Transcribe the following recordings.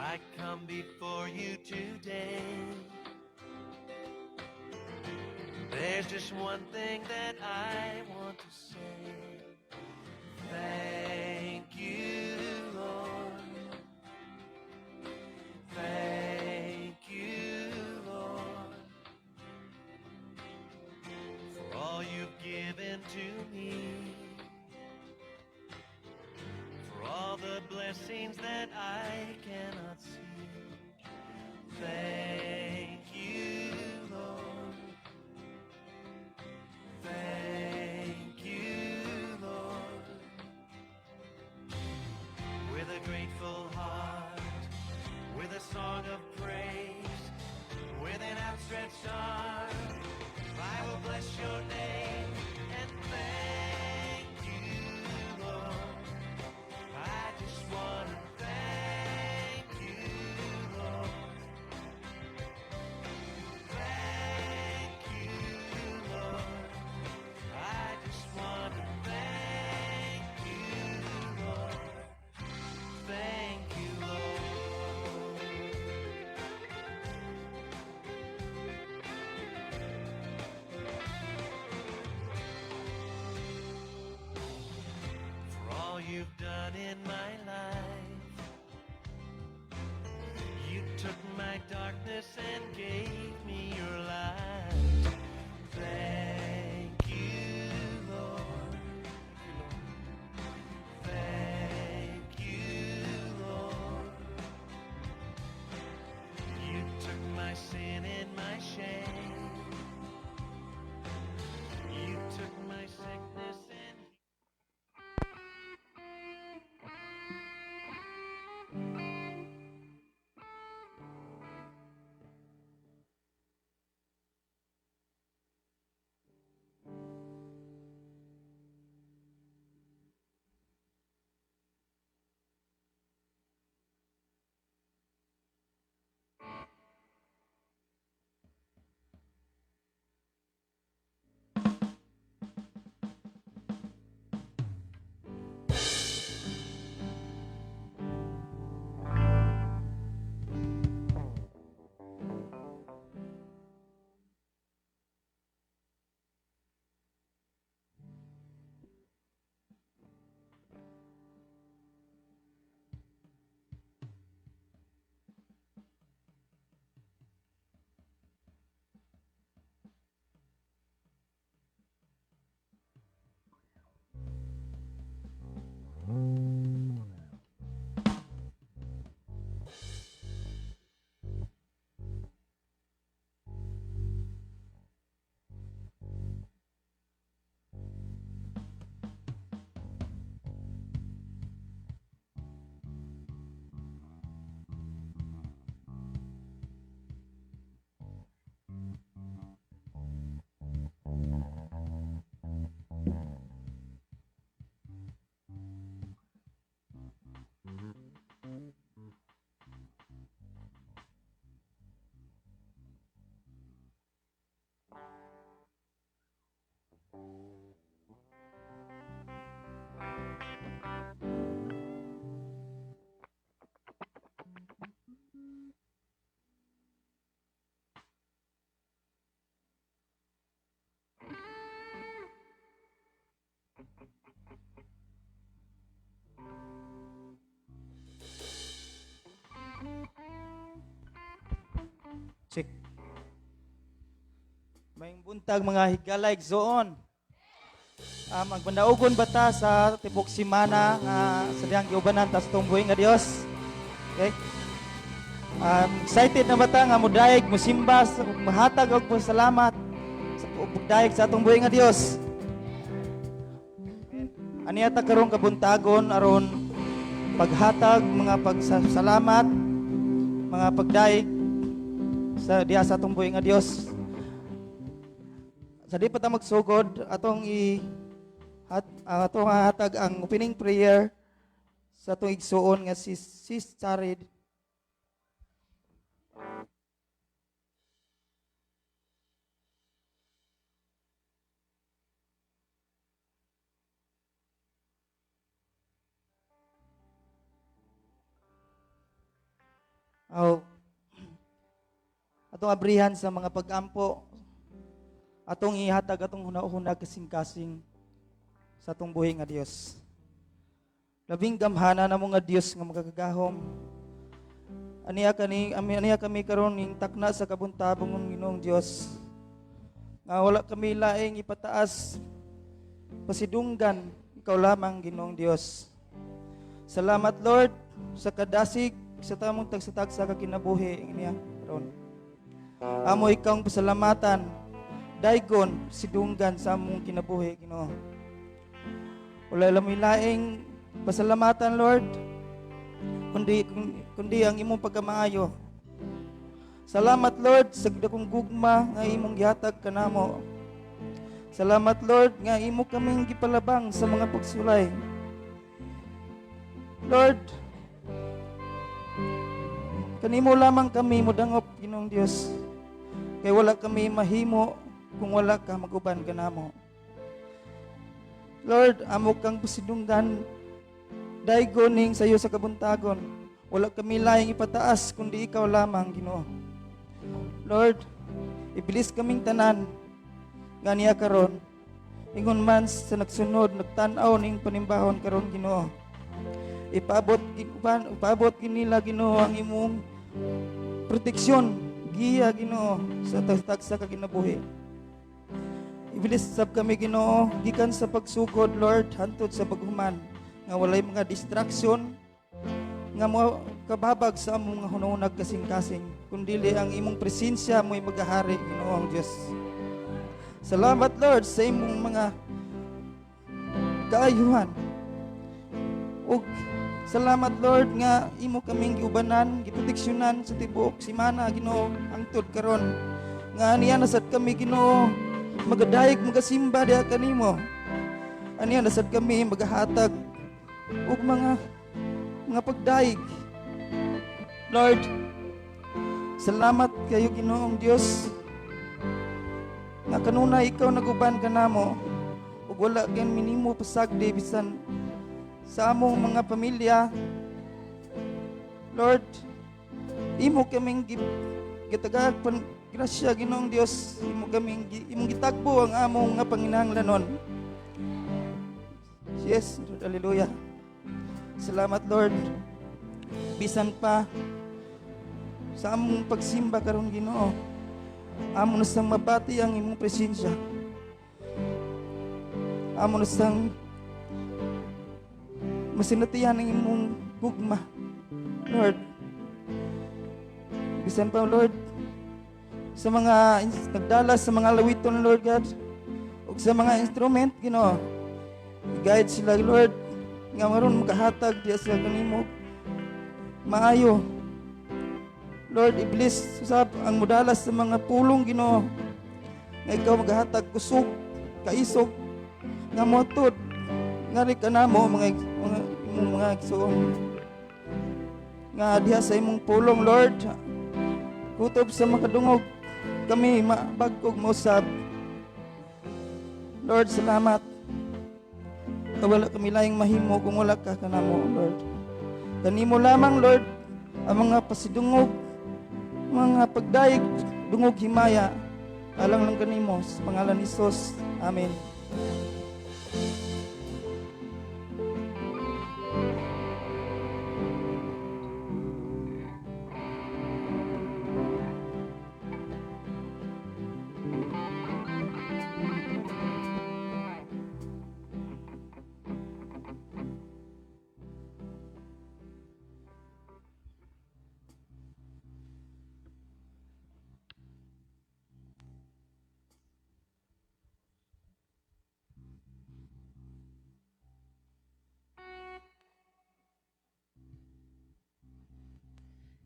I come before you today. There's just one thing that I want to say. Thank you, Lord. Thank you, Lord, for all you've given to me, for all the blessings that I cannot see. Thank you, Lord. Thank you, Lord. With a grateful heart, with a song of praise, with an outstretched arm, I will bless your name and thank you, Lord. I just want to thank you, Lord. Thank you, Lord. I just want to thank you, Lord. Thank you, Lord. For all you've done in my life. You took my darkness and gave me your light. Thank you, Lord. Thank you, Lord. You took my sin and my shame. You took my sickness and Check. Maayong buntag, mga higala igsoon. Magmandaugon ba ta sa tibok simana nga sa dihang giubanan ta sa atong buhi nga Dios? Okay? Excited na ba ta nga mudayeg, musimba, mahatag og pasalamat sa pagdayeg sa atong buhi nga Dios? Aniya ta karong kabuntagon aron paghatag mga pagsasalamat, mga pagdayeg sa diha sa atong buhi nga Dios. Sa di pa ta magsugod, atong hatag ang opening prayer sa atong igsuon nga si Sis Charid. Aw, atong abrihan sa mga pag-ampo, atong ihatag atong huna-huna kasing-kasing sa atong buhi nga Dios. Labing gamhana namo nga Dios nga makagagahom. Aniya kami karon ning takna sa kabuntabong Ginoong Dios. Nga wala kami laing ipataas, pasidunggan, ikaw lamang, Ginoong Dios. Salamat, Lord, sa kadasig sa tamong tagsa-tagsa ka kinabuhi niya karon. Amo ikaw ang pasalamatan, daygon sidunggan sa among kinabuhi, Ginoo. Wala lang laing pasalamatan, Lord, kundi ang imong pagkamaayo. Salamat, Lord, sa dakong gugma nga imong gihatag kanamo. Salamat, Lord, nga imo kaming gipalabang sa mga pagsulay. Lord, kanimo lamang kami modangop, Ginoong Dios. Kay wala kami mahimo kung wala ka maguban kanamo. Lord, amo kang pasidunggan, daygon ning sayo sa kabuntagon. Wala kami laing ipataas kundi ikaw lamang, Ginoo. Lord, i-bless kaming tanan nga niya karon. Ingon man sa nagsunod, nagtan-aw ning panimbahon karon, Ginoo. Ipaabot kinila, Ginoo, ang imong proteksyon, giya, Ginoo, sa tagsa ka kinabuhi. I-bless sab kami, Ginoo, gikan sa pagsugod, Lord, hantod sa paghuman, nga walay mga distraction nga mo kababag sa among mga hunahunag kasing-kasing, kundili ang imong presensya mo'y magahari, Ginoo ang Dios. Salamat, Lord, sa imong mga kaayuhan. Ug salamat, Lord, nga imo kaming giubanan, giproteksyonan sa tibuok simana, Ginoo, hangtod karon. Nga aniya na sad kami, Ginoo, magadayeg, magasimba diha kanimo. Aniya na sad kami magahatag ug mga pagdayeg. Lord, salamat kayo, Ginoong Dios, nga kanunay ikaw naguban kanamo ug wala gyud minimo pasagdi bisan sa among mga pamilya. Lord, imo kaming gitagag pan grasya, Ginoong Dios, imong gitagbo ang among nga panginahanglanon. Yes, Lord, hallelujah. Salamat, Lord. Bisan pa sa among pagsimba karon, Ginoo, amo na sang mabati ang imong presensya. Amo na sang masinatian ang imong gugma, Lord. Bisan pa, Lord, sa mga nagdala sa mga lawiton, Lord God, ug sa mga instrument, Ginoo, i-guide sila, Lord, nga maron makahatag diya sa kanimo maayo. Lord, i-bless usab ang mudalas sa mga pulong, Ginoo, nga ikaw magahatag kusog, kaisog, nga motud ngari ka namo mga imong mga igsoon nga diha sa imong pulong, Lord, kutob sa makadungog kami mabag-og mausab. Lord, salamat. Wala kami laing mahimo kung wala ka kanamo, Lord. Kanimo lamang, Lord, ang mga pasidungog, mga pagdayeg, dungog himaya, alang lang kanimo sa pangalan ni Jesus. Amen.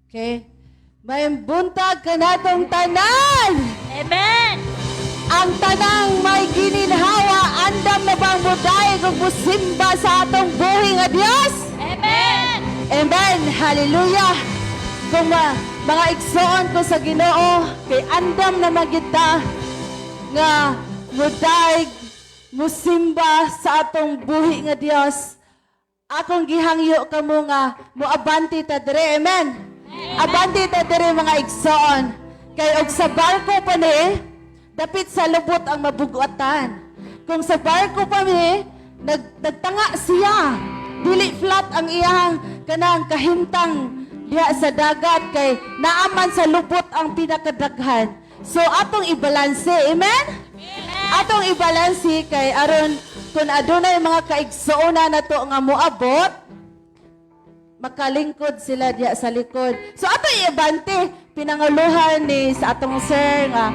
Okay. May buntag kanatong tanan! Amen! Ang tanang may gininhawa, andam na bang mudayeg ug musimba sa atong buhi nga Dios? Amen! Amen. Hallelujah. Kung mga igsoon ko sa Ginoo, kay andam na magita nga mudayeg musimba sa atong buhi nga Dios. Akong gihangyo kamo nga moabante ta dire. Amen. Abante ta diri, mga igsoon. Kay og sa barko pa ni, dapit sa lubot ang mabugatan. Kung sa barko pa ni, nagtanga siya. Dili flat ang iyang kanang kahimtang diha sa dagat kay naaman sa lubot ang pinakadaghan. So atong ibalanse, amen? Atong ibalanse kay aron kung adunay mga kaigsoona nato nga moabot, makalingkod sila diya sa likod. So ato iabante, pinanguluhan ni sa atong sir nga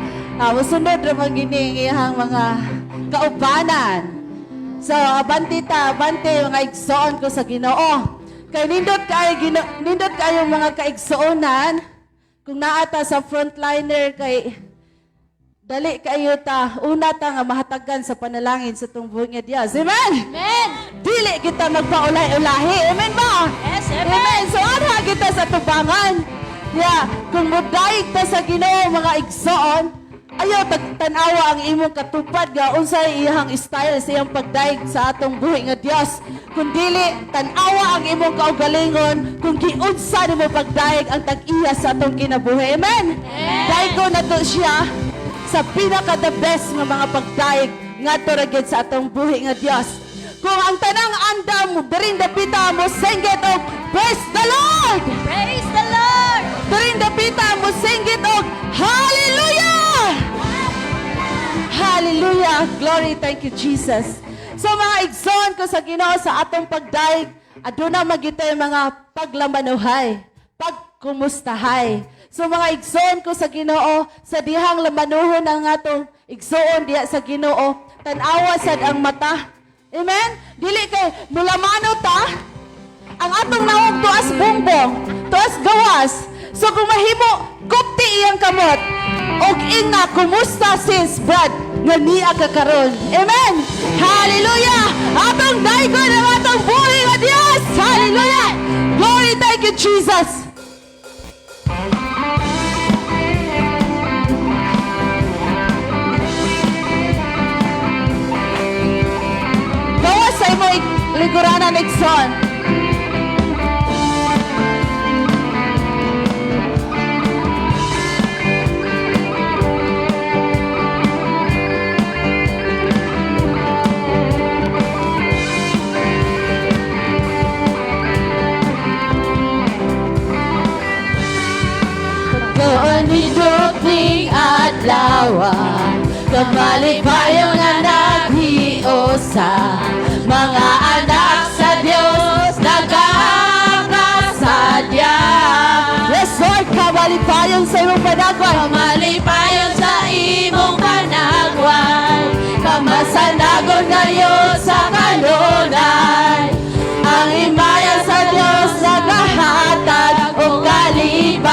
musunod ra man gini ang iyang mga kaubanan. So abante ta, abante, mga igsoon ko sa Ginoo. Kay nindot kayo, mga kaigsuonan, kung naa ta sa frontliner kay dali kayo ta, una ta nga mahatagan sa panalangin sa atong buhi nga Dios. Amen. Amen. Dili kita magpaulay-ulahi. Amen ba? Yes, amen. Amen. So anha kita sa tubangan. Ya, kung mudayeg ta sa Ginoo, mga igsoon, ayaw tanawa ang imong katupad nga unsay iyang style sa iyang pagdayeg sa atong buhi nga Dios. Kung dili tan-awa ang imong kaugalingon kung giunsa nimo pagdayeg ang tag-iya sa atong kinabuhi. Amen. Amen. Daygo nato siya sa pinaka the best nga mga pagdayeg ngadto ra gyud sa atong buhi nga Dios. Kung ang tanang andam diring dapita mo singgit og "Praise the Lord!" Praise the Lord. Diring dapita mo singgit og "Hallelujah!" Hallelujah! Glory, thank you, Jesus. So mga igsoon ko sa Ginoo, sa atong pagdayeg, aduna magitay mga paglamanuhay, pagkumustahay. So mga igsoon ko sa Ginoo, sa dihang lamanuhon ang atong igsoon diha sa Ginoo, tan-awa sad ang mata. Amen? Dili kay mulamano ta, ang atong naog tuas bongbong, tuas gawas. So kung mahimo, kupti iyang kamot. Og ingna, "Kumusta, sis, brad, nga niya ka karon?" Amen! Hallelujah! Atong daygon ang atong buhi nga Dios! Hallelujah! Glory, thank you, Jesus! Gawas sa imo liguranan, igsoon. Pagkaanidot ning adlaw, kamalipayon nga naghiusa. Mga anak sa Dios nagkakasadya. Yes, Lord, kamalipayon sa imong panagway. Kamalipayon sa imong panagway. Kamasanagon ngayon sa kanunay. Ang himaya sa Diyos nagahatag og kalipay.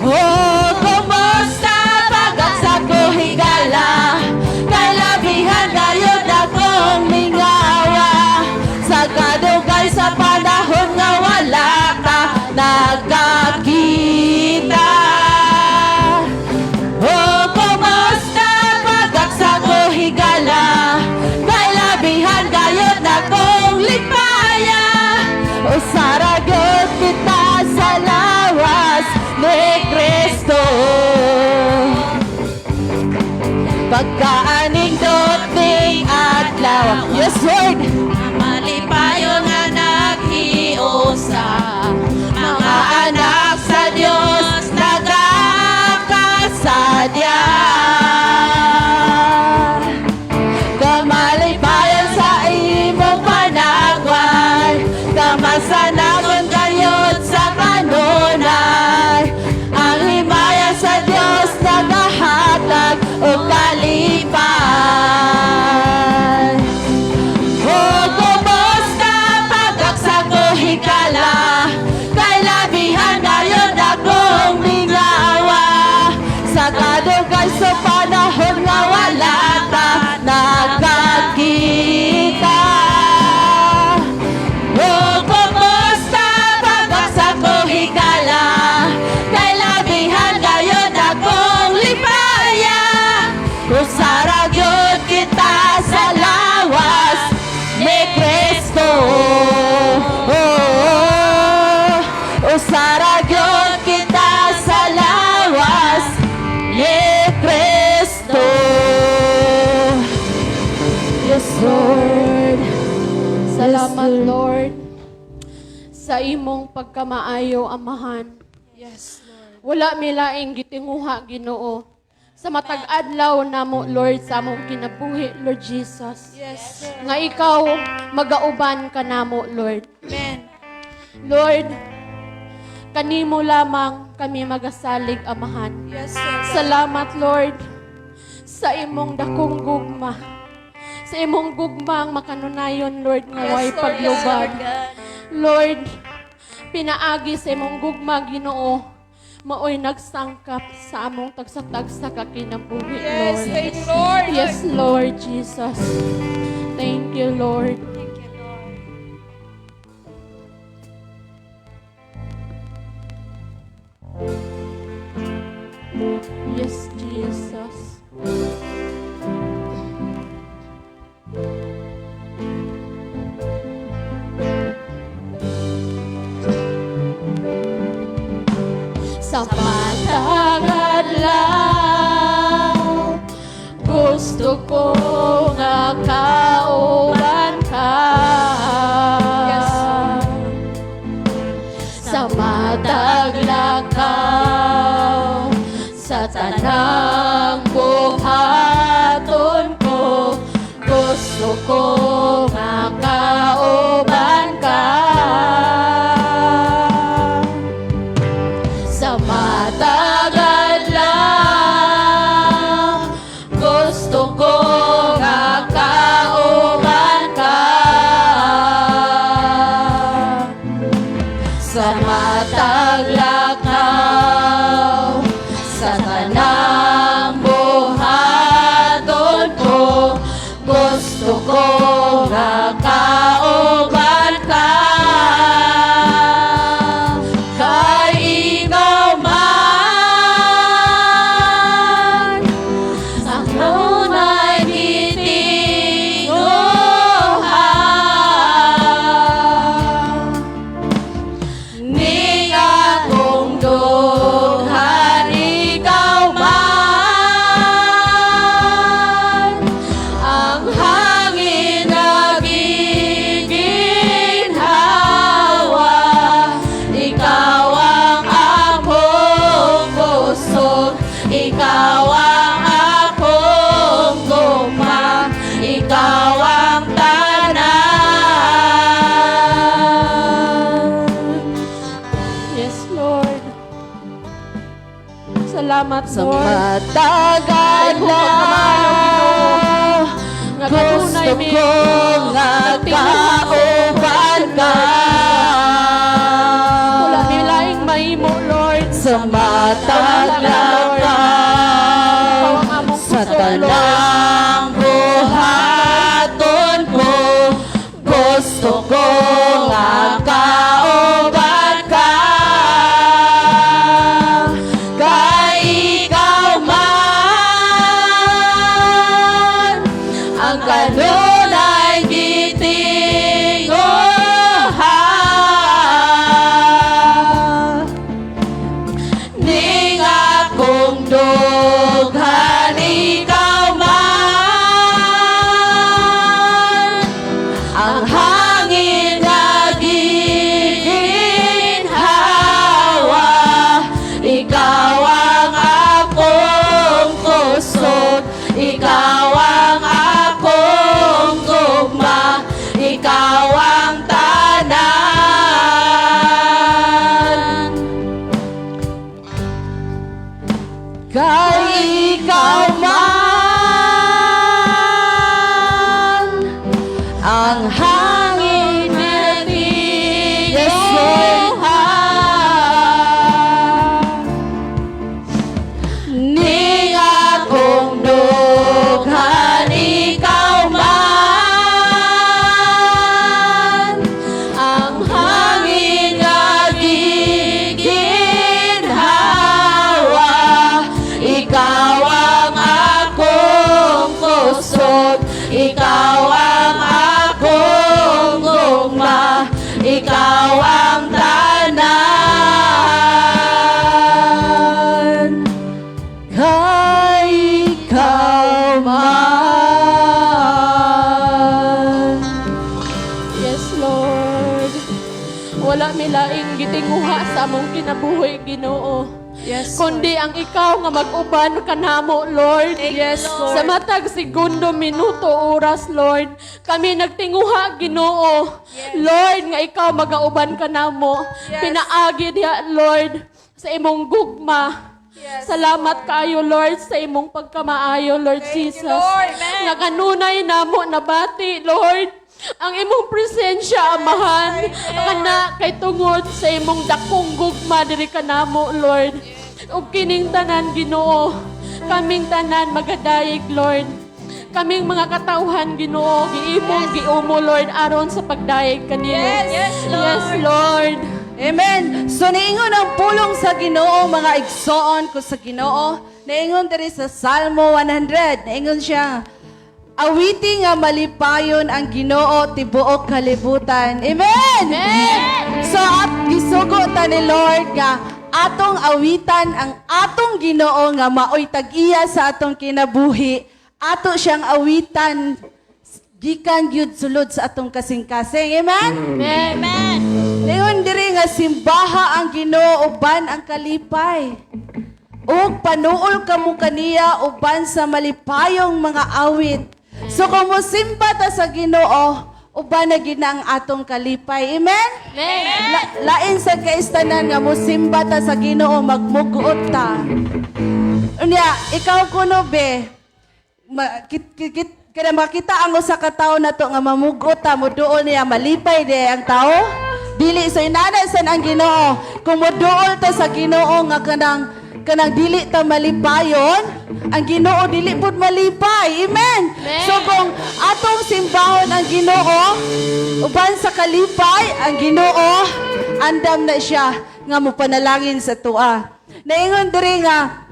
Oh, kumusta pagaksa ko higala, kalabihan ngayon akong mingawa sa kadugay sa panahon nga wala ka nagkakita. Oh, kumusta pagaksa ko higala, kay Salamat, Lord. Lord, sa imong pagkamaayo, Amahan. Yes, Lord. Wala mi laing gitinguha, Ginoo, sa matag adlaw namo, Lord, sa among kinabuhi, Lord Jesus, Yes, Lord. nga ikaw magauban ka namo, Lord. Amen. Lord, kanimo lamang kami magasalig, Amahan. Yes, Lord. Salamat, Lord, sa imong dakong gugma. Sa imong gugma ang makanunayon, Lord, nga way Yes, Lord. paglubad. Yes, Lord God. Lord, pinaagi sa imong gugma, Ginoo, maoy nagsangkap sa among tagsa-tagsa ka kinabuhi, Yes, Lord. thank you, Lord. Yes, Lord Jesus. Thank you, Lord. Thank you, Lord. Yes, Jesus. Sa matag adlaw, gusto ko nga kauban ka. Yes. Sa matag lakaw, sa tanang buhaton ko, gusto ko nga kauban ka. Sa matag adlaw, gusto ko nga kauban ka. Sa matag lakaw, sa tanang buhaton ko, gusto ko nga kauban ka. Kay ikaw man ang tunay gitinguha ning akong dughan, ikaw man ang hangin na giginhawa, ikaw ang akong kusog, ikaw ang akong gugma, ikaw ang tanan. Yes, Lord. Salamat, Sa Lord. matag adlaw, Nga gusto kanunay mi ko nga nagtinguha sa imong kauban ka. Wala mi laing mahimo, Lord. Sa matag Ikaw lakaw, ang among sa kusog, Lord. tanang buhaton ko, gusto ko nga kauban ka. Kay ikaw man ang kanunay gitinguha ning akong dughan, ikaw man ang hangin. Wala mi laing gitinguha sa among kinabuhi, Ginoo. Yes, Kundi ang ikaw nga mag-uban kanamo, Lord. Yes, Lord. Sa matag segundo, minuto, oras, Lord. Kami nagtinguha, Ginoo. Lord, nga ikaw magauban kanamo. Yes. Pinaagi diha, Lord, sa imong gugma. Yes, Salamat kaayo, Lord, sa imong pagkamaayo, Lord Thank you, Jesus. Lord. Amen. Nga kanunay namo nabati, Lord, ang imong presensya, Amahan. Kana kay tungod sa imong dakong gugma diri kanamo, Lord. Ug kining tanan, Ginoo, kaming tanan magadayeg, Lord. Kaming mga katawhan, Ginoo, giimong giumo, Lord, aron sa pagdayeg kanimo. Yes, yes, Lord. Yes, Lord. Amen. So niingon ang pulong sa Ginoo, mga igsoon ko sa Ginoo. Niingon diri sa Salmo 100. Niingon siya, "Awiti nga malipayon ang Ginoo tibuok kalibutan." Amen. Amen. So at gisugo ta ni Lord nga atong awitan ang atong Ginoo nga maoy tag-iya sa atong kinabuhi. Ato siyang awitan gikan gyud sulod sa atong kasing-kasing. Amen. Amen. Niingon diri nga simbaha ang Ginoo uban ang kalipay. Ug panuol kamo kaniya uban sa malipayong mga awit. So kung mosimba ta sa Ginoo, uban na gid na ang atong kalipay. Amen? Amen. Lain sa kaistanan nga mosimba ta sa Ginoo, magmuguot ta. Unya, ikaw kuno be, ma, kit, kit, kit, kada makita ang usa ka tawo nato nga mamugot ta, moduol niya, malipay de ang tao. Dili so inana san ang Ginoo. Kung moduol ta sa Ginoo nga kanang dili ta malipayon, ang Ginoo dili pud malipay. Amen. Amen. So kung atong simbahon ang Ginoo uban sa kalipay, ang Ginoo andam na siya nga mopanalangin sa tua. Naingon diri nga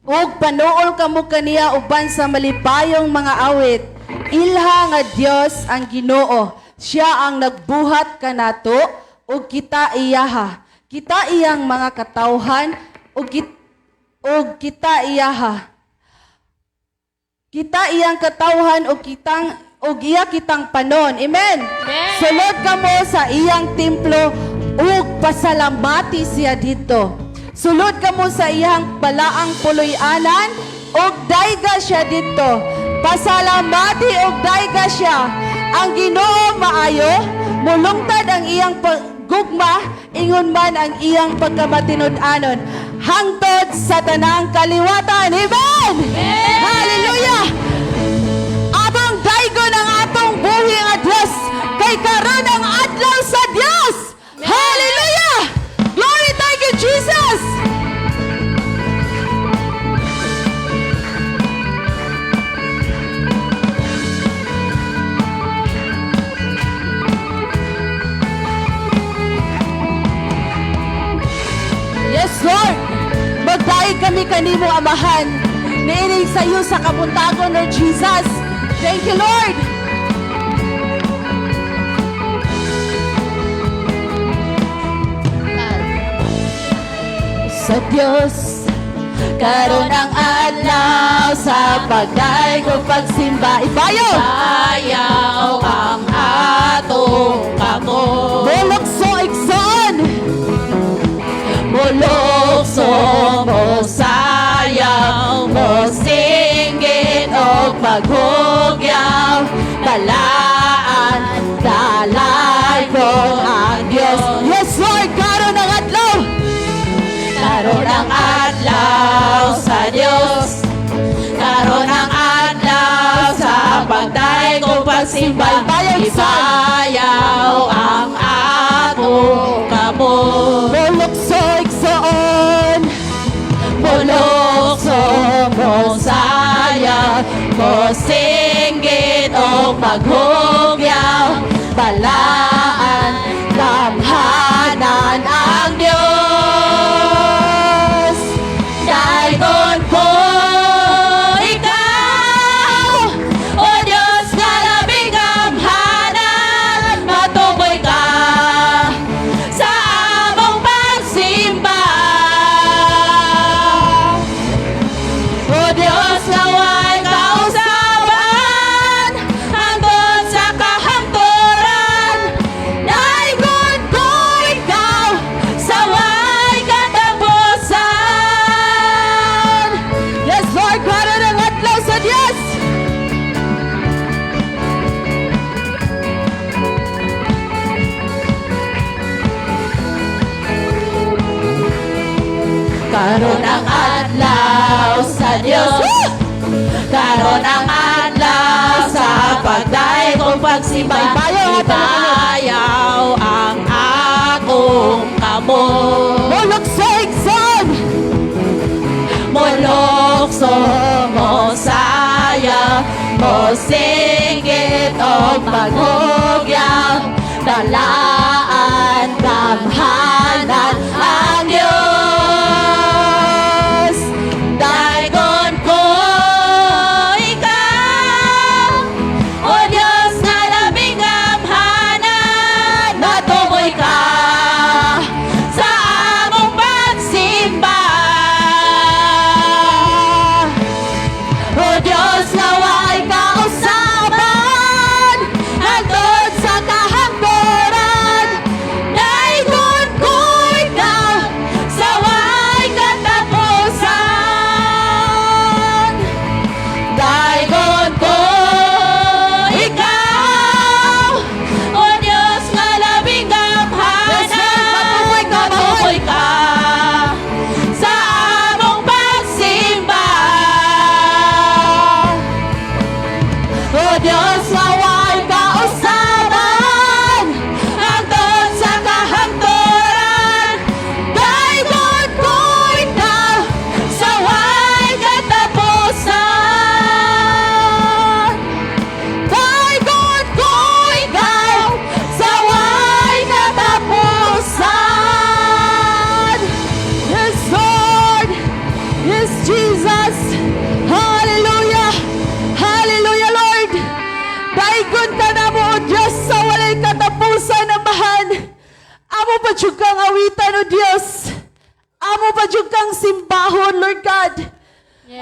ug panuol kamo kaniya uban sa malipayong mga awit. Ilha nga Dios ang Ginoo. Siya ang nagbuhat kanato ug kita iyaha. Kita iyang mga katawhan ug kita iyaha. Kita iyang katawhan ug iya kitang panon. Amen. Amen. Sulod kamo sa iyang templo ug pasalamati siya dito. Sulod kamo sa iyang balaang puloy-anan ug dayga siya dito. Pasalamati ug dayga siya. Ang Ginoo maayo, mulungtad ang iyang gugma, ingon man ang iyang pagkamatinud-anon. Hangtod sa tanang kaliwatan. Amen! Hallelujah! Atong daygon ang atong buhi nga Dios kay karon ang adlaw sa Dios. Hallelujah! Glory, thank you, Jesus. Yes, Lord. Magdayeg kami kanimo, Amahan. Niining sa iyo sa kabuntagon, Lord Jesus. Thank you, Lord. Sa Diyos, karon ang adlaw sa pagdayeg ug pagsimba. Ibayo! Sayaw ang atong kamot. Mulukso igsoon! Mulukso mo sayaw, mo singgit o paghugyaw, talaan, dalay ko ang Diyos. Yes, Lord! Karon ang adlaw! Karon ang adlaw sa Diyos, karon ang adlaw sa pagday ko pagsimba, ibayaw ang atong kamot. Mulukso igsoon! Mulukso mo saya, mo singgit o paghugyaw, balaan, damhanan ang Diyos. Daygon ko ikaw, O Diyos nga labing gamhanan, matuboy ka sa among pagsimba. O Diyos, naway kausaban, Karon ang adlaw sa Dios. Karon ang adlaw sa pagdayeg ug pagsimba. Bayo, Ibayaw ang akong kamot. Mulukso, igsoon! Mulukso, mosayaw, mosinggit og paghugyaw, talaan, gamhanan ang Diyos. Daygon ko ikaw, O Diyos nga labing gamhanan, matumoy ka sa among pagsimba. O Diyos nga way kausaban, hangtod sa kahangturan, daygon ko ikaw sa way katapusan. Daygon ko ikaw, O Diyos nga labing Yes, Lord, gamhanan, matumoy ka, matumoy ka sa among pagsimba. O Diyos nga way kausaban, hangtod sa kahangturan, daygon ko ikaw sa way katapusan. Daygon ko ikaw sa way katapusan. Yes, Lord! Yes, Jesus! Hallelujah! Hallelujah, Lord! Daygon ka namo, O Diyos, sa walay katapusan, Amahan. Amo pa jud kang awitan, O Diyos. Amo pa jud kang simbahon, Lord God.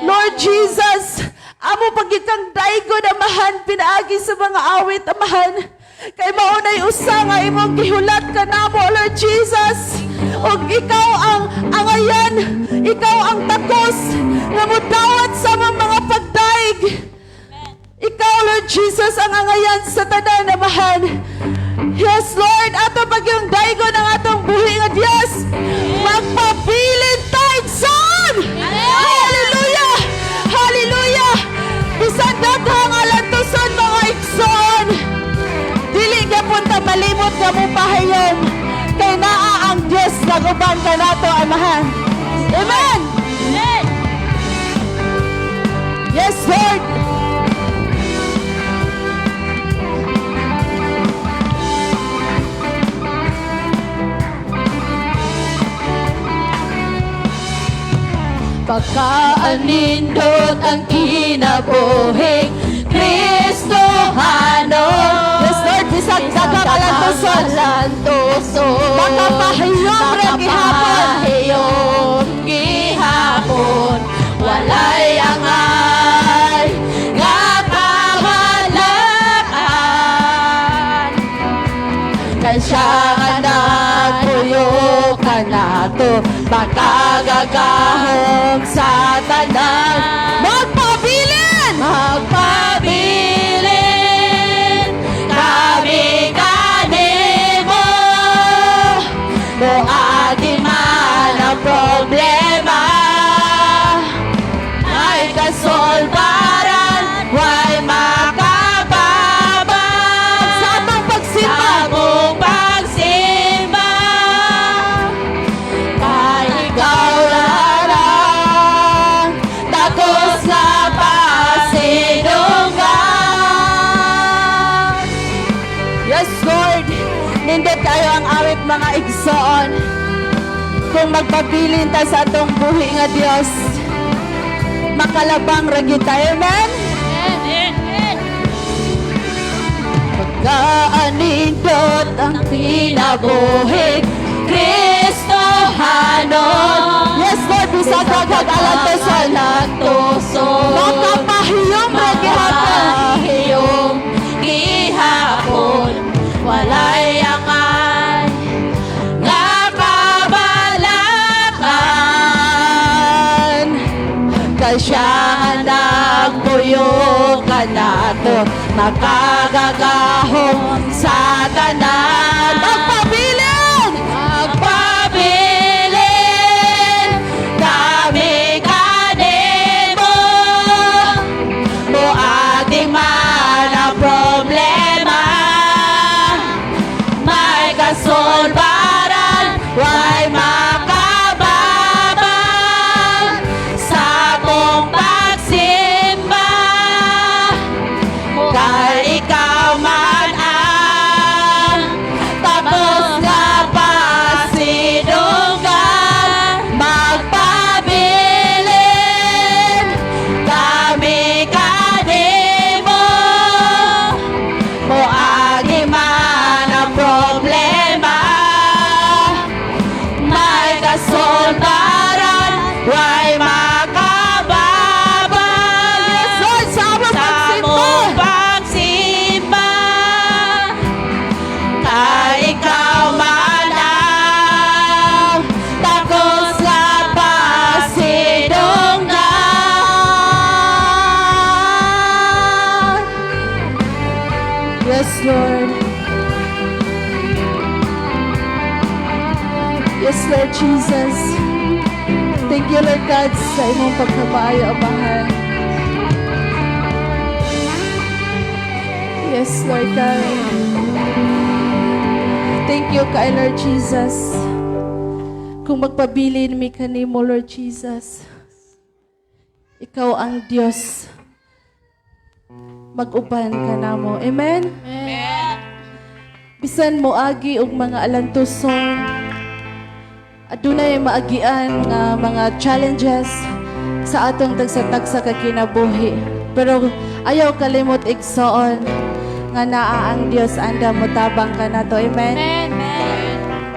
Lord Jesus, amo pa gyud kang daygon, Amahan, pinaagi sa mga awit, Amahan. Kay maunay usa nga imong gihulat kanamo, Lord Jesus. Ug ikaw ang angayan, ikaw ang takos nga mudawat sa among mga pagdaig. Ikaw, Lord Jesus, ang angayan sa tanan, Amahan. Yes, Lord, ato pagyong daygon ang atong buhi nga Dios. Magpabilin ta, igsoon! Hallelujah! Hallelujah! Bisan daghang alantuson, mga igsoon. Dili gyapon ta malimot nga mo pahayom. Kay naa ang Dios naguban kanato, Amahan. Amen! Amen. Yes, Lord! Pagkaanindot ang kinabuhing Kristohano. Yes, Lord, bisag daghang alantuson. Alantuson. Makapahiyom ra gihapon. Makapahiyom gihapon. Walay angay nga kabalakan. Kay siya nga nagpuyo kanato, makagagahom sa tanan. Magpabilin! Magpabilin kami kanimo, moagi man ang problema, ay kasolbaran way makababa Sa atong pagsimba. sa among pagsimba. Kay ikaw lang takos nga pasidunggan. Yes, Lord. Nindot kayo ang awit, mga igsoon. Kung magpabilin ta sa atong buhi nga Dios, makalabang ra gyud ta. Amen? Pagkaanindot ang kinabuhi, Kristohanon. Yes, Lord, bisag daghang alantuson. Alantuson. Makapahiyom ra gihapon. Makapahiyom gihapon. Walay angay nga kabalakan. Kay siya nga nagpuyo kanato, makagagahom sa tanan. Magpabilin! Magpabilin kami. Yes, Lord Jesus. Thank you, Lord God, sa imong pagkamaayo, Amahan. Yes, Lord God. Thank you kay Lord Jesus. Kung magpabilin mi kanimo, Lord Jesus, ikaw ang Dios. Mag-uban ka namo. Amen? Amen. Bisan mo agi og mga alantuson, adunay maagian nga mga challenges sa atong tagsa-tagsa ka kinabuhi. Pero ayaw kalimot, igsoon, nga naa ang Dios andam motabang kanato. Amen. Amen.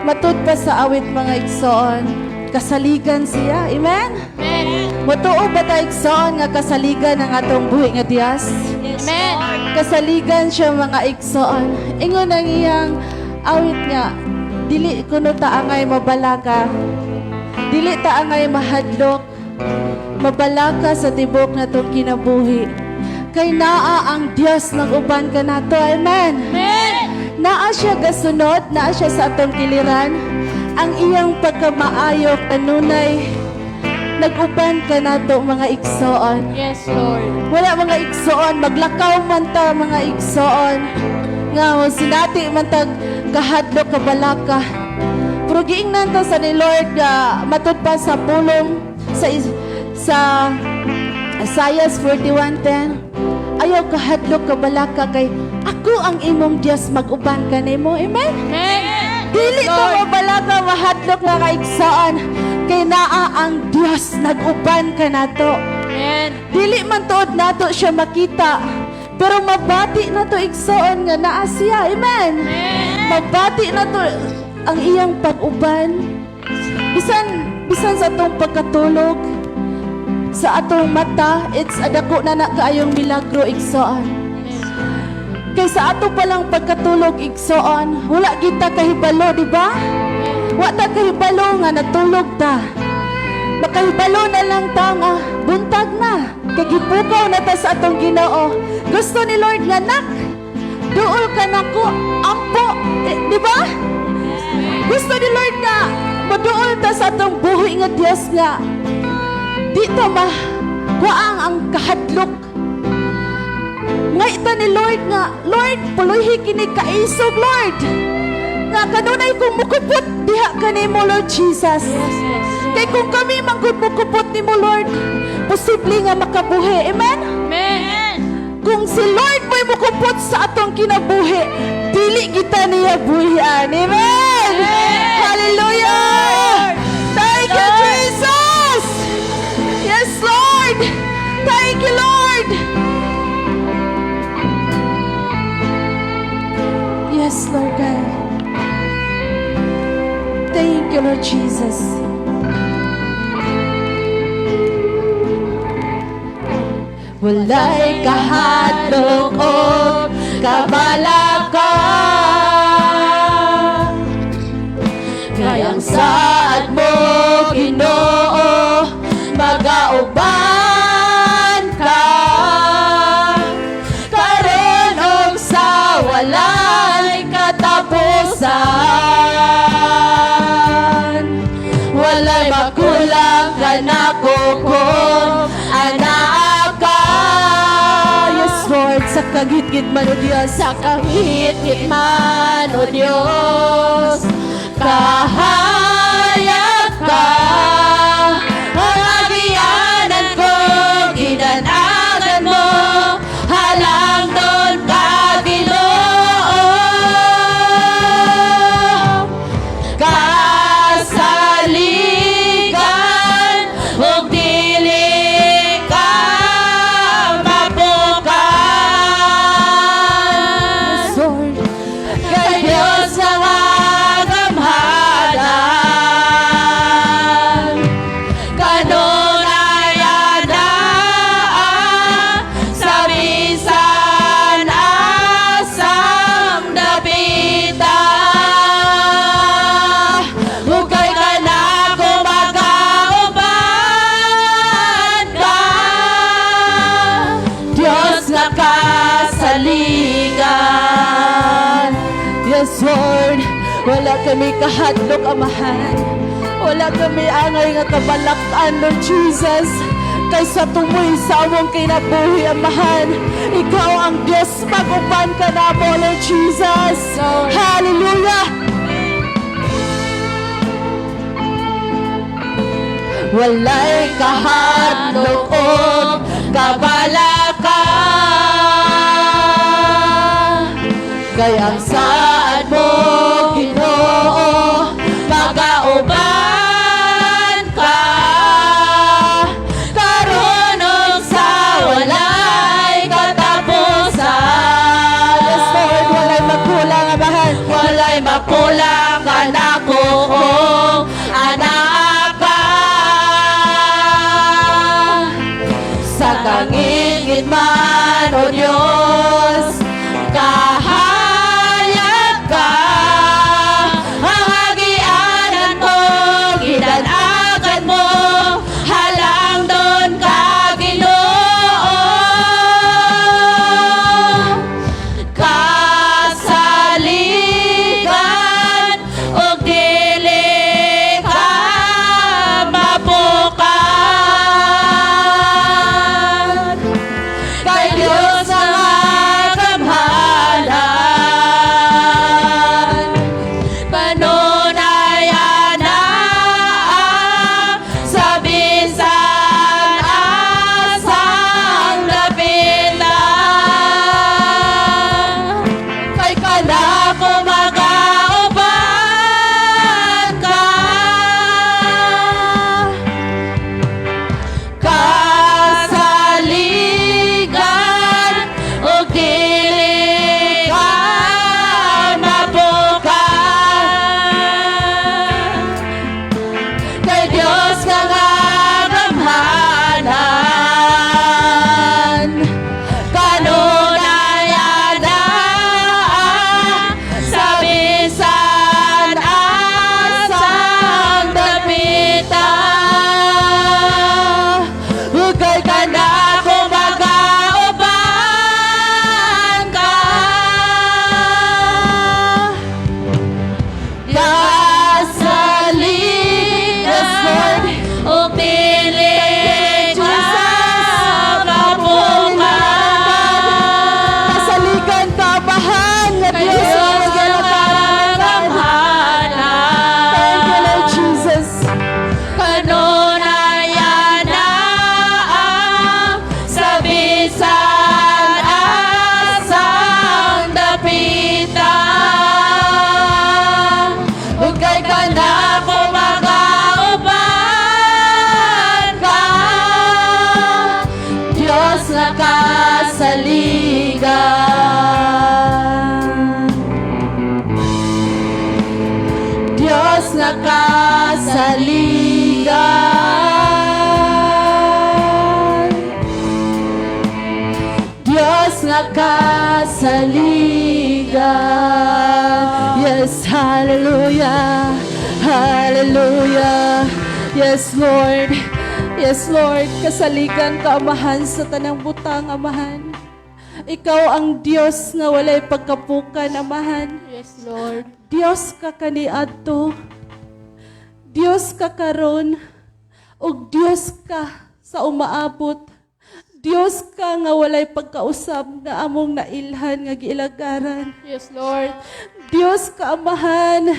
Matud pa sa awit, mga igsoon, kasaligan siya. Amen. Amen. Motuo ba ta, igsoon, nga kasaligan ang atong buhi nga Dios? Yes, Amen. Kasaligan siya, mga igsoon. Ingon ang iyang awit nga, dili kuno ta angay mabalaka. Dili ta angay mahadlok. Mabalaka sa tibok natong kinabuhi. Kay naa ang Dios nag-uban kanato. Amen. Amen. Naa siya gasunod, naa siya sa atong kiliran. Ang iyang pagkamaayo kanunay nag-uban kanato, mga igsoon. Yes, Lord. Wala, mga igsoon, maglakaw man ta, mga igsoon. Nga mo sinati man tag kahadlok, kabalaka. Pero giingnan ta sa ni Lord nga matud pa sa pulong sa Isaiah 41:10, "Ayaw kahadlok, kabalaka, kay ako ang imong Dios, mag-uban kanimo." Amen. Amen. Dili ta mabalaka, mahadlok, mga igsoon, kay naa ang Dios nag-uban kanato. Amen. Dili man tuod nato siya makita, pero mabati nato, igsoon, nga naa siya. Amen. Amen. Mabati nato ang iyang pag-uban. Bisan bisan sa atong pagkatulog, sa atong mata, it's a dako na na kaayong milagro, igsoon. Kay sa ato palang pagkatulog, igsoon, wala kita kahibalo, di ba? Wa ta kahibalo nga natulog ta. Makahibalo na lang ta nga buntag na. Kay gipukaw na ta sa atong Ginoo. Gusto ni Lord nga, "Nak, duol ka nako, ampo." Eh, di ba? Gusto ni Lord nga moduol ta sa atong buhi nga Dios nga di ta ma kuang ang kahadlok. Nga ita ni Lord nga, "Lord, puloyhi kini kaisog, Lord. Nga kanunay kong mukupot diha kanimo, Lord Jesus." Yes. Kay kung kami manggod mukupot nimo, Lord, posible nga makabuhi. Amen? Amen. Kung si Lord mo'y mukupot sa atong kinabuhi, dili kita niya buhian. Amen! Hallelujah! Thank you, Jesus! Yes, Lord! Thank you, Lord! Yes, Lord God. Thank you, Lord Jesus. Walay kahadlok o kabalaka, kay ang saad mo, Ginoo, magauban ka karon og sa walay katapusan. Walay makulang kanako kung anaa ka. Yes, Lord, sa kagitgit man, O Diyos. Sa kahit man, O Diyos, Kahayag ka, ang agianan ko, gidan-agan mo, halangdon ka, Ginoo. Kasaligan, ug dili ka mapukan. Lord, kay Diyos ang agamhanan. Kanunay anaa sa bisan asang dapita. Hukay ka na kumagauban ka, Diyos nga kasaligan. Yes, Lord, wala kami kahadlok, Amahan. Wala kami angay nga kabalak-an, Lord Jesus. Kay sa tumoy sa among kinabuhi, Amahan, Ikaw ang Diyos, mag-uban ka namo, Lord Jesus. Hallelujah! Walay kahadlok og kabalaka, kay ang saad mo, Ginoo, magauban ka karon ug sa walay katapusan. Yes, Lord, walay makulang, Amahan. Walay makulang kanako kung anak ka. Sa kangingit man, O Diyos, kahayag ka. Ang agianan mo, gidanagan mo, halang doon ka, Ginoo. Kasaligan og dili ka mapukan. Kay Diyos ang agamhanan. Kanunay anaa sa bisan asang dapita. Kay kanako magauban ka. Kasaligan og dili ka mapukan. Kay Diyos nga gamhanan. Kanunay anaa sa bisan asang dapita. Kay kanako magauban ka. Kasaligan og dili ka mapukan. Kasaligan ka, Amahan, nga Diyos ang gamhanan. Thank you, Lord Jesus. Kanunay anaa sa bisan asang dapita. Ug kay kanako magauban ka, Diyos nga kasaligan. Diyos nga kasaligan. Diyos nga kasaligan. Yes, hallelujah. Hallelujah. Yes, Lord. Yes, Lord. Kasaligan ka, Amahan, sa tanang butang, Amahan. Ikaw ang Diyos nga walay pagkapukan, Amahan. Yes, Lord. Diyos ka kaniadto. Diyos ka karon ug Diyos ka sa umaabot. Diyos ka nga walay pagkausab nga among nailhan nga giilagaran. Yes, Lord. Diyos ka, Amahan,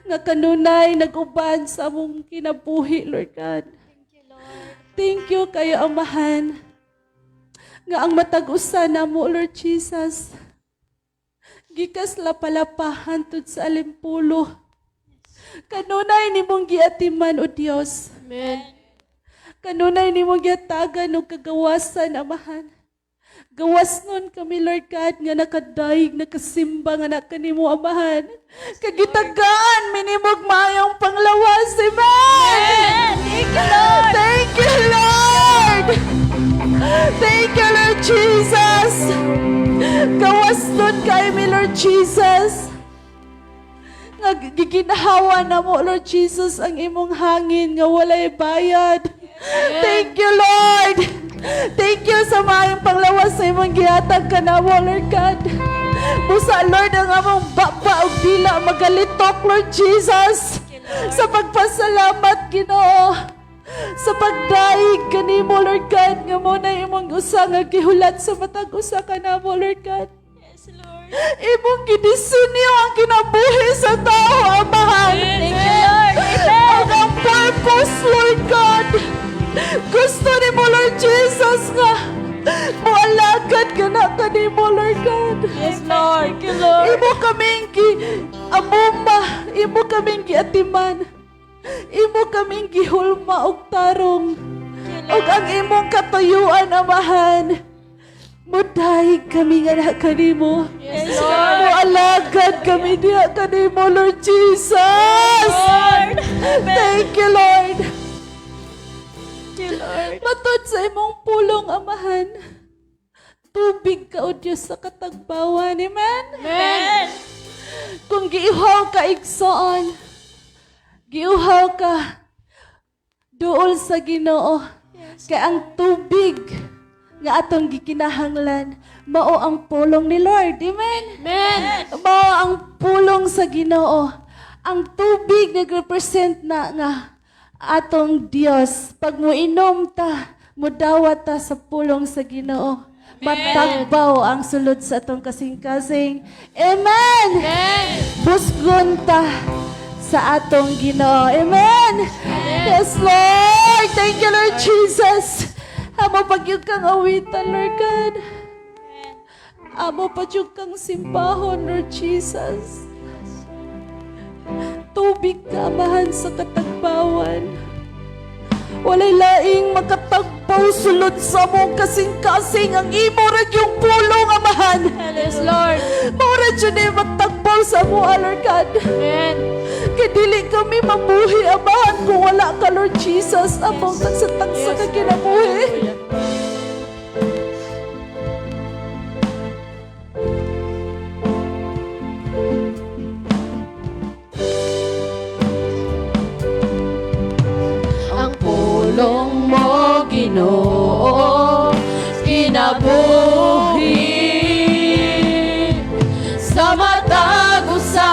nga kanunay nag-uban sa among kinabuhi, Lord God. Thank you kayo, Amahan, nga ang matag usa namo, Lord Jesus, gikas lapalapahan tud sa alimpulo. Kanunay nimong giatiman, O Dios. Amen. Kanunay nimong gihatagan og kagawasan, Amahan. Gawas nun kami, Lord God, nga nakadaig, nakasimba, nga nakanimo, Amahan. Kagitagaan, minimog mayong panglawas. Amen! Thank you, Lord. Thank you, Lord! Thank you, Lord Jesus! Gawas nun kay mi, Lord Jesus. Nga giginhawa na mo, Lord Jesus, ang imong hangin nga walay bayad. Thank you, Lord! Thank you sa maayong panglawas sa imong gihatag kanamo, Lord God. Busa, Lord, ang among baba ug dila magalitok, Lord Jesus. Sa pagpasalamat, Ginoo. Sa pagdaig kanimo, Lord God, nga mao na imong usa nga gihulat sa matag usa kanamo, Lord God. Yes, Lord. Imong gidisenyo ang kinabuhi sa tao, Amahan. Thank you, Lord. Amen. Ang purpose, Lord God. Gusto nimo, Lord Jesus, nga mualagad ka na kanimo, Lord God. Yes, Lord. Thank you, Lord. Imo kaming gi amuma, imo kaming giatiman. Imo kaming gihulma og tarong. Og ang imong katuyuan, Amahan. Mudayeg kami nga na kanimo. Yes, Lord. Mualagad kami diha kanimo, Lord Jesus. Lord. Thank you, Lord. Thank you, Lord. Matod sa imong pulong, Amahan. Tubig ka, O Diyos, sa katagbawan. Amen? Amen. Kung giuhaw ka, igsoon, giuhaw ka, duol sa Ginoo. Kay ang tubig nga atong gikinahanglan, mao ang pulong ni Lord. Amen? Amen. Mao ang pulong sa Ginoo. Ang tubig nagrepresent na nga atong Dios. Pag muinom ta, mudawat ta sa pulong sa Ginoo. Matagbaw ang sulod sa atong kasing-kasing. Amen! Amen. Busgon ta sa atong Ginoo. Amen! Yes, Lord! Thank you, Lord Jesus! Amo pa gyud kang awitan, Lord God. Amo pa gyud kang simbahon, Lord Jesus. Tubig ka, Amahan, sa katagbawan. Walay laing makatagbaw sulod sa among kasing-kasing ang imo ra gyung pulong, Amahan. Yes, Lord. Mao ra jud ni matagbaw sa amo, Lord God. Amen. Kay dili kami mabuhi, Amahan, kung wala ka, Lord Jesus, among tagsa-tagsa ka kinabuhi. Ang pulong mo, Ginoo, kinabuhi sa matag usa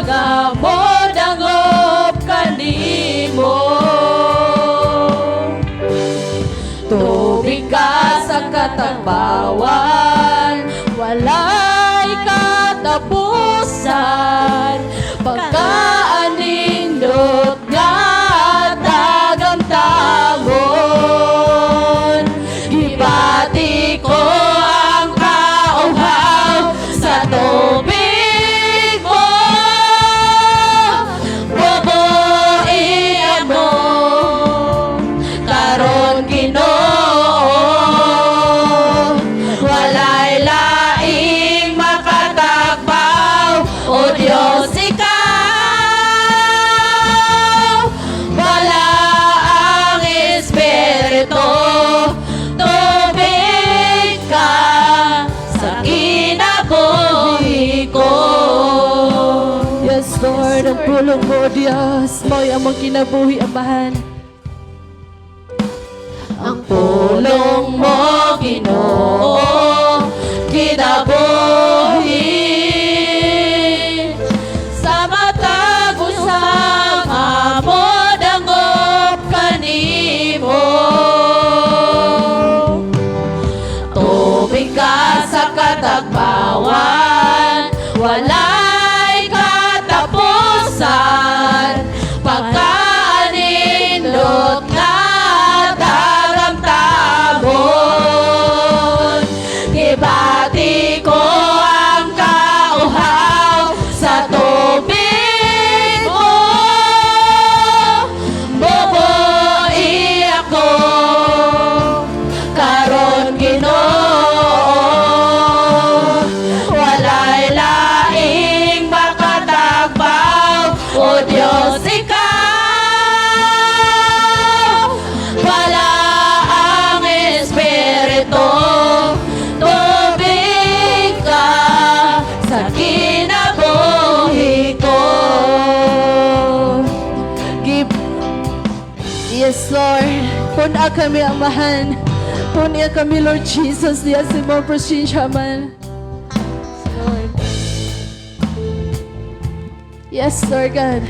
nga modangop kanimo. Tubig ka sa katagbawan, walay katapusan, pagkaanindot nga tagamtamon. Gibati ko ang kauhaw sa tubig mo. Bubuhi mo karon, Ginoo. Walay laing makatagbaw, O Dios, ikaw. Wala ang Espiritu, tubig ka sa kinabuhi ko. Yes, Lord, ang pulong mo, Diyos, mo'y among kinabuhi, Amahan. Ang pulong mo, Ginoo, kinabuhi sa matag usa nga modangop kanimo. Tubig ka sa katagbawan, walay katapusan, pagkaanindot nga tagamtamon. Gibati ko ang kauhaw sa tubig mo. Bubuhi ako karon, Ginoo. Walay laing makatagbaw, O Dios, ikaw. Wala ang Espiritu, tubig ka sa kinabuhi ko. Give. Yes, Lord. Pun-a kami, Amahan. Pun-a kami, Lord Jesus. Diya sa imong presensya man. Yes, Lord God.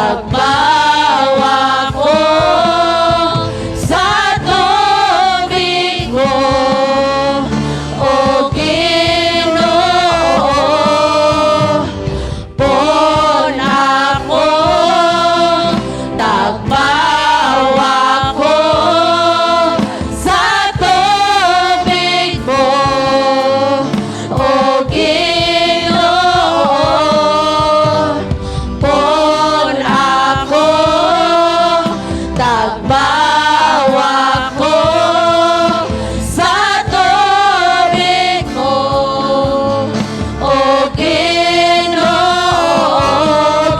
Tagbaw ako sa tubig mo, O Ginoo. Pun ako, tagbaw ako sa tubig mo, O Ginoo. Pun ako, tagbaw ako sa tubig mo, O Ginoo.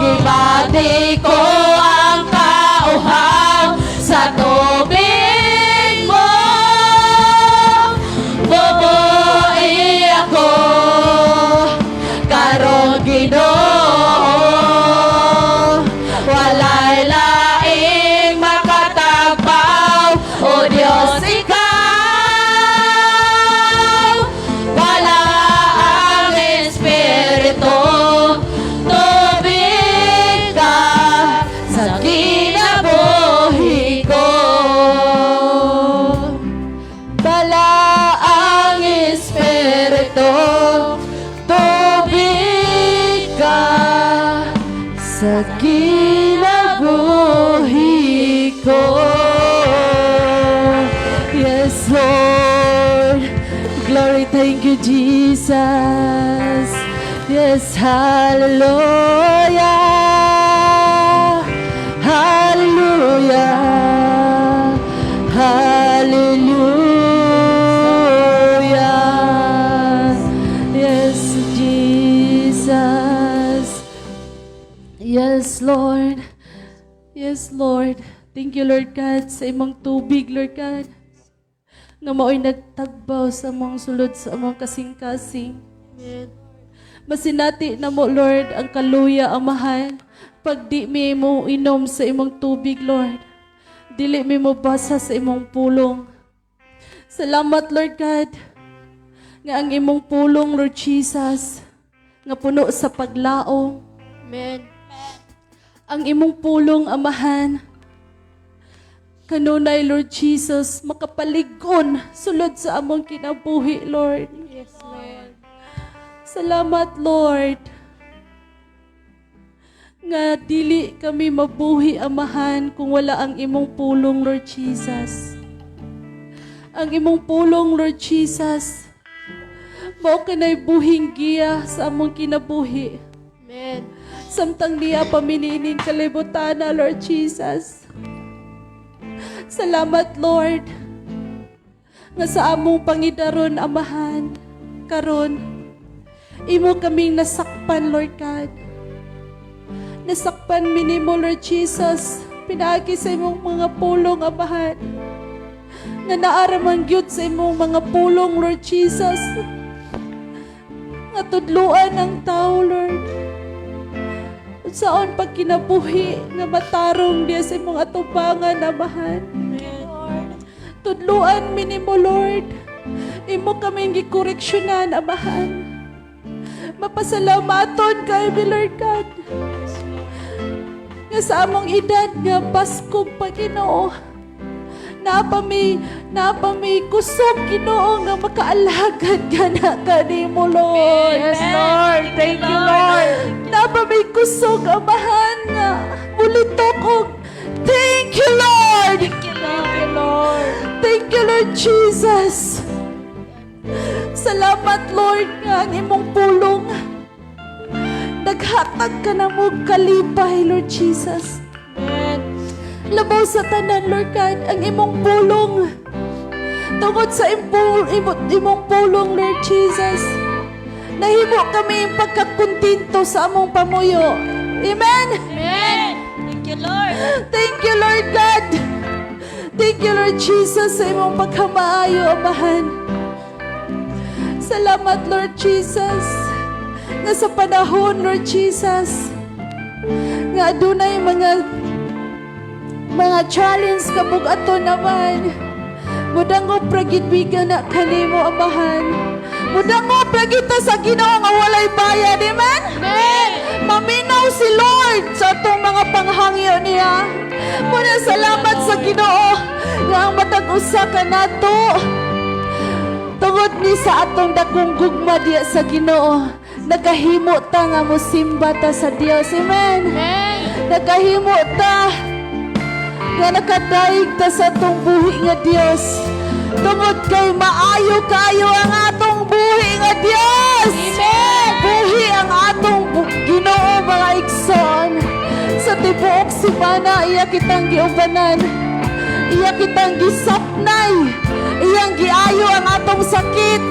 Gibati ko ang kauhaw sa tubig mo. Bubuhi ako karon, Ginoo. Walay laing makatagbaw, O Diyos, ikaw. Wala ang Espiritu, tubig ka sa kinabuhi ko. Bala ang Espiritu, tubig ka sa kinabuhi ko. Yes, Lord. Glory, thank you, Jesus. Yes, hallelujah. Hallelujah. Hallelujah. Yes, Jesus. Yes, Lord. Yes, Lord. Thank you, Lord God, sa imong tubig, Lord God, nga mao'y nagtagbaw sa among sulod, sa among kasing-kasing. Amen. Masinati namo, Lord, ang kaluya, Amahan, pag di mi mo inom sa imong tubig, Lord. Dili mi mo basa sa imong pulong. Salamat, Lord God, nga ang imong pulong, Lord Jesus, nga puno sa paglaom. Amen. Ang imong pulong, Amahan, kanunay, Lord Jesus, makapalig-on sulod sa among kinabuhi, Lord. Yes, Lord. Salamat, Lord, nga dili kami mabuhi, Amahan, kung wala ang imong pulong, Lord Jesus. Ang imong pulong, Lord Jesus, mao kanay buhing giya sa among kinabuhi. Amen. Samtang niya pa mi niining kalibutana, Lord Jesus. Salamat, Lord, nga sa among pangidaron, Amahan, karon, imo kaming nasakpan, Lord God. Nasakpan mi nimo, Lord Jesus, pinaagi sa imong mga pulong, Amahan. Nga naa ra man gyud sa imong mga pulong, Lord Jesus, nga tudluan ang tao, Lord, unsaon pagkinabuhi nga matarong diya sa imong atubangan, Amahan. Tudluan mi nimo, Lord. Imo kaming gikoreksyonan, Amahan. Mapasalamaton kay mi, Lord God, nga sa among edad nga baskog pa, Ginoo, naa pa mi kusog, Ginoo, nga makaalagad ka na kanimo, Lord. Yes, Lord. Thank you, Lord. Naa pa mi kusog, Amahan, nga mulitok og thank you, Lord. Thank you, Lord. Thank you, Lord Jesus. Salamat, Lord, nga ang imong pulong naghatag ka namo kalipay, Lord Jesus. Amen. Labaw sa tanan, Lord God, ang imong pulong. Tungod sa imong pulong, Lord Jesus, nahimo kami pagkakontento sa among pamuyo. Amen. Amen. Thank you, Lord. Thank you, Lord God. Thank you, Lord Jesus, sa imong pagkamaayo, Amahan. Salamat, Lord Jesus, nga sa panahon, Lord Jesus, nga adunay mga challenge kabug-aton naman, mudangop ra gid mi na kanimo, Amahan. Mudangop lagi ta sa Ginoo nga walay bayad. Amen? Amen. Maminaw si Lord sa atong mga panghangyo niya. Muna salamat sa Ginoo nga ang matag usa ka nato. Tungod ni sa atong dakong gugma diya sa Ginoo, nakahimo ta nga mosimba ta sa Dios. Amen. Amen. Nakahimo ta nga nakadaig ta sa atong buhi nga Dios. Tungod kay maayo kayo ang atong buhi nga Dios. Amen. Buhi ang atong Ginoo, mga igsoon. Sa tibuok simana, iya kitang giubanan. Iya kitang gisapnay. Iyang giayo ang atong sakit.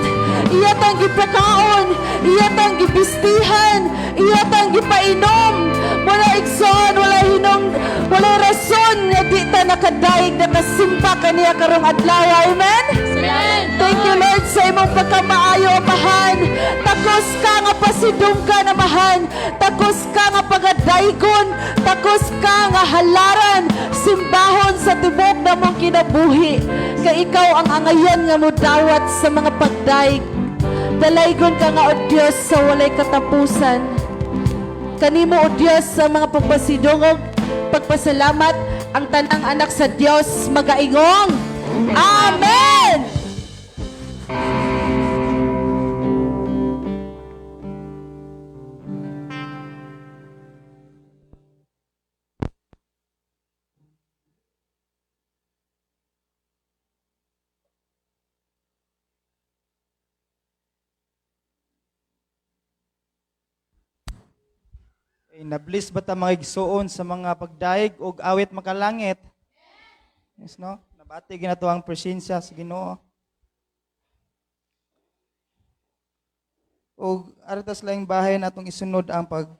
Iya tang gipakaon. Iya tang gibistihan. Iya tang gipainom. Wala, igsoon, wala hinong, wala rason nga di ta nakadaig, nakasimba kaniya karong adlaw. Amen? Amen. Thank you, Lord, sa imong pagkamaayo, Amahan. Takos ka nga pasidunggan, Amahan. Takos ka nga pagadaygon. Takos ka nga halaran. Simbahon sa tibok na mong kinabuhi. Kay ikaw ang angayan nga mudawat sa mga pagdaig. Dalaygon ka nga, O Diyos, sa walay katapusan. Kanimo, O Diyos, sa mga pagpasidungog, pagpasalamat, ang tanang anak sa Diyos magaingong. Amen! Ay, na-bless ba ta, mga igsuon, sa mga pagdaig og awit makalangit? Yes, no? Nabati ginato ang presensya sa Ginoo. Og artas laing bahay natong isunod ang pag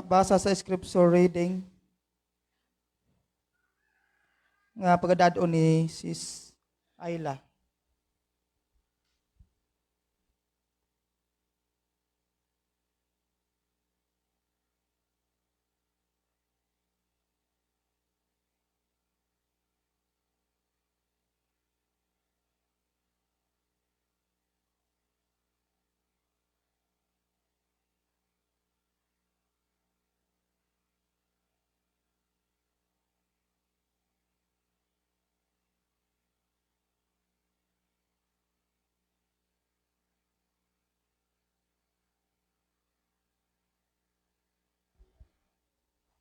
basa sa scripture reading nga pagadad-on ni Sis Ayla.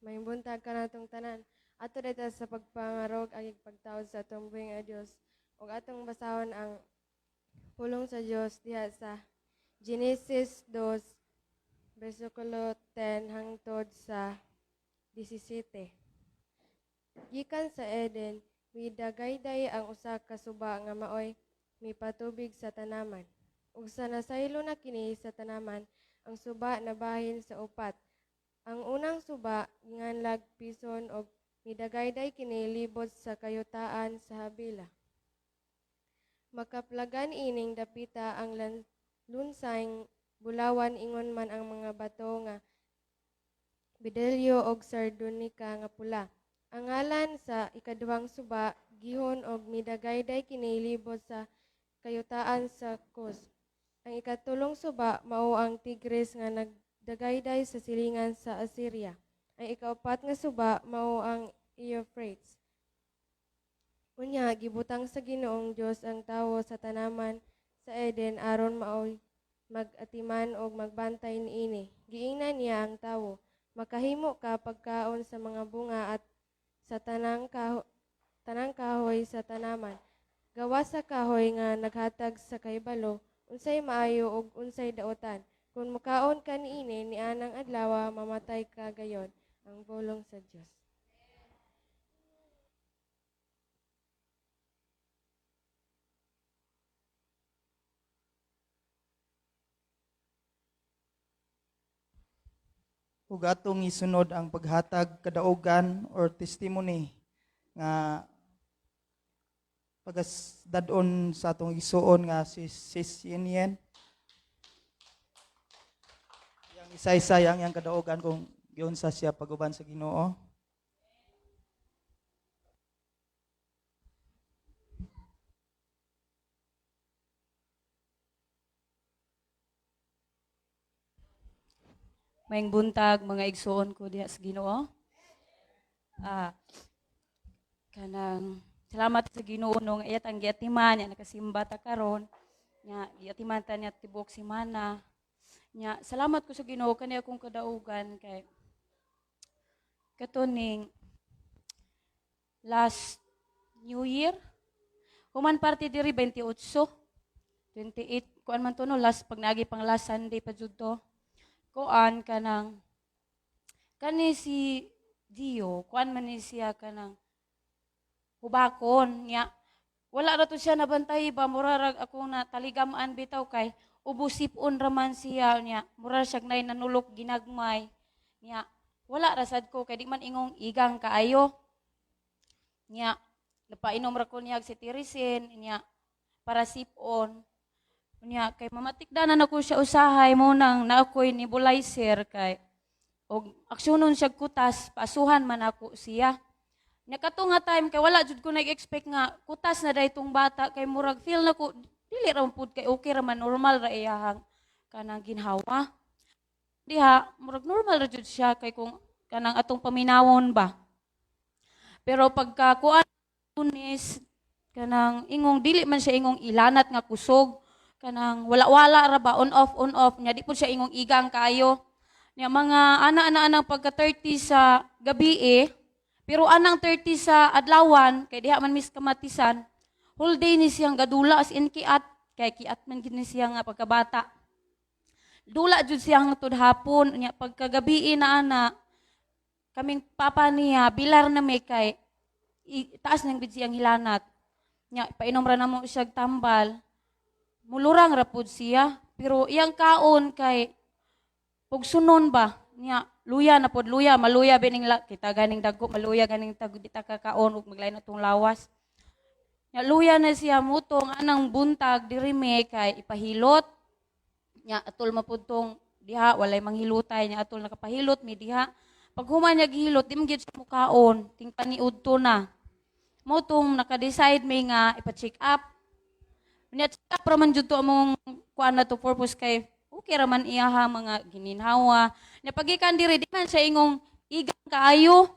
Maayong buntag kanatong tanan. Ato dito sa pagpangarog ang pagtawad sa atong buhi nga Dios ug atong basahon ang pulong sa Dios diha sa Genesis 2 bersikulo 10 hangtod sa 17. Gikan sa Eden, midagayday ang usa ka suba nga maoy mipatubig sa tanaman. Ug sa nasaylo na kini sa tanaman, ang suba nabahin sa upat. Ang unang suba ginganlag Pison og midagayday kini libot sa kayutaan sa Habila. Makaplagan ining dapita ang lunsang bulawan ingon man ang mga bato nga bedelyo og sardonika nga pula. Ang ngalan sa ikaduhang suba Gihon og midagayday kini libot sa kayutaan sa Cus. Ang ikatulong suba mao ang Tigris nga nagdagayday sa silingan sa Assyria. Ang ikaupat nga suba mao ang Euphrates. Unya gibutang sa Ginoong Dios ang tawo sa tanaman sa Eden aron maoy mag-atiman og magbantay niini. Giingnan niya ang tawo, makahimo ka pagkaon sa mga bunga at sa tanang kahoy sa tanaman. Gawas sa kahoy nga naghatag sa kahibalo unsay maayo ug unsay dautan. Kung mukaon ka niini nianang adlaw, mamatay ka gayon. Ang pulong sa Dios. Ug atong isunod ang paghatag kadaugan or testimony nga pagasdad-on sa atong igsuon nga si Sis Yen. Yang isa-isa ang iyang kadaugan kung giunsa siya pag-uban sa Ginoo. Maayong buntag, mga igsuon ko diha sa Ginoo. Kanang salamat sa Ginoo no nga iya tang giatiman nya nakasimba ta karon. Nya giatiman ta niya tibuok semana. Nya salamat ko sa Ginoo kani akong kadaugan kay kato ning last New Year. Human party diri 28, 28 kuan man to no, last pag naagi pang last Sunday pa jud to. Kuan kanang kani si Dio, kuan man ni siya kanang hubakon nya. Wala ra to siya nabantay ba, mura rag ako na taligaman bitaw kay ubusipon raman siya nya, mura siya nay nanulok ginagmay nya. Wala ra sad ko kay di man ingong igang kaayo nya. Napainom ra ko niya og cetirizine nya para sipon nya kay mamatikda na nako siya usahay mo nang naa ko'y nebulizer kay og aksyonon siya kutas, paasuhan man ako siya. Nya kato nga time kay wala jud ko nag-expect nga kutas na day tong bata kay murag feel na ko dili ra man pud kay okay ra man, normal ra iyahang kanang ginhawa. Diha murag normal ra jud siya kay kung kanang atong paminawon ba. Pero pagka kuan Lunes, kanang ingong dili man siya ingong ilanat nga kusog, kanang wala-wala ra ba, on off, on off nya, di pud siya ingong igang kaayo. Nya mga ana ana anang pagka 30 sa gabi eh, pero anang 30 sa adlawan kay diha man mis kamatisan, whole day ni siyang gadula, as in kiat kay kiat man gid ni siya nga pagkabata. Dula jud siya hangtod hapon. Nya pagkagabi na ana, kaming papa niya bilar na may kay taas nang bid siyang hilanat. Nya painom ra namo siya tambal, mulurang ra pud siya, pero iyang kaon kay pugsunon ba nya, luya na pod, luya, maluya bining la, kita ganing dagko maluya ganing tag di ta kakaon ug maglain atong lawas. Nya luya na siya mutong anang buntag diri me kay ipahilot. Nya atol mapud tong diha walay manghilutay, nya atol nakapahilot mi diha. Pag human niya gihilot, di man gyud siya mukaon, ting paniudto na. Mo tong naka-decide mi nga ipa-check up. Nya check up ra man jud to among kuan na to purpose kay okay ra man iyaha mga gininhawa. Nya pagikan diri, di man siya ingong igang kaayo.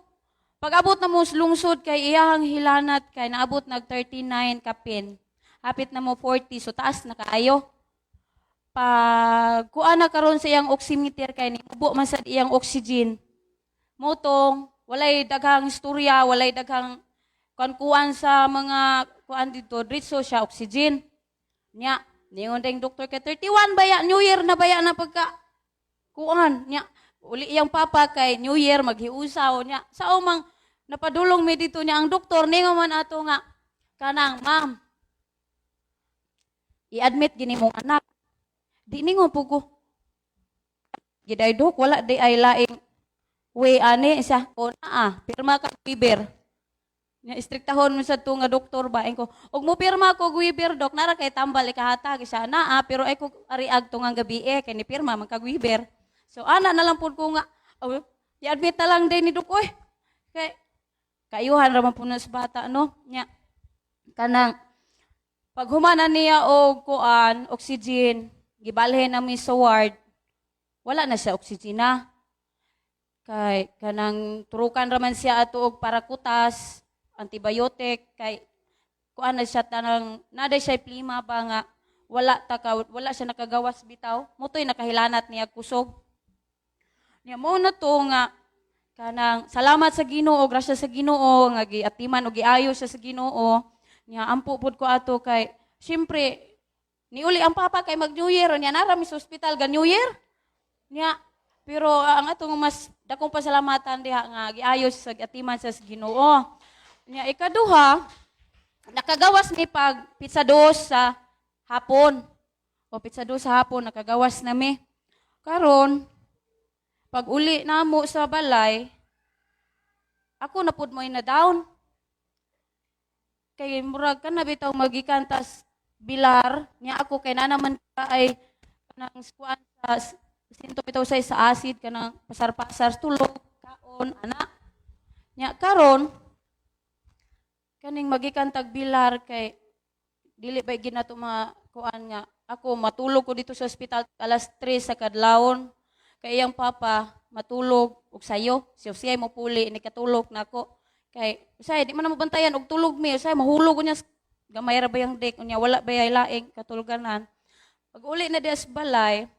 Pag abot na mo sa lungsod kay iyahang hilanat kay naabot nag 39 kapin. Hapit na mo 40, so taas na kaayo. Pag kuan na karon sa iyang oximeter kay nimubo man sad iyang oxygen. Motong walay daghang istorya, walay daghang kuan-kuan sa mga kuan dito, diretso siya oxygen. Nya, ningon ding doktor kay 31 baya, New Year na baya na pagka kuan nya. Uli iyang papa kay New Year maghiusaw nya. Sa umang napadulong mi dito niya ang doktor ningon man ato nga kanang, "Ma'am, i-admit gini mong anak." Di ningon po ko. "Giday dok, wala di ay laing way ani siya." "O naa, pirma ka waiver." Nya istriktahon mo sa to nga doktor ba ko. "Og mo pirma ko waiver, dok, nara kay tambal ikahatag siya." "Naa, pero ay ko ariag to nga gabi eh kay ni pirma man kag waiver." So ana na lang pud ko nga oh, i-admit na lang din ni dok oy. Kay kayuhan ra man po na sa bata no. Nya kanang pag humana niya og kuan oxygen, gibalhin na mi sa ward. Wala na siya oxygen na. Kay kanang turukan ra man siya ato og para kutas, antibiotic kay kuan na siya tanang naday siya plima ba nga wala ta ka, wala siya nakagawas bitaw. Motoy nakahilanat niya kusog. Nya mo na to nga kanang salamat sa Ginoo, grasya sa Ginoo nga giatiman og giayo siya sa Ginoo. Nya ampo pud ko ato kay syempre niuli ang papa kay mag New Year nya nara mi sa ospital ga New Year. Nya pero ang atong mas dakong pasalamatan diha nga giayo sa giatiman sa Ginoo. Nya ikaduha, nakagawas mi pag pizza dos sa hapon. O pizza dos sa hapon nakagawas na mi. Karon pag uli namo sa balay, ako na pud mo na down. Kay murag ka na bitaw magikan tas bilar nya ako kay na naman ka ay kanang kuan sa sinto bitaw sa acid, kanang pasar-pasar tulog kaon ana. Nya karon kaning magikan tag bilar kay dili ba ginato mga kuan nga ako matulog ko dito sa ospital alas 3 sa kadlawon. Kay iyang papa matulog og sayo, siya siya mo puli ni katulog nako. Kay usay di man na mabantayan og tulog mi, usay mahulog unya gamay ra ba yung deck unya, wala ba yay laing katulganan. Pag uli na diya sa balay,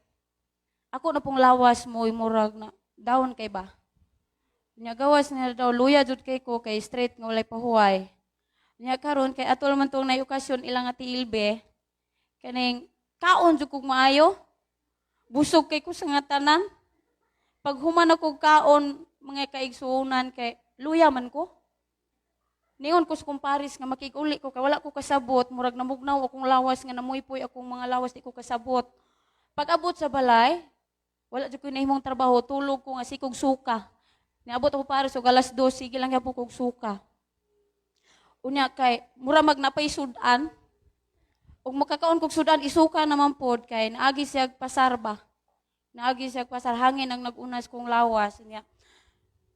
ako na pong lawas mo murag na down kay ba. Nya gawas nga daw luya jud kay ko kay straight nga walay pahuway. Nya karon kay atol man tong nay okasyon ilang ati Ilbe, kaning kaon jud kog maayo. Busog kay ko sa nga tanan. Pag human ako kaon, mga kaigsuonan, kay luya man ko. Ningon ko sa kumpares nga makig-uli ko kay wala ko kasabot, murag namugnaw akong lawas nga namuypoy akong mga lawas, di ko kasabot. Pag abot sa balay, wala jud ko nahimong trabaho, tulog ko nga sikog suka. Niabot ako pares og alas 2, sige lang gyapon kog suka. Unya kay mura mag napay sudan. Ug makakaon kog sudan, isuka naman pod kay naagi siya pasar ba. Naagi siya pasar, hangin ang nagunas kong lawas niya.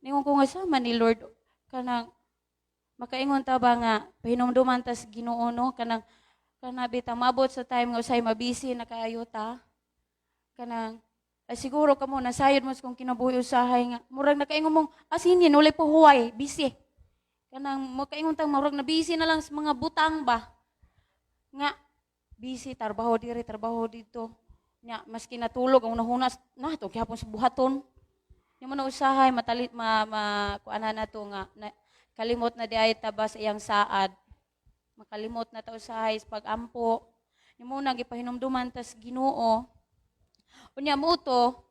Ningon ko nga sama ni Lord, kanang makaingon ta ba nga pahinumduman tas Ginoo, no, kanang kana bitaw mabot sa time nga usay mabisi na kaayo ta, kanang ay, siguro kamo nasayod mo sa kung kinabuhi usahay nga murag nakaingon mong asinin walay pahuway, busy, kanang makaingon tang murag na busy na lang sa mga butang ba, nga busy trabaho diri, trabaho dito, nya maski natulog ang unahuna na to gihapon sa buhaton. Nya mo na usahay matalit ma, ma kuana na to nga na, kalimot na diay ta ba sa iyang saad, makalimot na ta usahay sa pag-ampo. Nya mo na gipahinumduman tas Ginoo. Unya mo to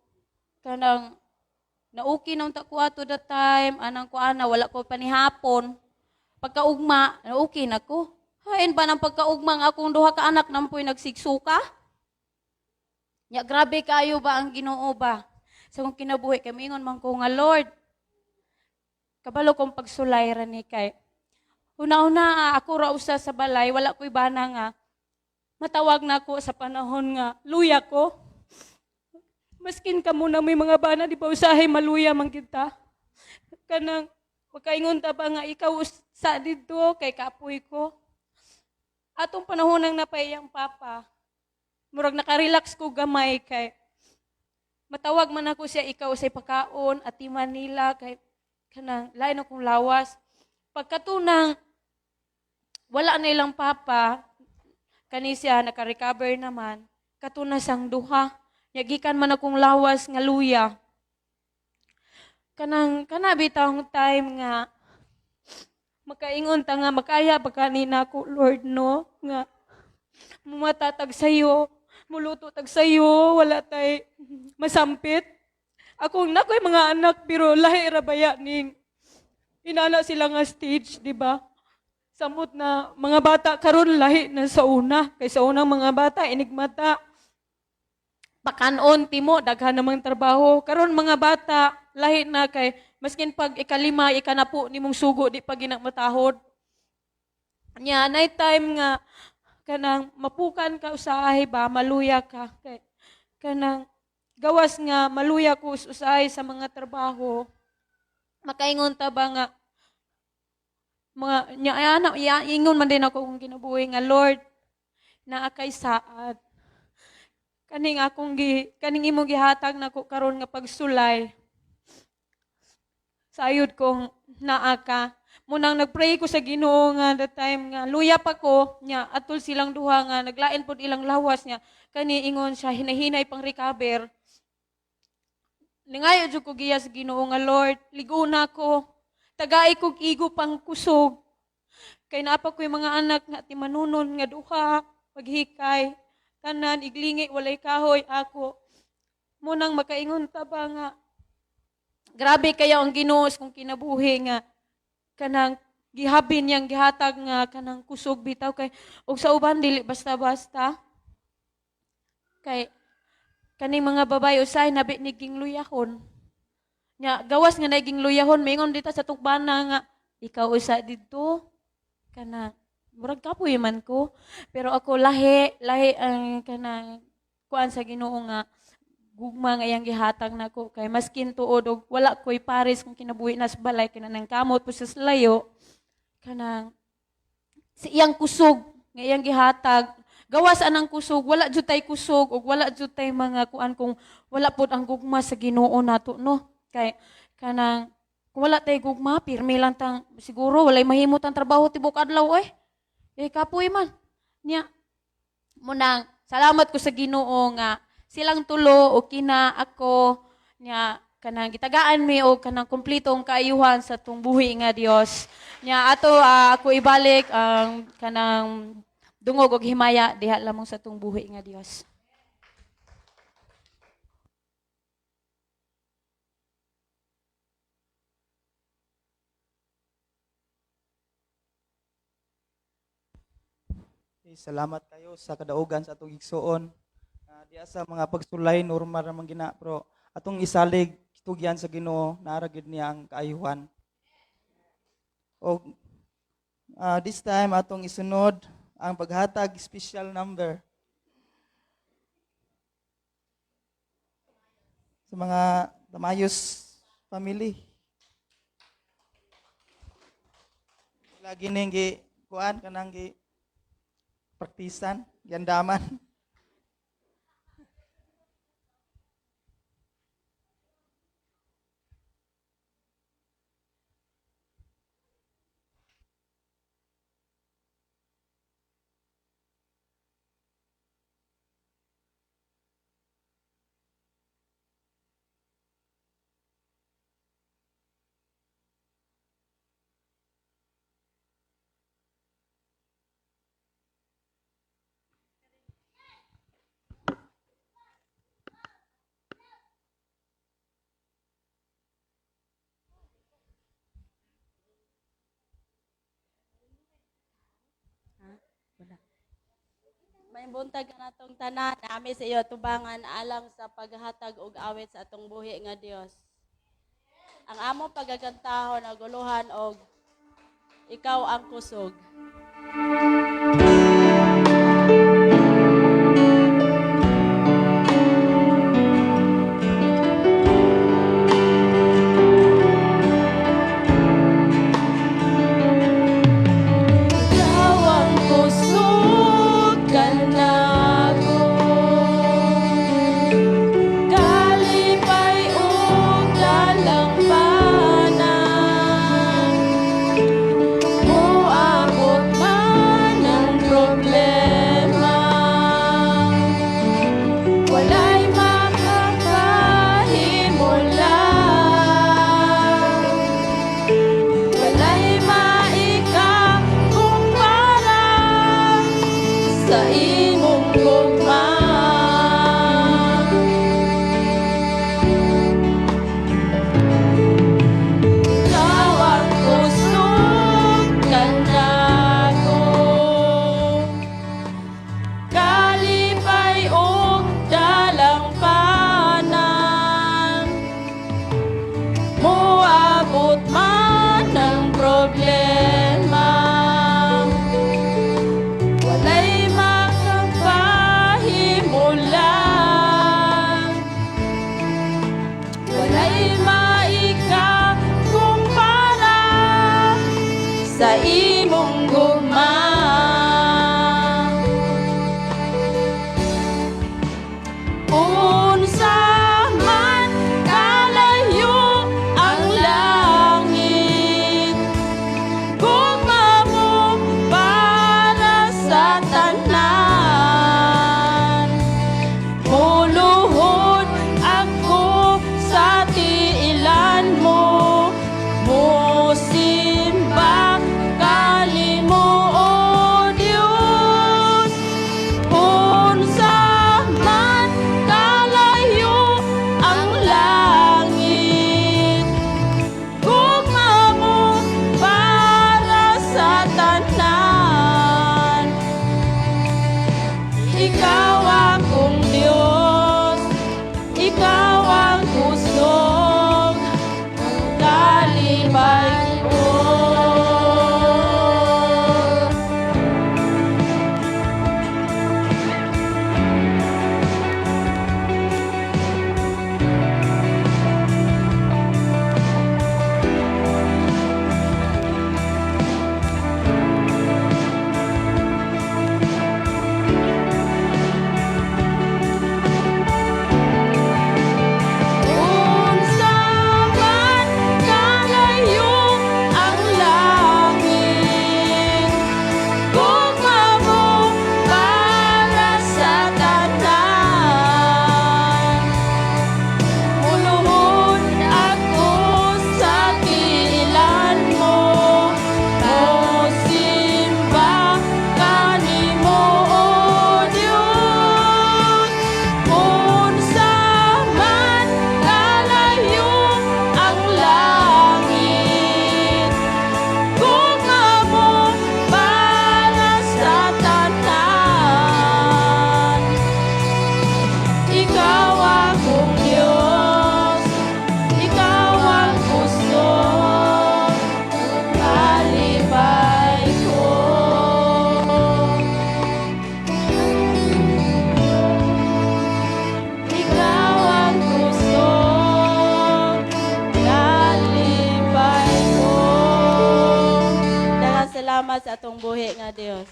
kanang nauki na unta ko ato that time anang kuana, wala ko panihapon. Pagkaugma nauki na ko. Hain ba ng pagkaugma ang akong duha ka anak nampoy nagsigsuka. Nya grabe kayo ba ang Ginoo ba sa akong kinabuhi, kay moingon man ko nga, "Lord, kabalo kong pagsulay ra ni." Kay una-una ako ra usa sa balay, wala ko'y bana nga matawag na ako sa panahon nga luya ko. Maskin kamo na may mga bana, di ba usahay maluya man kita? Kanang makaingon ta ba nga ikaw usa didto kay kapoy ko. Atong panahon nang napaiyang papa, murag nakarelax ko gamay kay matawag man ako siya, ikaw sa pakaon, ati Manila, kay kanang lain akong lawas. Pagkatunang wala na ilang papa, kani siya naka-recover naman, katuna sang duha. Nya gikan man akong lawas nga luya. Kanang kana bitawng time nga makaingon ta nga makaya ba kanina ko, Lord, no, nga mumatatag sayo, muluto tag sayo, wala tay masampit. Akong nakoy mga anak pero lahi ra baya ning inana sila nga stage, di ba? Samot na mga bata karon lahi na sa una. Kay sa unang mga bata inigmata. Pakanon timo, daghan namang trabaho. Karon mga bata lahi na kay maskin pag ikalima, ikanapo nimong sugo, di pa gina matahod. Nya night time nga kanang mapukan ka usahay ba, maluya ka kay kanang gawas nga maluya ko usahay sa mga trabaho. Makaingon ta ba nga mga nya ana ya, ingon man din ako kung kinabuhi nga, "Lord, naa kay saad kaning akong gi kaning imong gihatag nako karon nga pagsulay, sayod kong naa ka." Munang nagpray ko sa Ginoo nga the time nga luya pa ko, nya atol silang duha nga naglain pod ilang lawas, nya kani ingon siya hinahinay pang recover. Ningayo jud ko giya sa Ginoo nga, "Lord, ligo na ko, tagai kog igo pang kusog kay naa pa ko'y mga anak nga timanunon nga duha, paghikay tanan, iglingi, walay kahoy ako." Munang makaingon ta ba nga grabe kaya ang Ginoo sa kong kinabuhi nga kanang gihabi niyang gihatag nga kanang kusog bitaw, kay og sa uban dili basta-basta, kay kaning mga babae usahay nabi niging luyahon. Nya gawas nga naging luyahon, maingon dita sa tukbana nga ikaw usa didto, kana murag kapoy man ko. Pero ako lahi lahi ang kanang kuan sa Ginoo nga gugma nga iyang gihatag nako, kay maskin tuod og wala ko'y pares kung kinabuhi na sa balay, kay nang kamot po sa layo, kanang sa iyang kusog nga iyang gihatag. Gawas anang kusog, wala jud tay kusog ug wala jud tay mga kuan kung wala pod ang gugma sa Ginoo nato, no? Kay kanang kung wala tay gugma, pirmi lang tang siguro walay mahimot ang trabaho tibok adlaw eh. Eh kapoy man. Nya munang salamat ko sa Ginoo nga silang tulo o kina ako nya kanang gitagaan mi og kanang kumpletong kaayuhan sa tong buhi nga Dios. Nya ato ako ibalik ang kanang dungog og himaya diha lamang sa tong buhi nga Dios. Okay, salamat kayo sa kadaugan sa atong igsuon. Diya sa mga pagsulay normal ra man gina, pero atong isalig tugyan sa Ginoo, naara gid niya ang kaayuhan. Og this time atong isunod ang paghatag special number sa mga Tamayos family. Lagi ning gi kuan kanang gi praktisan, giandaman. May buntag natong tanan, nami sa iyo tubangan alang sa paghatag og awit sa atong buhi nga Dios. Ang among pagagantahon aguluhan og ikaw ang kusog. Ikaw ang kusog kanako, kalipay ug dalampanan. Moabot man ang problema, walay makakahimula. Walay maikakumpara sa imong gugma. Ikaw ang kusog kanako, kalipay ug dalampanan. Moabot man ang problema, walay makapahimula. Walay maikakumpara sa imong gugma. Unsa man kalayo ang langit, gugma mo para sa tanan. Muluhod ako sa tiilan mo, musimba kanimo. palakpakan sa atong buhi nga Dios.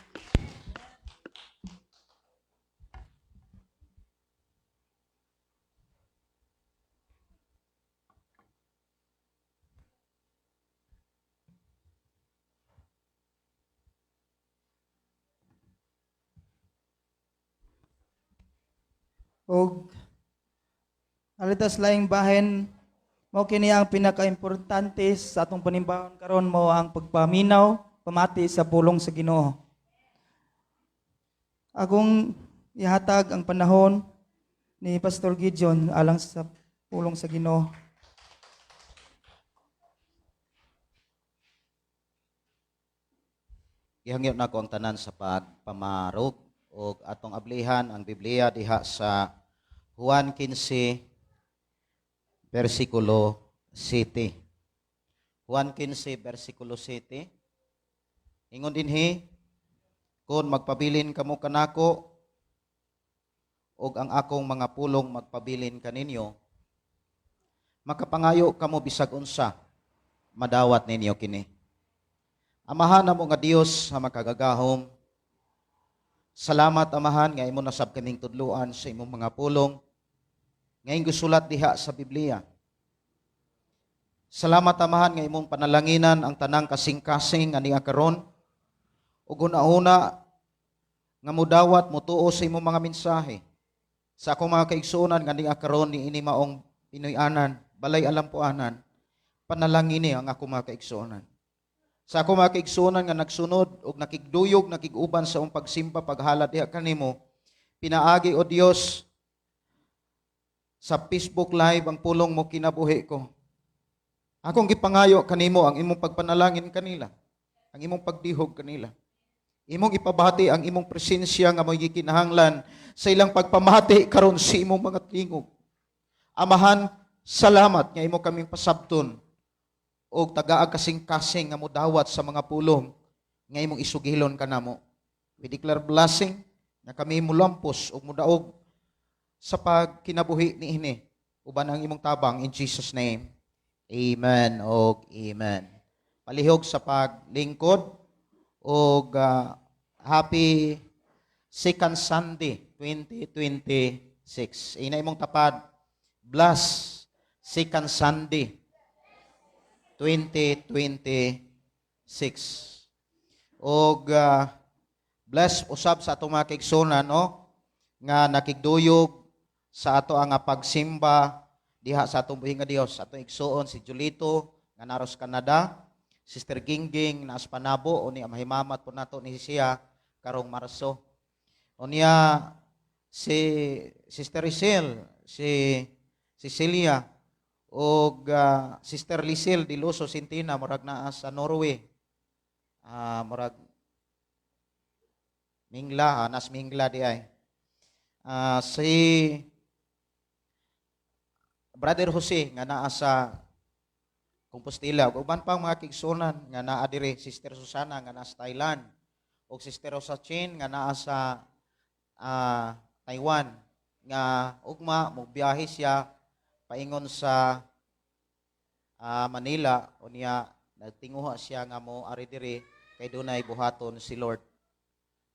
Og alitas laing bahin, mao kini ang pinakaimportante sa atong panimbahon karon, mao ang pagpaminaw, pamati sa pulong sa Ginoo. Akong ihatag ang panahon ni Pastor Gideon alang sa pulong sa Ginoo. Gihangyo nako ang tanan sa pagpamarog ug atong ablihan ang Biblia diha sa Juan 15 versikulo 7. Juan 15 versikulo 7. Ingon dinhi, "Kon magpabilin kamo kanako ug ang akong mga pulong magpabilin kaninyo, makapangayo kamo bisag unsa, madawat ninyo kini." Amahan namo nga Dios sa makagagahom, salamat, Amahan, nga imo nasab kaming tudluan sa imong mga pulong nga imong gisulat diha sa Biblia. Salamat, Amahan, nga imong panalanginan ang tanang kasing-kasing nga niya karon ug hunahuna nga mudawat, mutuo sa imong mga mensahe. Sa akong mga kaigsuonan nga niya karon ni ini maong Pinoy-anan, balay alampuanan, panalangini ang akong mga kaigsuonan. Sa akong mga kaigsuonan nga nagsunod og nakigduyog, nakig-uban sa akong pagsimba, paghalad diha kanimo, pinaagi, o Dios, sa Facebook Live ang pulong mo kinabuhi ko. Akong gipangayo kanimo ang imong pagpanalangin kanila, ang imong pagdihog kanila. Imong ipabati ang imong presensya nga mo'y gikinahanglan sa ilang pagpamati karon sa imong mga tingog. Amahan, salamat nga imo kaming pasabton og tagaag kasing-kasing nga modawat sa mga pulong nga imong isugilon kanamo. We declare blessing nga kami mulampos ug mudaog sa pagkinabuhi niini uban ang imong tabang, in Jesus' name. Amen og amen. Palihog sa paglingkod og happy second Sunday 2026. Ina imong tapad, bless second Sunday 2026. Og bless usab sa atong mga kaigsuonan, no, nga nakigduyog sa ato ang pagsimba diha sa atong buhi nga Dios. Atong igsuon si Julito nga naros Canada, Sister Gingging naas Panabo, unya mahimamat po nato ni siya karong Marso. Unya si Sister Isel, si Cecilia og Sister Lizel Diluso Sintina, murag naa sa Norway. Murag Mingla, nas Mingla di ay. Si Brother Jose nga naa sa Compostela ug uban pang mga kaigsuonan nga naa diri, Sister Susana nga naa sa Thailand ug Sister Rosa Chin nga naa sa Taiwan, nga ugma mo biyahe siya paingon sa Manila, unya nagtinguha siya nga mo ari diri kay dunay buhaton si Lord,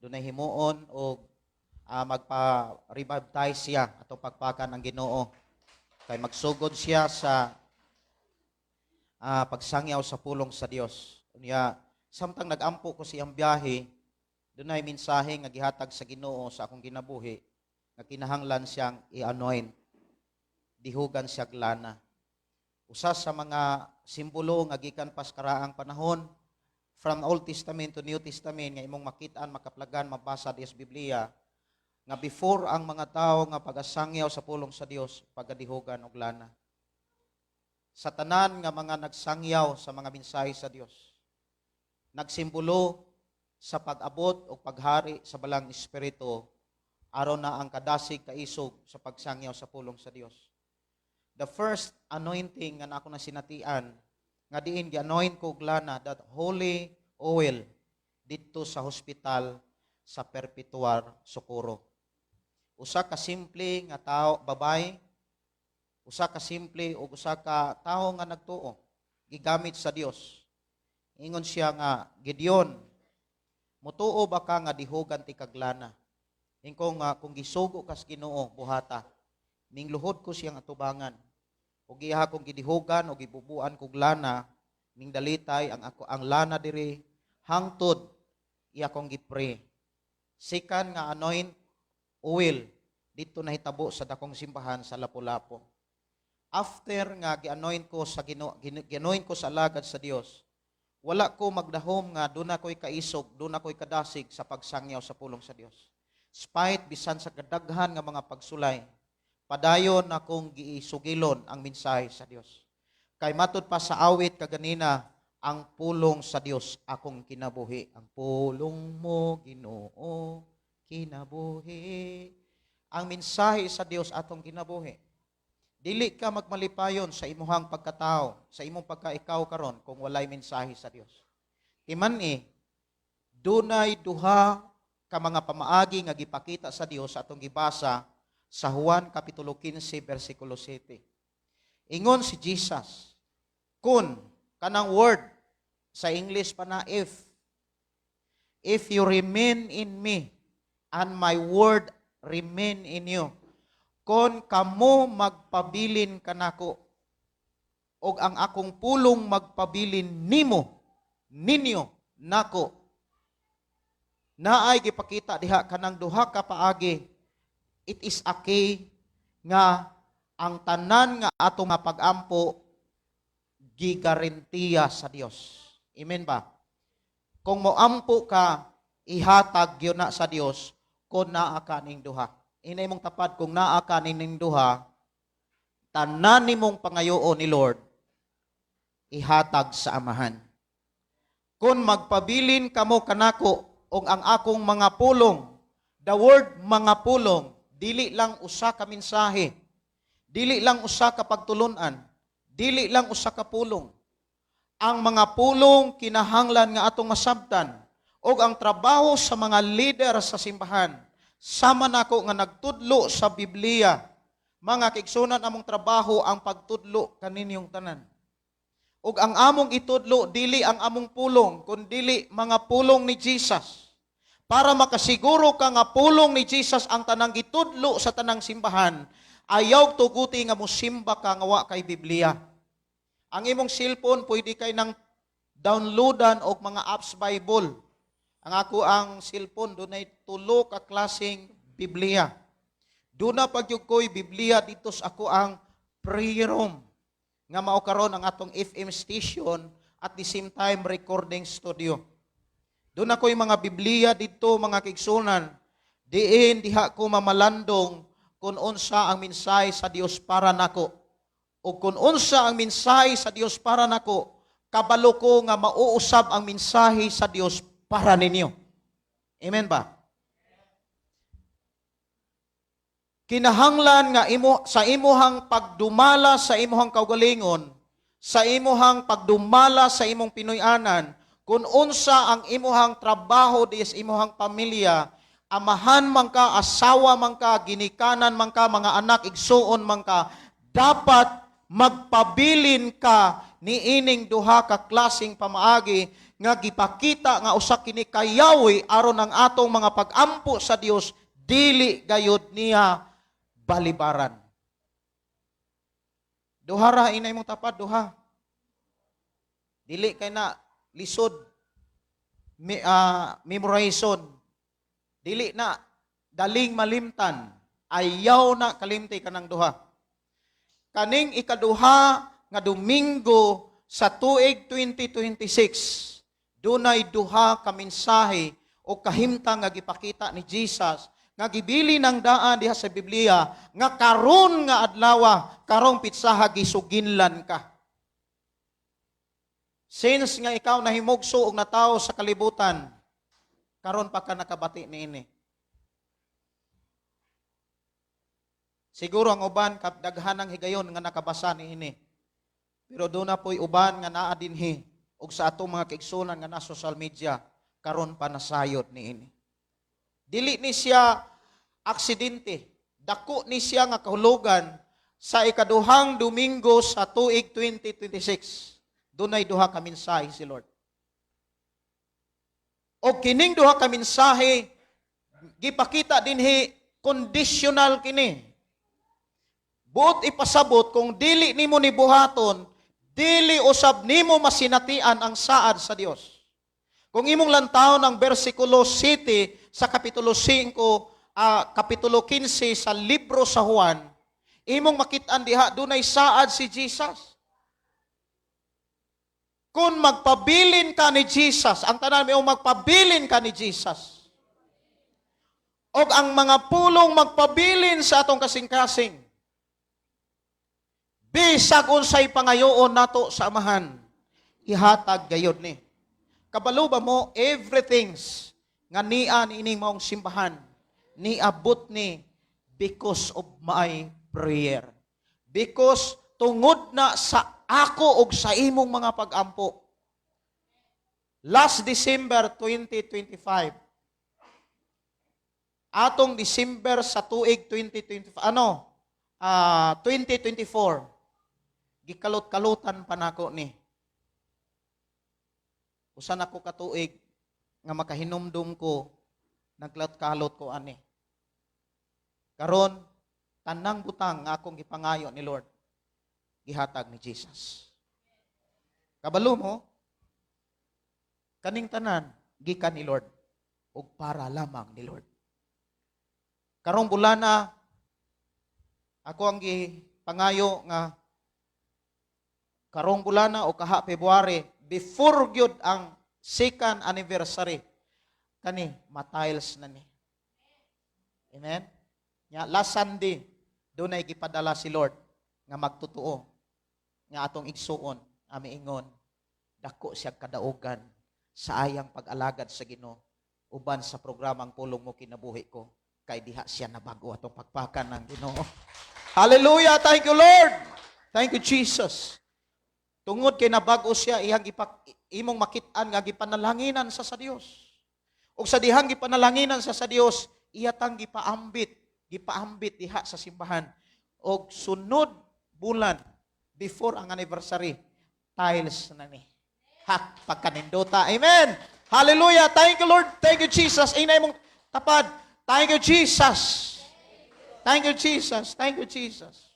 dunay himuon og magpa-rebaptize siya atong pagpakan ang Ginoo kay magsugod siya sa pagsangyaw sa pulong sa Dios. Unya samtang nagampo ko siyang biyahe, dunay mensahe nga gihatag sa Ginoo sa akong ginabuhi nga kinahanglan siyang i-anoint, dihugan siya lana. Usa sa mga simbolo nga gikan pas karaang panahon, from Old Testament to New Testament, nga imong makitaan, makaplagan, mabasa di sa Biblia nga before ang mga tao nga pagasangyaw sa pulong sa Dios, pagadihugan og lana. Sa tanan nga mga nagsangyaw sa mga mensahe sa Dios, nagsimbolo sa pag-abot o paghari sa Balang Espiritu aron na ang kadasig kaisog sa pagsangyaw sa pulong sa Dios. The first anointing nga nako na sinatian nga diin gi-anoint ko og lana, that holy oil, didto sa hospital sa Perpetual Socorro. Usa ka simple nga tao, babay, usa ka simple ug usa ka tawo nga nagtuo, gigamit sa Dios. Ingon siya nga, "Gideon, Mutuo ba ka nga dihugan ti kag lana? Ingko nga kung gisugo kas Ginoo buhata, mingluhod ko siyang atubangan. Ug iya kong gidihugan o gibubuan kog lana, ning dalitay ang ako ang lana diri hangtod iya kong gipray. Sikan nga anoint oil dito nahitabo sa dakong simbahan sa Lapu-Lapu. After nga gi-anoint ko sa Ginoo, gi-anoint ko sa alagad sa Dios, wala ko magdahom nga doon ako'y kaisog, doon ako'y kadasig sa pagsangyaw sa pulong sa Dios. Spite bisan sa kadaghan nga mga pagsulay, padayon akong giisugilon ang mensahe sa Dios. Kay matud pa sa awit kaganina, ang pulong sa Dios akong kinabuhi. Ang pulong mo, Ginoo, kinabuhi. Ang mensahe sa Dios atong kinabuhi. Dili ka magmalipayon sa imuhang pagkatao, sa imong pagkaikaw karon kung walay mensahe sa Dios. Timan eh, dunay duha ka mga pamaagi nga gipakita sa Dios sa atong gibasa sa Juan Kapitulo 15 versikulo 7. Ingon si Jesus, kun kanang word sa English pa na if you remain in me and my word remain in you, kon kamo magpabilin kanako og ang akong pulong magpabilin nimo ninyo nako. Naay gipakita diha kanang duha ka paagi. It is a key nga ang tanan nga atong nga pag-ampo gigarantiya sa Dios. Amen ba? Kung moampo ka, ihatag gyud na sa Dios kung naa ka ning duha. Inay mong tapad, kung naa ka ning duha, tanan nimong pangayoon ni Lord, ihatag sa Amahan. Kung magpabilin kamo kanako og ang akong mga pulong, the word mga pulong, dili lang usa ka mensahe, dili lang usa ka pagtulunan, dili lang usa ka pulong. Ang mga pulong kinahanglan nga atong masabtan og ang trabaho sa mga leader sa simbahan, sama nako nga nagtudlo sa Biblia, mga kaigsunan, among trabaho ang pagtudlo kaninyong tanan. Ug ang among itudlo dili ang among pulong kundili mga pulong ni Jesus. Para makasiguro ka nga pulong ni Jesus ang tanang gitudlo sa tanang simbahan, ayaw tuguti nga mosimba ka nga wa kay Biblia. Ang imong cellphone pwede kay nang downloadan og mga apps Bible. Ang ako ang cellphone dunay tulo ka klaseng Biblia. Duna pa gyud ko'y Biblia dito sa ako ang prayer room nga mao karon ang atong FM station at the same time recording studio. Doon ako'y mga Biblia dito, mga kaigsunan. Diin diha ko mamalandong kung unsa ang mensahe sa Dios para nako. O kung unsa ang mensahe sa Dios para nako, kabalo ko nga mauusab ang mensahe sa Dios para ninyo. Amen ba? Kinahanglan nga imo sa imuhang pagdumala sa imuhang kaugalingon, sa imuhang pagdumala sa imong Pinoy-anan, kung unsa ang imuhang trabaho di sa imuhang pamilya, amahan man ka, asawa man ka, ginikanan man ka, mga anak, igsuon man ka, dapat magpabilin ka niining duha ka klaseng pamaagi nga gipakita nga usa kini kayawi aron ang atong mga pag-ampo sa Dios dili gayud niya balibaran. Duha ra inay mong tapad, duha. Dili kay na lisod memorization. Dili na daling malimtan. Ayaw na kalimti kanang duha. Kaning ikaduha nga Domingo sa tuig 2026, dunay duha ka mensahe o kahimtang nga gipakita ni Jesus nga gibili ng daan diha sa Biblia nga karon nga adlawa, karong pitsaha, gisuginlan ka. Since nga ikaw nahimugso og natawo sa kalibutan, karon pa ka nakabati niini. Siguro ang uban daghan ang higayon nga nakabasa niini. Pero doon na po'y uban nga naa dinhi og sa atong mga kaigsunan nga na social media karon pa nasayod niini. Dili ni siya aksidente. Dako ni siya nga kahulugan sa ikaduhang Domingo sa tuig 2026. Dunay duha ka mensahe si Lord. O kining duha ka mensahe gipakita dinhi, conditional kini. Buot ipasabot, kung dili nimo ni buhaton, dili usab nimo masinatian ang saad sa Dios. Kung imong lantawon ang versikulo 7 sa kapitulo 5, kapitulo 15 sa libro sa Juan, imong makit-an diha dunay saad si Jesus. Kung magpabilin ka ni Jesus, ang tanan mo, magpabilin ka ni Jesus. Og ang mga pulong magpabilin sa atong kasing-kasing, bisag unsay pangayoon nato sa Amahan, ihatag gayod ni. Kabalo ba mo, everything nga niya ni ining maong simbahan, niabot ni because of my prayer. Because tungod na sa ako og sa imong mga pag-ampo. Last December 2025, atong December sa tuig 2025, ano, 2024, gikalot-kalutan pa nako ni. Usa na ko katuig nga makahinumdum ko, nagkalot-kalot ko ani. Karon, tanang butang nga akong gipangayo ni Lord, gihatag ni Jesus. Kabalo mo, kaning tanan gikan ni Lord ug para lamang ni Lord. Karong bulana, ako ang gipangayo nga karong bulana o kaha February, before gyud ang second anniversary, kani matiles na ni. Amen. Nya last Sunday, dunay gipadala si Lord nga magtotoo nga atong igsuon ami ingon dako siya kadaugan sa ayang pag-alagad sa Ginoo uban sa programang Pulong Mo Kinabuhi Ko, kay diha siya nabago. Atong pakpakan ng Ginoo. Hallelujah! Thank you, Lord! Thank you, Jesus. Tungod kay nabag-o siya, iyang imong makit-an nga gipanalanginan sa Dios. Ug sa dihang gipanalanginan sa Dios, iya tang gipaambit, gipaambit diha sa simbahan. Og sunod bulan before ang anniversary, tiles na ni. Hak pagkanindota. Amen. Hallelujah. Thank you, Lord. Thank you, Jesus. Inay mong tapad. Thank you, Jesus. Thank you, Jesus. Thank you, Jesus.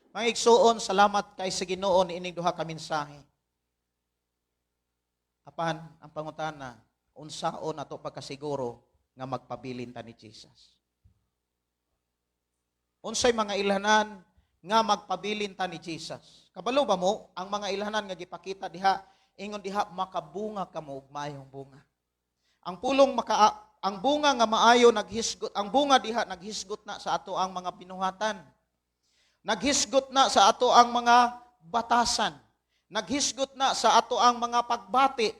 Mga igsuon, salamat kay sa Ginoo niining duha ka mensahe. Apan ang pangutana, unsaon nato pagkasiguro nga magpabilin ta ni Jesus? Unsay mga ilhanan nga magpabilin ta ni Jesus? Kabalo ba mo ang mga ilhanan nga gipakita diha, ingon diha, makabunga kamo og maayong bunga. Ang pulong maka ang bunga nga maayo naghisgot, ang bunga diha naghisgot na sa ato ang mga binuhatan. Naghisgot na sa ato ang mga batasan. Naghisgot na sa ato ang mga pagbati.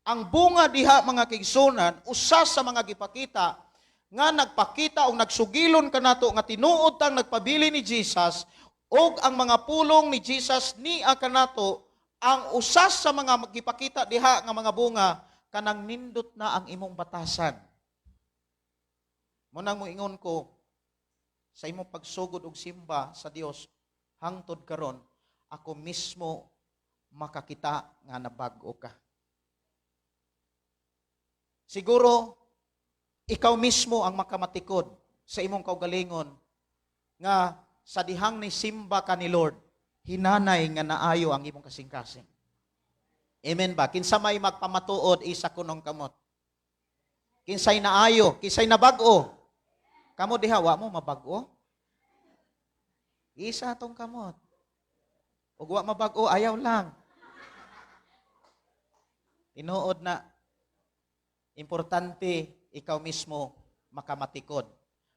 Ang bunga diha, mga kaigsuonan, usa sa mga gipakita nga nagpakita o nagsugilon kanato nga tinuod tang nagpabili ni Jesus og ang mga pulong ni Jesus niya kanato, ang usas sa mga gipakita diha nga mga bunga, kanang nindot na ang imong batasan. Mo nang moingon ko sa imong pagsugod og simba sa Dios hangtod karon, ako mismo makakita nga nabag-o ka. Siguro ikaw mismo ang makamatikod sa imong kaugalingon nga sa dihang ni simba ka ni Lord, hinanay nga naayo ang imong kasing-kasing. Amen ba? Kinsa may magpamatuod, isa kunong kamot? Kinsay naayo, kinsay nabag-o? Kamo diha, wa mo mabag-o? Isa tong kamot. Ug wa mabag-o, ayaw lang. Tinuod na importante ikaw mismo makamatikod.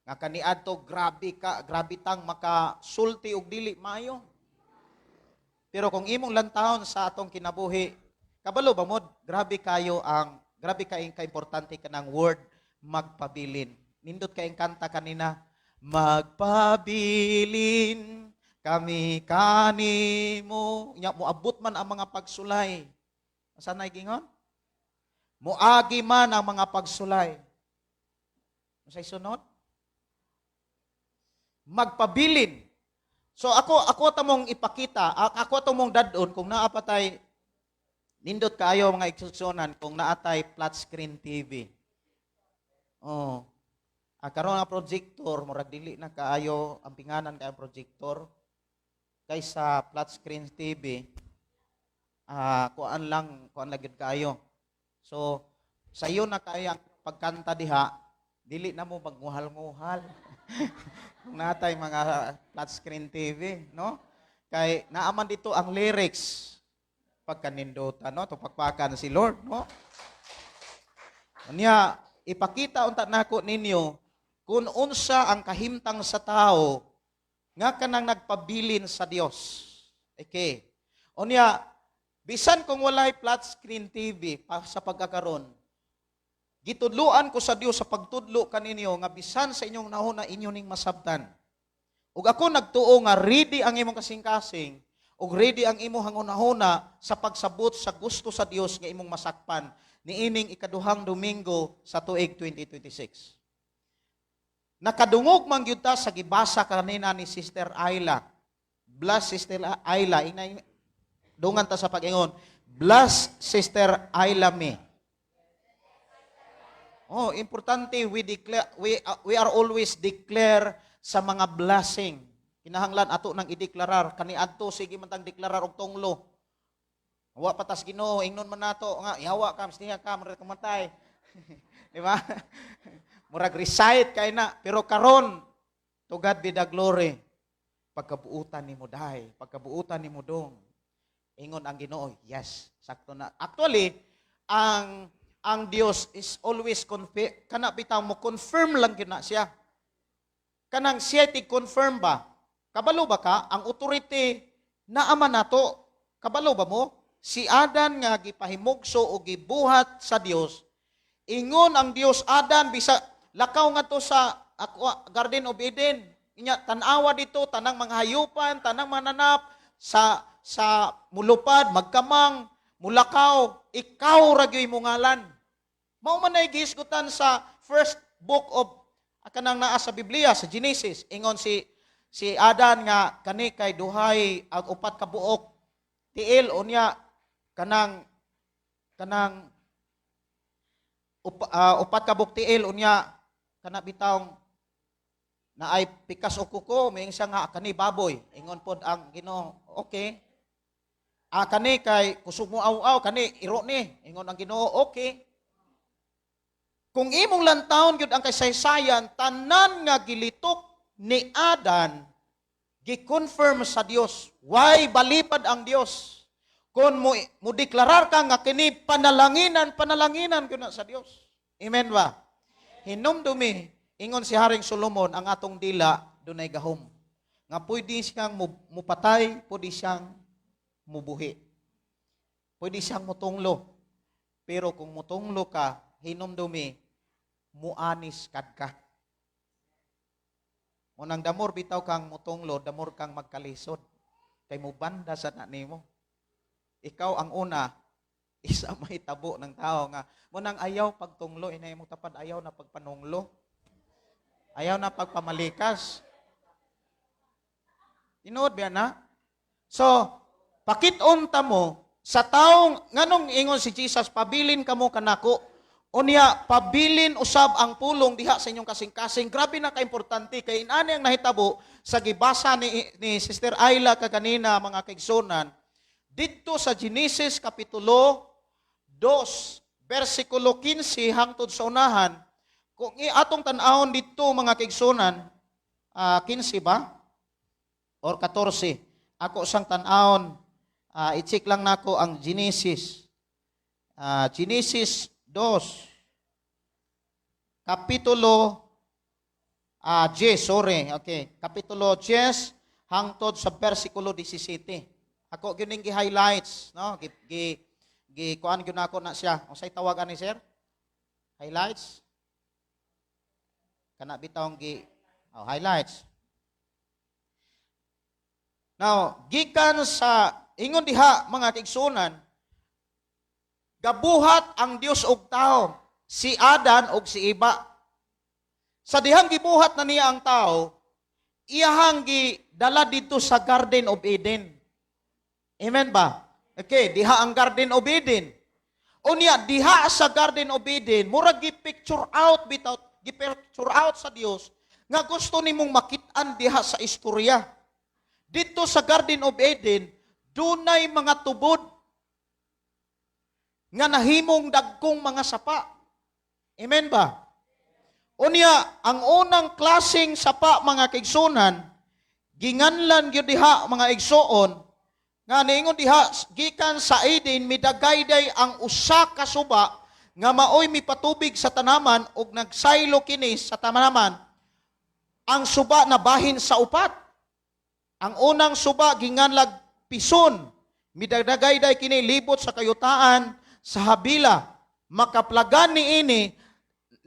Nga kaniadto grabe ka, grabe tang makasulti og dili maayo. Pero kung imong lantawon sa atong kinabuhi, kabalo ba mo, grabe kay ka-importante kanang word magpabilin. Nindot kay kanta kanina, "Magpabilin kami kanimo." Nya moabot man ang mga pagsulay. Asa na gingon? Moagi man ang mga pagsulay. Unsay sunod? Magpabilin. So ako tamong ipakita, ako tamong dadon kung naa pa tay Nindot kaayo, mga igsuonan, kung naatay flat screen TV. Oh. Ah, karon ang projector, murag dili na kaayo ang pinganan kay ang projector kaysa flat screen TV. Ah, kuan lang gyud kaayo. So, sayo na kaayo ang pagkanta diha, dili na mo magnguhal-nguhal kung natay mga flat screen TV, no? Kay naaman dito ang lyrics pagkanindutan, no? Tupakpakan si Lord, no? Unya, ipakita unta nako ninyo kung unsa ang kahimtang sa tao nga kanang nagpabilin sa Dios. Okay. Unya, bisan kung walay flat screen TV pa sa pagkakaron, gitudluan ko sa Dios sa pagtudlo kaninyo nga bisan sa inyong nahuna inyo ning masabtan. Ug ako nagtuo nga ready ang imong kasing-kasing ug ready ang imong hanguna-huna sa pagsabot sa gusto sa Dios nga imong masakpan niining ikaduhang Domingo sa tuig 2026. Nakadungog man gyud ta sa gibasa kanina ni Sister Ayla. Bless Sister Ayla. Inay dungan ta sa pag-ingon. Bless Sister Ayla me. Oh, importante we declare, we are always declare sa mga blessing. Kinahanglan ato nang ideklarar kaniadto, sige man tang deklarar og tunglo. Wa pa tas Ginoo, ingnon man nato nga ihawa ka, mistiha ka, murag kamatay. Di ba? Murag recite kay na, pero karon, to God be the glory. Pagkabuutan nimo dai, pagkabuutan nimo dong. Ingon ang Ginoo, yes, sakto na. Actually, ang Dios is always confirm, kana bitaw mo confirm lang gyud na siya. Kanang siya ti confirm ba? Kabalo ba ka? Ang authority naaman nato. Kabalo ba mo? Si Adan nga gipahimugso o gibuhat sa Dios. Ingon ang Dios, "Adan, bisa lakaw nga to sa ako, Garden of Eden. Inya tan-awa dito tanang mga hayupan, tanang mananap sa mulupad, magkamang, mulakaw, ikaw ra gyud mo ngalan." Mao man ay gihisgutan sa first book of kanang naa sa Biblia, sa Genesis. Ingon si Adan nga kani kay duhay ag upat ka buok tiil, unya kanang kanang upat ka buok tiil, unya kana bitawng naay pikas o kuko. May siya nga kani baboy. Ingon pod ang Ginoo, "Okay." "Ah, kani kay kusog mo aw-aw, kani iro ni." Ingon ang Ginoo, "Okay." Kung imong lantawon gyud ang kasaysayan, tanan nga gilitok ni Adan gi-confirm sa Dios. Why balipad ang Dios? Kung mo deklarar ka nga kini panalanginan, panalanginan gyud na sa Dios. Amen ba? Hinumdumi, ingon si Haring Solomon, ang atong dila dunay gahom. Nga pwede siyang mupatay, pwede siyang mubuhi. Pwede siyang mutunglo. Pero kung mutunglo ka, hinumdumi, muanis kad ka. Munang damor bitaw kang mutunglo, damor kang magkalisod. Kay mubanda sa na nimo. Ikaw ang una, isa may tabo ng tao nga munang ayaw pagtunglo, inay mo tapad, ayaw na pagpanunglo. Ayaw na pagpamalikas. Tinuod ba na? So, pakit-on ta mo sa taong nganong ingon si Jesus, "Pabilin kamo kanako." Unya, pabilin usab ang pulong diha sa inyong kasing-kasing. Grabe na kaimportante kay inani ang nahitabo sa gibasa ni Sister Ayla kaganina, mga kaigsunan. Didto sa Genesis kapitulo 2 versikulo 15 hangtod sa unahan, kung atong tan-awon didto, mga kaigsunan, 15 ba? Or 14. Ako sang tan-awon, i-check lang nako ang Genesis. Genesis 2 kapitulo 10, sorry, okay. Kapitulo 10 hangtod sa versikulo 17. Ako gyud ning gi-highlights, no? Gi kuan gyud nako na siya. Unsay tawag ani, sir? Highlights? Kana bitawng gi, oh, highlights. Now, gikan sa ingon diha, mga kaigsunan, gabuhat ang Dios og tao, si Adan og si Eva. Sa dihang gibuhat na niya ang tao, iyahang gidala dito sa Garden of Eden. Amen ba? Okay, diha ang Garden of Eden. Unya diha sa Garden of Eden, murag gi-picture out bitaw, gi-picture out sa Dios nga gusto nimong makit-an diha sa istorya. Dito sa Garden of Eden, dunay mga tubod nga nahimong dagkong mga sapa. Amen ba? Unya, ang unang klaseng sapa, mga kaigsunan, ginganlan gyud diha, mga igsuon, nga niingon diha, gikan sa Eden midagayday ang usa ka suba nga maoy mipatubig sa tanaman ug nagsaylo kini sa tanaman. Ang suba na bahin sa upat. Ang unang suba ginganlag Pison. Midagayday kini libot sa kayutaan sa Habila. Makaplagan niini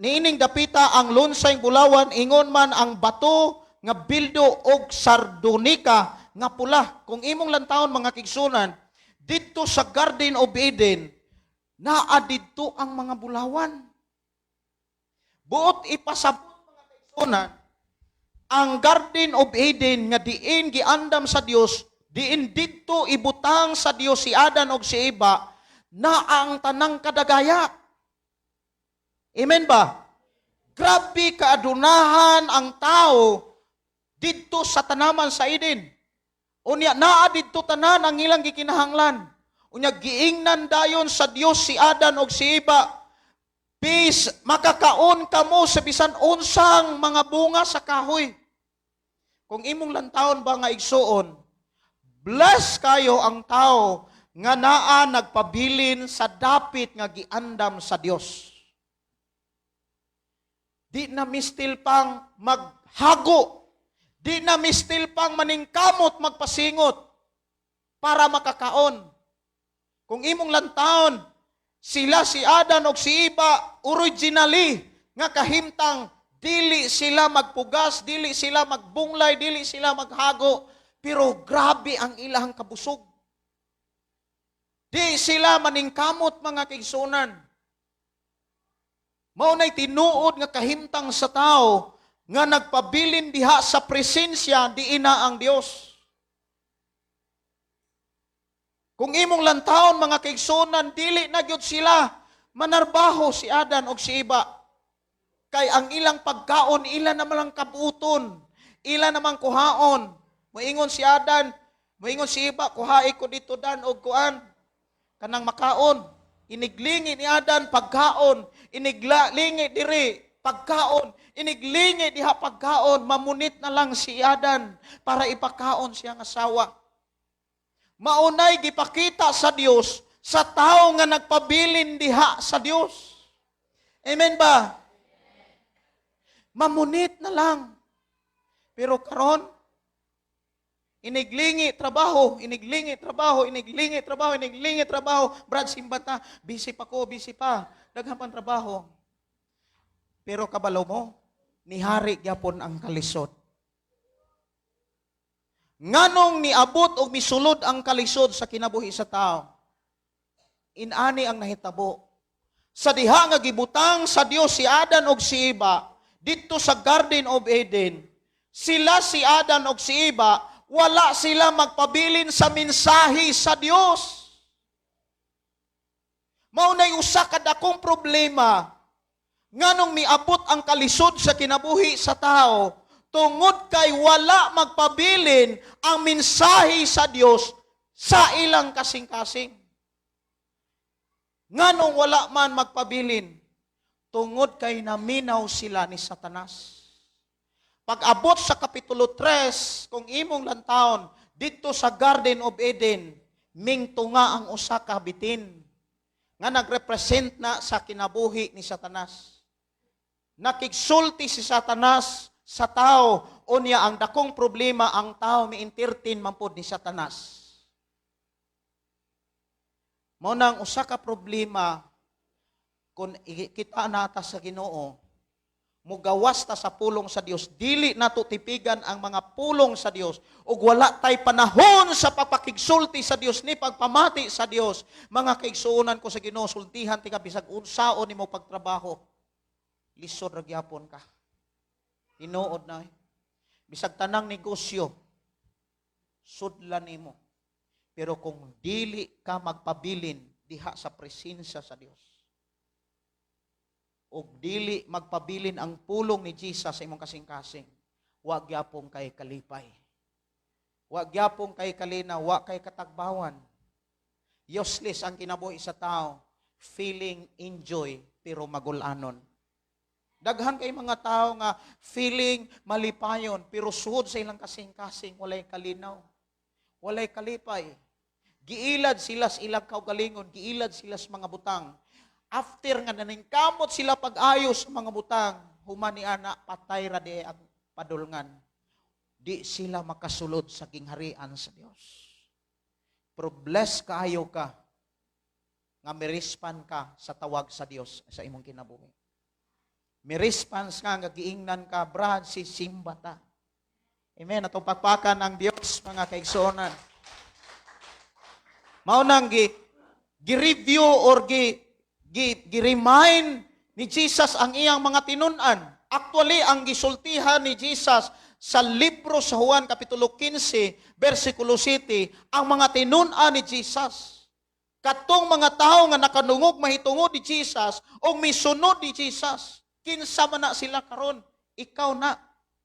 niining dapita ang lunsay bulawan, ingon man ang bato nga bildo og sardonika nga pula. Kung imong lantawon, mga kaigsunan, didto sa Garden of Eden, naa didto ang mga bulawan. Buot ipasabot, mga kaigsunan, ang Garden of Eden nga diin giandam sa Dios, diin didto ibutang sa Dios si Adan og si Eva, naa ang tanang kadagaya. Amen ba? Grabe kaadunahan ang tao didto sa tanaman sa Eden. Unya naa didto tanan ang ilang gikinahanglan. Unya giingnan dayon sa Dios si Adan og si Eva, "Peace, makakaon kamo sa bisan unsang mga bunga sa kahoy." Kung imong lantawon ba nga igsuon, bless kayo ang tao nga naa nagpabilin sa dapit nga giandam sa Dios. Di na mistil pang maghago. Di na mistil pang maningkamot magpasingot para makakaon. Kung imong lantawon, sila si Adan og si Eva, originally nga kahimtang dili sila magpugas, dili sila magbunglay, dili sila maghago, pero grabe ang ilang kabusog. Di sila maningkamot, mga kaigsunan. Mao nay tinuod nga kahimtang sa tao nga nagpabilin diha sa presensya diin naa ang Dios. Kung imong lantawon, mga kaigsunan, dili na gyud sila manarbaho si Adan og si Eva. Kay ang ilang pagkaon, ila naman lang kabuton, ila namang kuhaon. Moingon si Adan, moingon si Eva, "Kuhae ko dito dan og kuan kanang makaon." Iniglingi ni Adan pagkaon, iniglingi diri pagkaon, iniglingi diha pagkaon, mamunit na lang si Adan para ipakaon siyang asawa. Maunay gipakita sa Dios sa tao nga nagpabilin diha sa Dios. Amen ba? Mamunit na lang. Pero karon, iniglingi trabaho, iniglingi trabaho, iniglingi trabaho, iniglingi trabaho. "Brad, simba ta." "Busy pa ko, busy pa. Daghan pang trabaho." Pero kabalo mo, nihari gyapon ang kalisod. Nganong niabot og misulod ang kalisod sa kinabuhi sa tao? Inani ang nahitabo. Sa diha nga gibutang sa Dios si Adan og si Eva didto sa Garden of Eden, sila si Adan og si Eva, wala sila magpabilin sa mensahe sa Dios. Mao nay usa ka dakong problema nganong miabot ang kalisod sa kinabuhi sa tao, tungod kay wala magpabilin ang mensahe sa Dios sa ilang kasing-kasing. Nganong wala man magpabilin? Tungod kay naminaw sila ni Satanas. Pag-abot sa Kapitulo 3, kung imong lantawon, didto sa Garden of Eden, mingtunga ang usa ka bitin nga nagrepresent na sa kinabuhi ni Satanas. Nakigsulti si Satanas sa tao, unya ang dakong problema, ang tao mi-entertain man pod ni Satanas. Mao nang usa ka problema kung kita nata sa Ginoo, mugawas ta sa pulong sa Dios, dili nato tipigan ang mga pulong sa Dios, ug wala tay panahon sa pagpakigsulti sa Dios ni pagpamati sa Dios. Mga kaigsuonan ko sa Ginoo, sultihan tika bisag unsaon nimo pagtrabaho, lisod ra gyapon ka. Tinuod na eh. Bisag tanang negosyo, sudlan nimo. Pero kung dili ka magpabilin diha sa presensya sa Dios, ug dili magpabilin ang pulong ni Jesus sa imong kasing-kasing, wa gyapon kay kalipay. Wa gyapon kay kalinaw, wa kay katagbawan. Useless ang kinabuhi sa tao, feeling enjoy pero magulanon. Daghan kay mga tao nga feeling malipayon pero suod sa ilang kasing-kasing walay kalinaw. Walay kalipay. Giilad sila sa ilang kaugalingon, giilad sila sa mga butang. After nga naningkamot sila pag-ayos sa mga butang, human ni ana patay ra di ang padulngan. Di sila makasulod sa gingharian sa Dios. Pero bless kaayo ka nga mirespan ka sa tawag sa Dios sa imong kinabuhi. Mi-response ka nga giingnan ka, "Brad, si simba ta." Amen. Atong pakpakan ang Dios, mga kaigsuonan. Mao nang gi gi-review or gi, gi, gi-remind ni Jesus ang iyang mga tinun-an. Actually, ang gisultihan ni Jesus sa libro sa Juan Kapitulo 15, versikulo 7, ang mga tinun-an ni Jesus. Katong mga tao nga nakadungog mahitungod ni Jesus o misunod ni Jesus. Kinsa man na sila karon? Ikaw na.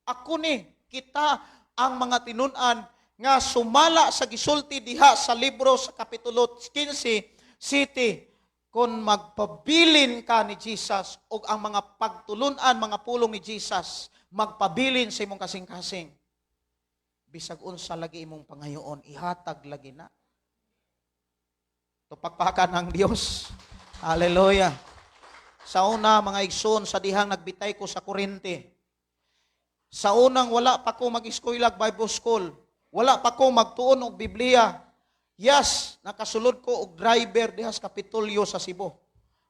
Ako ni. Kita ang mga tinun-an nga sumala sa gisulti diha sa libro sa Kapitulo 15 City, kung magpabilin ka ni Jesus o ang mga pagtulunan, mga pulong ni Jesus, magpabilin sa imong kasing-kasing. Bisag unsa lagi imong pangayoon, ihatag lagi na. Tupakpakan ang Dios. Hallelujah. Sa una, mga igsoon, sa dihang nagbitay ko sa kurente. Sa unang wala pa ko mag-eskwela, Bible school. Wala pa ko magtuon og Biblia. Yes, nakasulod ko og driver diha sa Kapitolyo sa Cebu.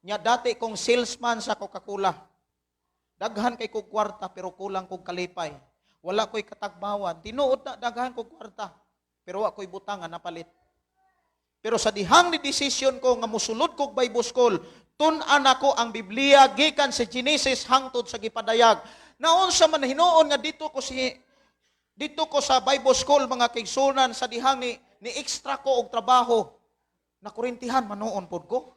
Nya dati kong salesman sa Coca-Cola. Daghan kay kog kwarta pero kulang kog kalipay. Wala ko'y katagbawan. Tinuod na daghan kog kwarta pero wa ko'y butang nga napalit. Pero sa dihang ni desisyon ko nga musulod kog Bible school, tun-an ako ang Biblia gikan sa Genesis hangtod sa gipadayag. Naunsa man hinuon nga dito ko sa Bible school, mga kaigsunan, sa dihang ni extra ko og trabaho, na kurintihan manoon pod ko.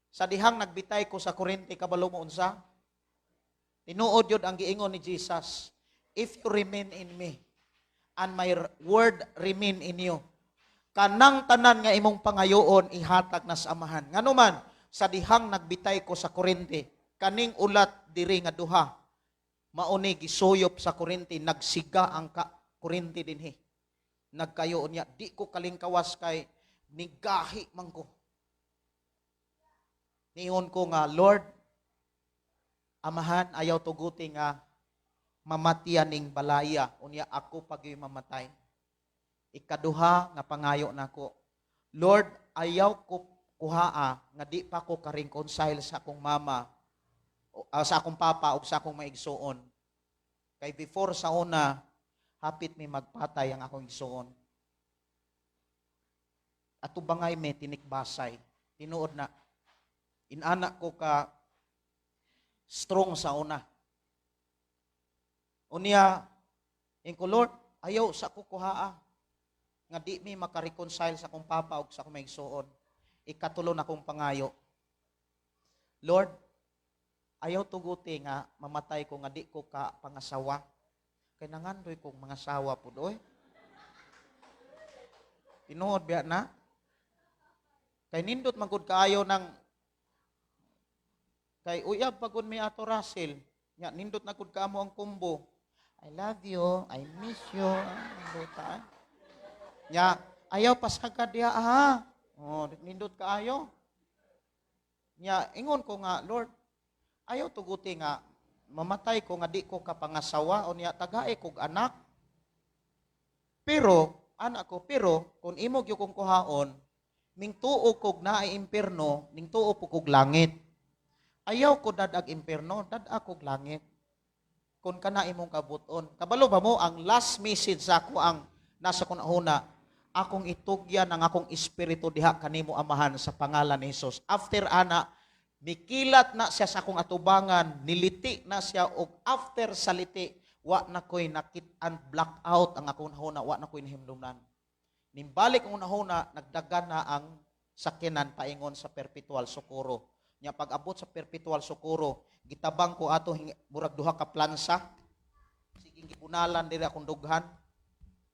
Sa dihang nagbitay ko sa kurente, kabalo mo unsa? Tinuod yun ang giingon ni Jesus, "If you remain in me, and my word remain in you, kanang tanan nga imong pangayoon ihatag na sa Amahan." Ngano man, sa dihang nagbitay ko sa kurente, kaning ulat diri nga duha, mauni gisuyop sa kurente, nagsiga ang ka kurente dinhi. Nagkayo niya, di ko kalingkawas kay nigahi man ko. Niingon ko nga, "Lord, Amahan, ayaw tuguti nga mamatian ning balaya, unya ako pag mamatay." Ikaduha nga pangayo nako, "Lord, ayaw ko kuhaa nga di pa ko ka-reconcile sa akong mama, sa akong papa ug sa akong maigsuon." Kay before sa una, hapit mi magpatay ang akong igsuon. Ato bangay me tinikbasay. Tinuod na. Inana ko ka strong sa una. Unya, ingon ko, "Lord, ayaw sa ko kuhaa nga di mi makareconcile sa akong papa ug sa akong maigsuon." Ikatulo na akong pangayo, "Lord, ayaw tuguti nga mamatay ko nga di ko ka pangasawa." Kay nangandoy kong mga sawa pud oy. Tinuod biya na. Kay nindot man gud kaayo ng kay uyab pagod mi ato Russell. Nya nindot na gud kaamo ang kumbo. "I love you, I miss you." Ah, buta. Nya ayaw pasagad diha ah. Oh, nindot kaayo. Nya ingon ko nga, "Lord, ayaw tuguti nga mamatay ko nga di ko kapangasawa o niya tagae kog anak." Pero anak ko, pero kung imo gyud kong kuhaon, mingtuo kog naay impierno, ningtuo po kog langit. Ayaw ko dadag impierno, dad-a kog langit. Kung kana imong kabuton. Kabalo ba mo, ang last message sa ako ang nasa kunahuna, akong itugyan ang akong espiritu diha kanimo, Amahan, sa pangalan ni Jesus. After ana, mikilat na siya sa akong atubangan, niliti na siya og after sa liti, wa na ko'y nakit-an, blackout ang akong huna, wa na ko'y nahimdumnan. Nimbalik ang unahuna, nagdagan na ang sakyanan paingon sa Perpetual Socorro. Nya pag abot sa Perpetual Socorro, gitabang ko ato murag duha ka plansa. Sige, gibunalan diri akong dughan.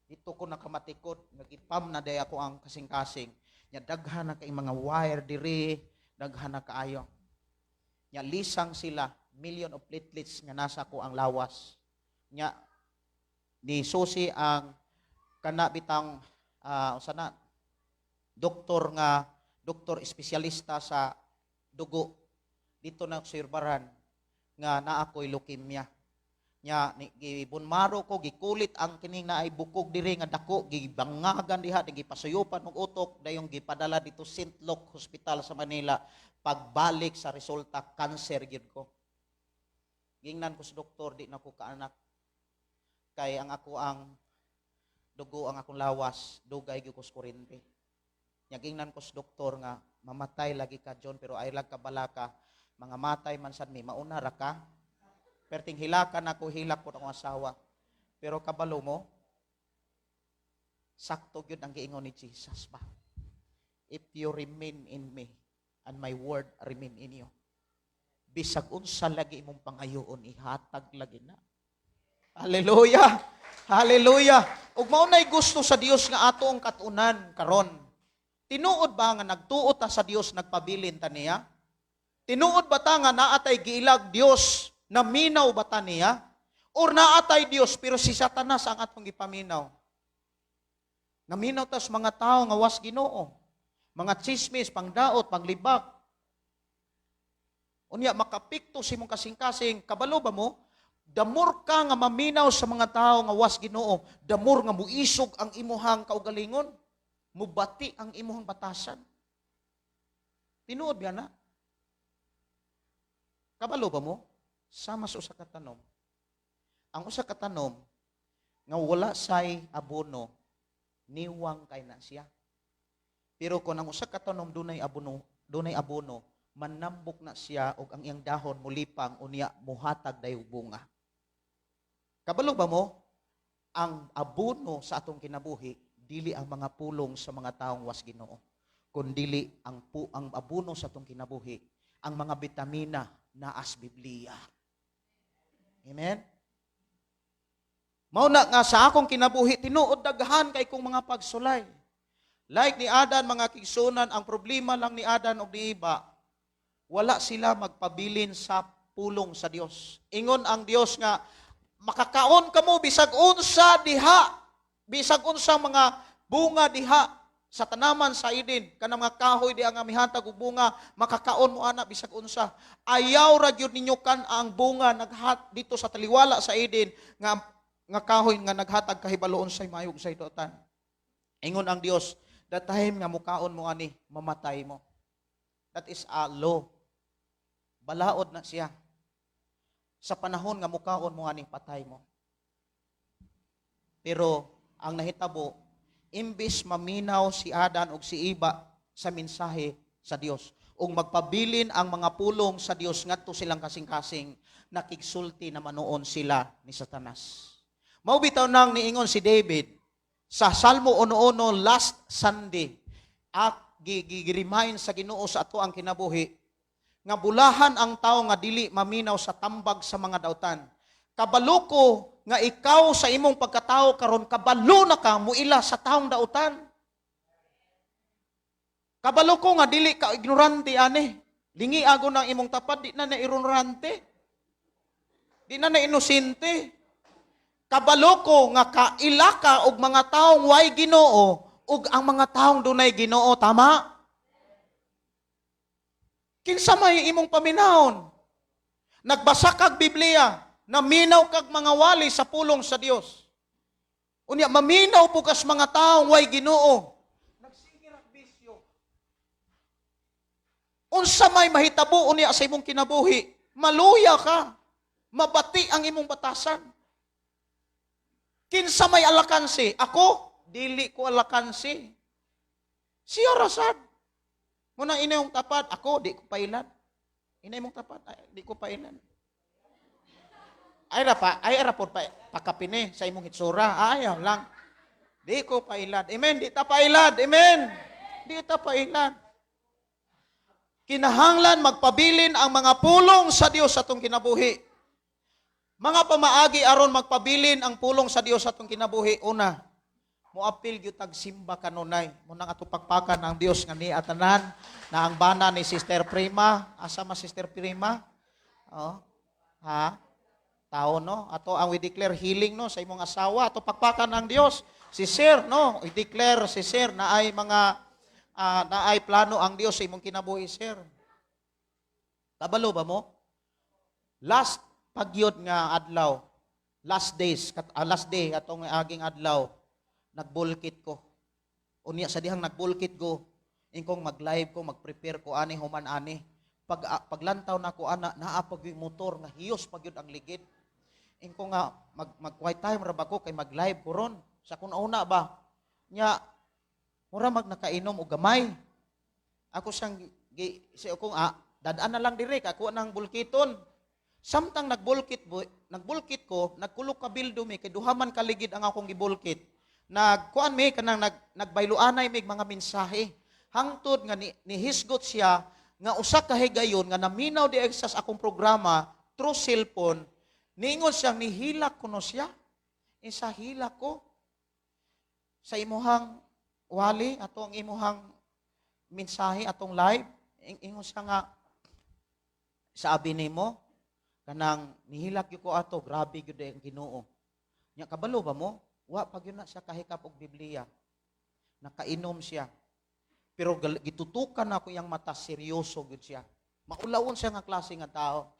Dito ko nakamatikod, nga gipam na day ako ang kasing-kasing. Nya daghan na kay mga wire diri, daghan na kaayo. Nya lisang sila, million of platelets nga nasa ko ang lawas. Nya ni susi ang kana bitang usa na doktor nga doktor espesyalista sa dugo dito na obserbaran nga naa ko'y leukemia. Nya ni gibunmaro ko, gikulit ang kining naay bukog diri nga dako, gibangagan diha, gipasuyupan og utok, dayong gipadala dito St. Luke Hospital sa Manila. Pagbalik sa resulta, cancer gyud ko. Gingnan ko sa doktor, di na ko kaanak kay ang ako ang dugo, ang akong lawas, dugay gyud ko sa kuryente. Nya gingnan ko sa doktor nga mamatay lagi ka, John, pero ay lang kabalaka, mga matay man sad mi, mauna ra ka. Perting hilakan ako, hilak ko akong asawa. Pero kabalo mo, sakto gyud ang giingon ni Jesus ba? "If you remain in me and my word remain in you." Bisag unsa lagi imong pangayoon, ihatag lagi na. Hallelujah! Hallelujah! Ug mao nay gusto sa Dios nga ato ang katunan karon. Tinuod ba nga nagtuo ta sa Dios, nagpabilin ta niya? Tinuod ba ta nga naa tay giilag Dios, naminaw ba ta niya? Or naa tay Dios pero si Satanas ang atong gipaminaw? Naminaw ta sa mga tao nga was Ginoo. Mga chismis, pangdaot, panglibak. Unya makapikto sa imong kasing-kasing, kabalo ba mo? The more ka nga maminaw sa mga tao nga was Ginoo, the more nga muisog ang imuhang kaugalingon, mubati ang imuhang batasan. Tinuod ba na? Kabalo ba mo? Sama sa usa ka tanom. Ang usa ka tanom nga wala say abono, niwang kay na siya. Pero kung ang usa ka tanom dunay abono, manambok na siya og ang iyang dahon mulipang, unya muhatag dayo bunga. Kabalo ba mo? Ang abono sa atong kinabuhi dili ang mga pulong sa mga taong was Ginoo, kundili ang abono sa atong kinabuhi ang mga bitamina naas Biblia. Amen. Mao na nga sa akong kinabuhi, tinuod daghan kay kong mga pagsulay. Like ni Adan, mga kaigsuonan, ang problema lang ni Adan og ni Eva, wala sila magpabilin sa pulong sa Dios. Ingon ang Dios nga makakaon kamo bisag unsa diha, bisag unsa mga bunga diha sa tanaman sa Eden, kanang mga kahoy diha nga mihatag og bunga, makakaon mo ana bisag unsa. Ayaw ra gyud ninyo kan ang bunga naghat dito sa taliwala sa Eden nga nga kahoy nga naghatag kahibaloon sa maayog sa dautan. Ingon ang Dios, the time nga mukaon mo ani, mamatay mo. That is a law. Balaod na siya. Sa panahon nga mukaon mo ani, patay mo. Pero ang nahitabo, imbis maminaw si Adan ug si Eva sa mensahe sa Dios ug magpabilin ang mga pulong sa Dios ngadto silang kasing-kasing, nakigsulti na manoon sila ni Satanas. Mao bitaw nang niingon si David sa Salmo 1 last Sunday, at gi-remind sa Ginoo sa ato ang kinabuhi nga bulahan ang tao nga dili maminaw sa tambag sa mga dautan. Kabalo ko nga ikaw sa imong pagkatao karon, kabalo na ka muila sa taong dautan. Kabalo ko nga dili ka ignorante ani. Lingi ago ng imong tapad, di na na ignorante. Di na na inosente. Kabalo ko nga kaila ka og mga taong way Ginoo ug ang mga taong dunay Ginoo, tama? Kinsa may imong paminahon? Nagbasa kag Biblia, naminaw kag mga wali sa pulong sa Dios. Unya maminaw po kas mga taong way Ginoo. Nagsige rag bisyo. Unsa may mahitabo unya sa imong kinabuhi? Maluya ka. Mabati ang imong batasan. Kinsa may alakansi? Ako, dili ko alakansi. Siya rasad. Muna ina yung tapad, ako, di ko pailan. Ina imong tapad, ay, di ko pailan. Ay ra pa, ay ra po pa, pakapine sa imong hitsura. Ayaw lang. Di ko pailad. Amen. Di ta pailad. Amen. Di ta pailad. Kinahanglan magpabilin ang mga pulong sa Dios sa atong kinabuhi. Mga pamaagi aron magpabilin ang pulong sa Dios sa atong kinabuhi. Una, moapil gyud tag simba kanunay. Munang ato pakpakan ang Dios nga niya tanan na ang bana ni Sister Prima. Asa ma Sister Prima? Oh. Ha? Tao, no? Ato ang we declare healing, no, sa imong asawa. Ato pakpakan ang Dios. Si Sir, no, we declare si Sir na ay mga na ay plano ang Dios sa imong kinabuhi, Sir. Kabalo ba mo? Last pagyod nga adlaw, last days, last day atong aging adlaw, nagbulkit ko. Unya sa dihang nagbulkit ko, ingkong mag-live ko, mag-prepare ko ani human ani. Paglantaw na ko ana, naa pag yung motor nga hiyos pag yun ang ligid. Ingko nga mag quiet time ra ba ko kay mag-live ko ron. Sa kun una ba? Nya mura mag nakainom og gamay. Ako siyang gi, si akong dadaan na lang direk ako nang bulkiton. Samtang nagbulkit ko, nagkulok ka bildo mi kay duha man kaligid ang akong gibulkit. Nagkuan mi kanang nagbayloanay mig mga mensahe. Hangtod nga nihisgot siya nga usa ka higayon nga naminaw di sa akong programa through cellphone, niingon siyang nihilak kuno siya. Isa hilak ko sa imuhang wali atong imuhang mensahe atong live, ingon siya nga sabi nimo kanang nihilak gyud ko ato, grabe gyud ang Ginoo. Nya kabalo ba mo? Wa pa gyud na siya kahikap og Biblia. Nakainom siya. Pero gitutukan ako iyang mata, seryoso gyud siya. Maulawon siya nga klase nga tao.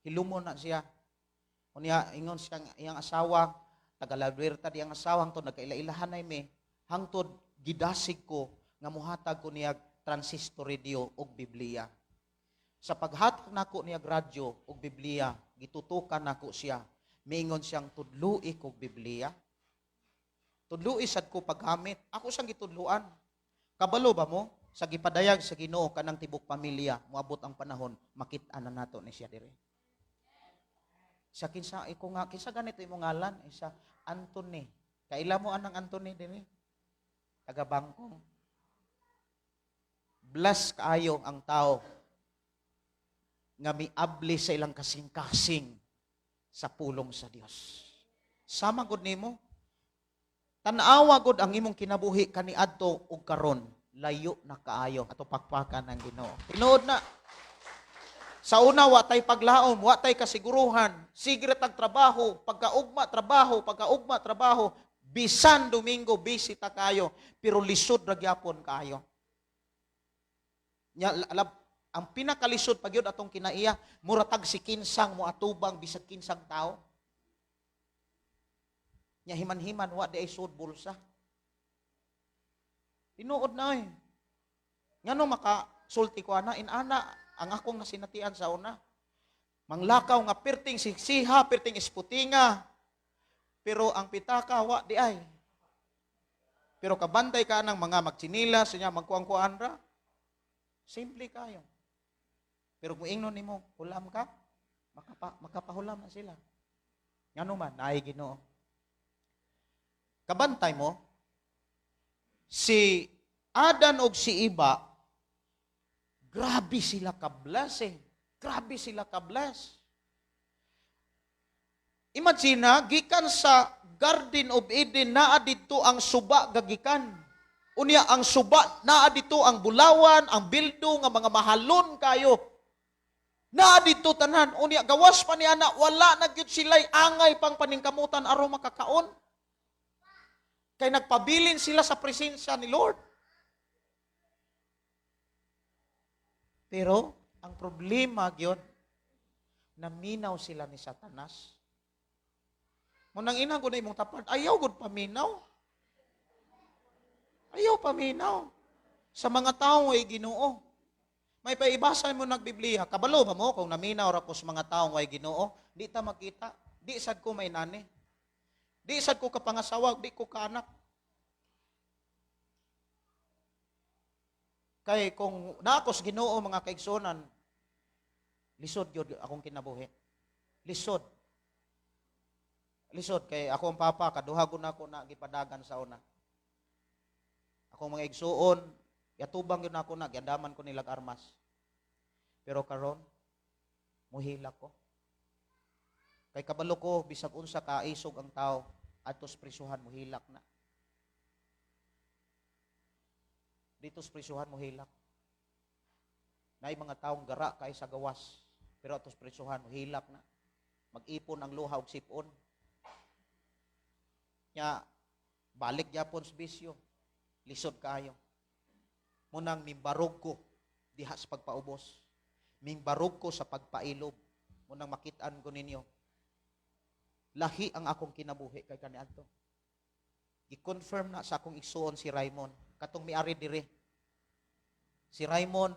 Hilumon na siya. Unya ingon siya iyang asawa, taga Labuerta diyang asawa, hangtod nagkaila-ilahan ay mi, hangtod gidasig ko nga muhatag ko niya transistor radio og Biblia. Sa paghatag nako niya radyo og Biblia, gitutukan nako siya. Miingon siyang tudloi kog Biblia. Tudloi sad ko paggamit. Ako siyang gitudluan. Kabalo ba mo? Sa gipadayag sa Ginoo kanang tibok pamilya, moabot ang panahon, makit-an na nato ni siya dire. Sa kinsa iko nga kinsa ganito imong ngalan? Isa Anthony. Kaila mo anang Anthony dire? Taga Bangkong. Bless kaayo ang tao nga miabli sa ilang kasing-kasing sa pulong sa Dios. Sama gud nimo. Tan-awa gud ang imong kinabuhi kaniadto ug karon, layo na kaayo ato pakpakan ng Ginoo. Tinuod na. Sa una wa tay paglaom, wa tay kasiguruhan, sige ra tag trabaho, pagkaugma trabaho, pagkaugma trabaho, bisan Domingo busy ta kayo, pero lisod ra gyapon kaayo. Nya ang pinakalisod pag yun atong kinaiya, mura tag si kinsang moatubang bisag kinsang tao. Nya himan-himan wa di ay sud bulsa. Tinuod na eh. Ngano makasulti ko ana, inana ang akong nasinatian sa una. Manglakaw nga perting siksiha, perting isputinga. Pero ang pitaka wa di ay. Pero kabantay ka ng mga magtsinilas, nya magkuang-kuan ra. Simple kayo. Pero kung ingnon nimo, hulam ka, makapahulam na sila. Ngano man, naay Ginoo. Kabantay mo, si Adan og si Iba, grabe sila ka-bless eh. Grabe sila ka-bless. Imagine na, gikan sa Garden of Eden, naa didto ang suba gagikan. Unya, ang suba, naa didto ang bulawan, ang bildo, nga mga mahalon kayo. Naa didto tanan. Unya, gawas pa niya na, wala na gyud sila'y angay pang paningkamutan aron makakaon. Kay nagpabilin sila sa presensya ni Lord. Pero, ang problema gyud, naminaw sila ni Satanas. Munang inang ko na imong tapad, ayaw gud paminaw. Ayaw paminaw. Sa mga tao ay Ginoo. May paibasa mo nagbiblia, kabalo ba mo kung naminaw ra ko sa mga tao ay Ginoo, di ta makita, di sad ko may nani. Di sad ko kapangasawa, di ko kaanak. Kay kung naakos Ginoo mga kaigsunan, lisod gyud akong kinabuhi. Lisod. Lisod kay ako ang papa, kaduha gud nako na gipadagan sa una. Akong mga igsuon, yatubang gyud nako na, giandaman ko nilag armas. Pero karon muhilak ko. Kay kabalo ko bisag unsa ka isog ang tao adto sa prisuhan, muhilak na. Dito sa prisuhan muhilak. Naay mga taong gara kay sa gawas, pero adto sa prisuhan muhilak na. Mag-ipon ang luha og sipon. Nya balik gyapon sa bisyo. Lisod kaayo. Munang mimbarog ko diha sa pagpaubos. Mimbarog ko sa pagpailob. Munang makit-an ko ninyo. Lahi ang akong kinabuhi kay kaniadto. Gi-confirm na sa akong igsuon si Raymond katong miari dire. Si Raymond,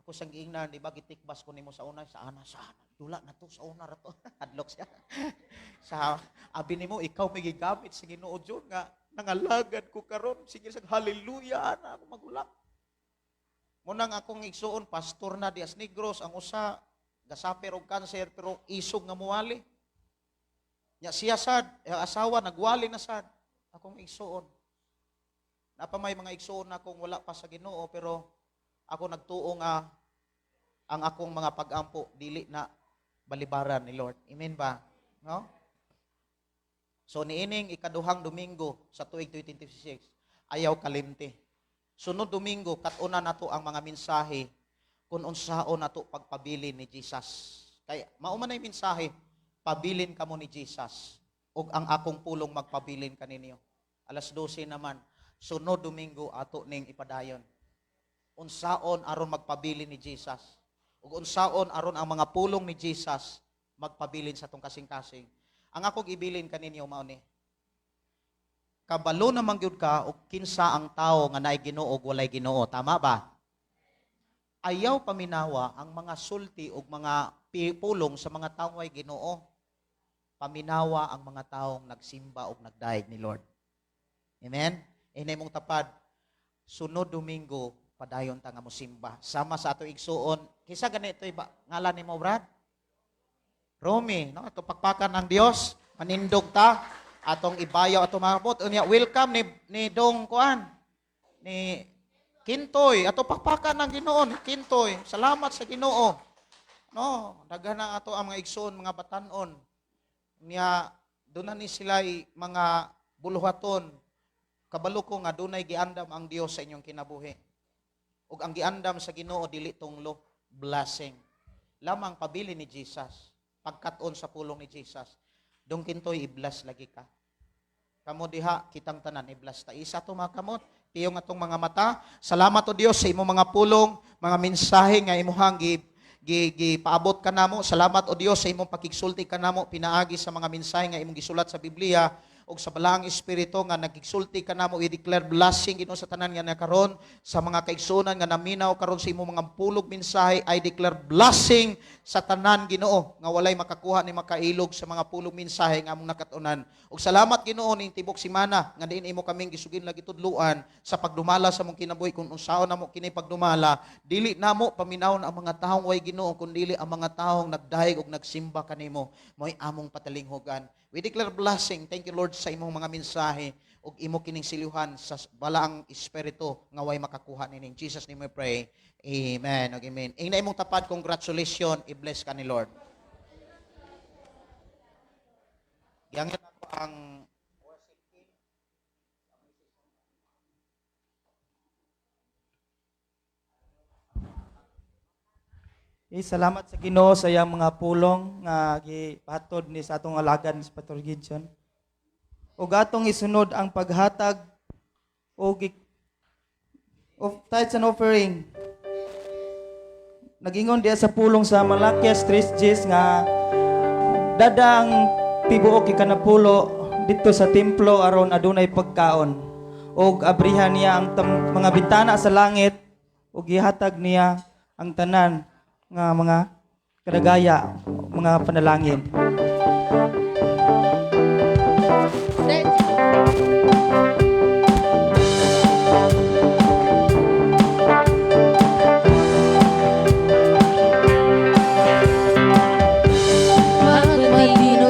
ako siyang giingnan, di ba gitikbas ko nimo sa una, sa ana, sa ana. Dula na to, sa una ra to. Hadlok siya. Sa abi nimo, ikaw may gigamit sa Ginoo John nga nangalagad ko karon. Sige sa hallelujah ana ako magulak. Munang akong igsuon, pastor na dias Negros, ang usa gasaper og kanser pero isog nga muwali. Nya siya sad, ang asawa nagwali na sad. Akong igsuon. Napa may mga igsuon na akong wala pa sa Ginoo, pero ako nagtuo nga ang akong mga pag-ampo dili na balibaran ni Lord. Amen ba? No? So niining ikaduhang Domingo sa tuig 2026, ayaw kalimti. Sunod Domingo, kat-una nato ang mga mensahe kung unsaon nato pagpabilin ni Jesus. Kaya mao man ay mensahe, pabilin kamo ni Jesus ug ang akong pulong magpabilin kaninyo. Alas 12 naman, sunod Domingo ato ning ipadayon. Unsaon aron magpabilin ni Jesus? Ug unsaon aron ang mga pulong ni Jesus magpabilin sa atong kasing-kasing? Ang akong ibilin kaninyo mao ni, kabalo naman gyud ka og kinsa ang tawo nga naay Ginoo ug walay Ginoo, tama ba? Ayaw paminawa ang mga sulti ug mga pulong sa mga tawo way Ginoo. Paminawa ang mga taong nagsimba ug nagdayeg ni Lord. Amen? Inay mong tapad, sunod Domingo padayon ta nga mosimba. Sama sa ato igsuon, kinsa gani ito ba ngalan nimo, Brad? Romy, no? Ato pakpakan ang Dios, manindog ta atong ibayaw ato mga kabot. Unya welcome ni Dong kuan ni Kintoy, ato pakpakan ang Ginoo ni Kintoy. Salamat sa Ginoo. No, daghan na ato ang mga igsuon, mga batanon. Nya doon na ni sila mga buluhaton. Kabalo ko nga dunay giandam ang Dios sa inyong kinabuhi. Ug ang giandam sa Ginoo dili tunglo, blessing. Lamang pabili ni Jesus, pagkat-on sa pulong ni Jesus. Dong Kintoy, i-bless lagi ka. Kamo diha, kitang tanan, i-bless ta. Isa to mga kamot, piyong atong mga mata. Salamat o Dios sa imong mga pulong, mga mensahe nga imuhang gipaabot ka namo. Salamat o Dios sa imong pakigsulti ka namo pinaagi sa mga mensahe nga imong gisulat sa Biblia ug sa Balaang Espiritu nga nagigsulti ka namo. I-declare blessing, Ginoo, sa tanan nga nakaron, sa mga kaigsuonan nga naminaw karon sa imong mga pulog mensahe. I declare blessing sa tanan, Ginoo, nga walay makakuha ni makailog sa mga pulog mensahe nga among nakatunan. Ug salamat, Ginoo, ning tibok semana nga diin imo kaming gisugin lagi tudluan sa pagdumala sa among kinabuhi kung unsaon namo kini pagdumala. Dili namo paminawon ang mga taong way Ginoo, kun dili ang mga taong nagdayeg ug nagsimba kanimo, mo'y among patalinghugan. We declare blessing. Thank you, Lord, sa imong mga mensahe ug imo kining siluhan sa Balaang Espiritu nga way makakuha nini. In Jesus' name we pray. Amen. Ug amen. Ingna imong tapad, congratulations, i-bless ka ni Lord. Giyangit ako ang worship team. Eh, salamat sa Ginoo sa iyang mga pulong nga gipahatod ni sa atong alagad ni Pastor Gideon. Ug atong isunod ang paghatag og of tithes and offering. Nagingon diya sa pulong sa Malakias 3:10 nga dada ang tibuok ikanapulo didto sa templo aron adunay pagkaon. Og abrihan niya ang mga bintana sa langit ug gihatag niya ang tanan nga mga kadagaya, mga panalangin. Magmadinong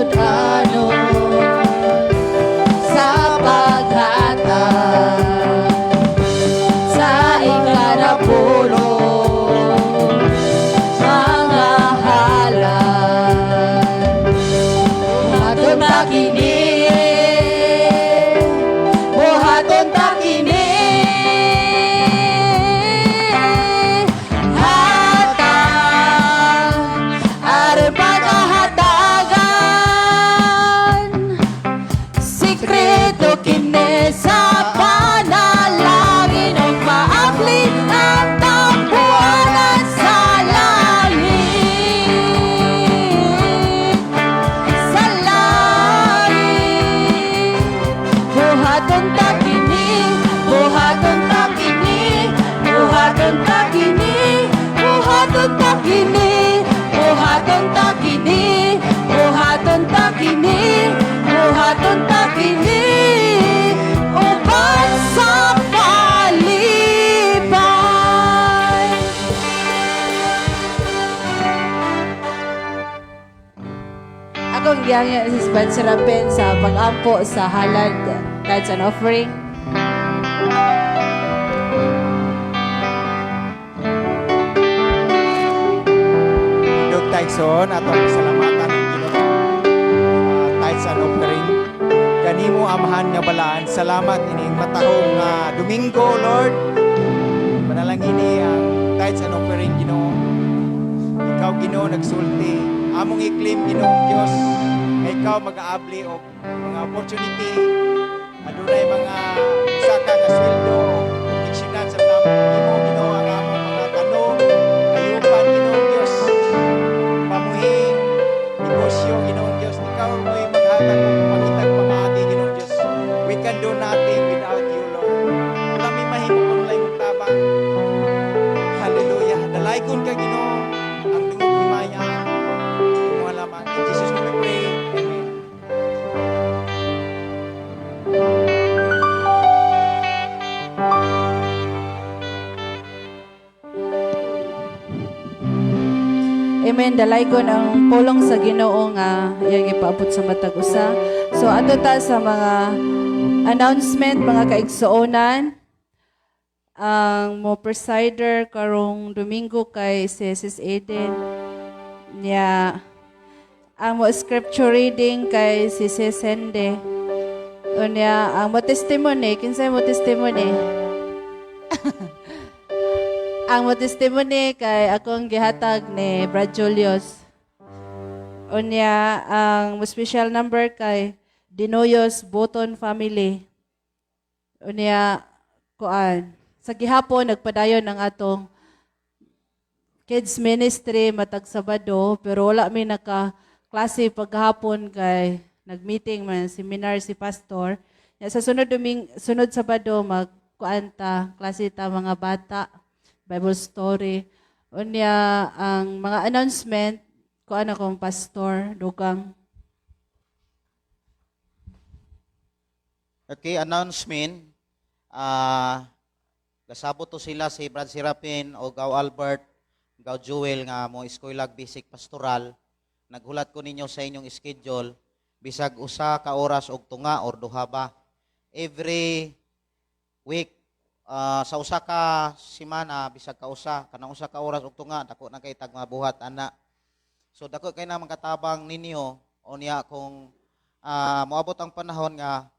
gihangyo si Spencer Rapen sa pag-ampo sa halad, tithes and offering. Dog Tyson, atong pasalamatan ang Ginoo tithes and offering. Kanimo, Amahan nga balaan, salamat ining matahom nga Domingo, Lord. Panalangini ang tithes and offering, Ginoo. Ikaw, Ginoo, nagsulti. Among i-claim, Ginoong Dios, nga ikaw mag-aabli og mga opportunity. Adunay mga usaka nga sweldo o proteksyonan sa namo imo, Ginoo, ang among mga tanom, ayupan, Ginoong Dios, pamuhi, negosyo, Ginoong Dios. Ikaw mo'y maghatag og pangitag pamaagi, Ginoong Dios. We can do nothing without you, Lord. Wala mi mahimo kung walay imong tabang. Hallelujah. Dalaygon ka, Ginoo, ang dungog himaya. Imo lamang. In Jesus' name we pray. Amen. Amen. Dalaygon ang pulong sa Ginoo nga iyang ipaabot sa matag usa. So ato ta sa mga announcement, mga kaigsuonan. Ang mo presider karong Domingo kay si Sis Eden. Nya ang mo scripture reading kay si Sis Hende. Unya ang mo testimony, kinsay mo testimony? Ang mo testimony kay akong gihatag ni Brad Julius. Unya ang mo special number kay Dinoyos Boton family. Unya kuan sa gihapon nagpadayon ang atong kids ministry matag Sabado, pero wala mi naka klase paghapon kay nagmeeting man, seminar si pastor. Ya, sa sunod duming sunod Sabado mag kuan ta, klase ta mga bata, Bible story. Unya ang mga announcement kuan akong pastor Dugang. Okay, announcement. Gasabot to sila si Brad Serapin o Gaw Albert, Gaw Joel nga mo eskwela basic pastoral. Naghulat ko ninyo sa inyong schedule bisag usa ka oras og tunga or duha ba. Every week sa usa ka semana bisag ka usa kanang usa ka oras og tunga, dako na kay tag mabuhat ana. So dako kay na makatabang ninyo unya kung moabot ang panahon nga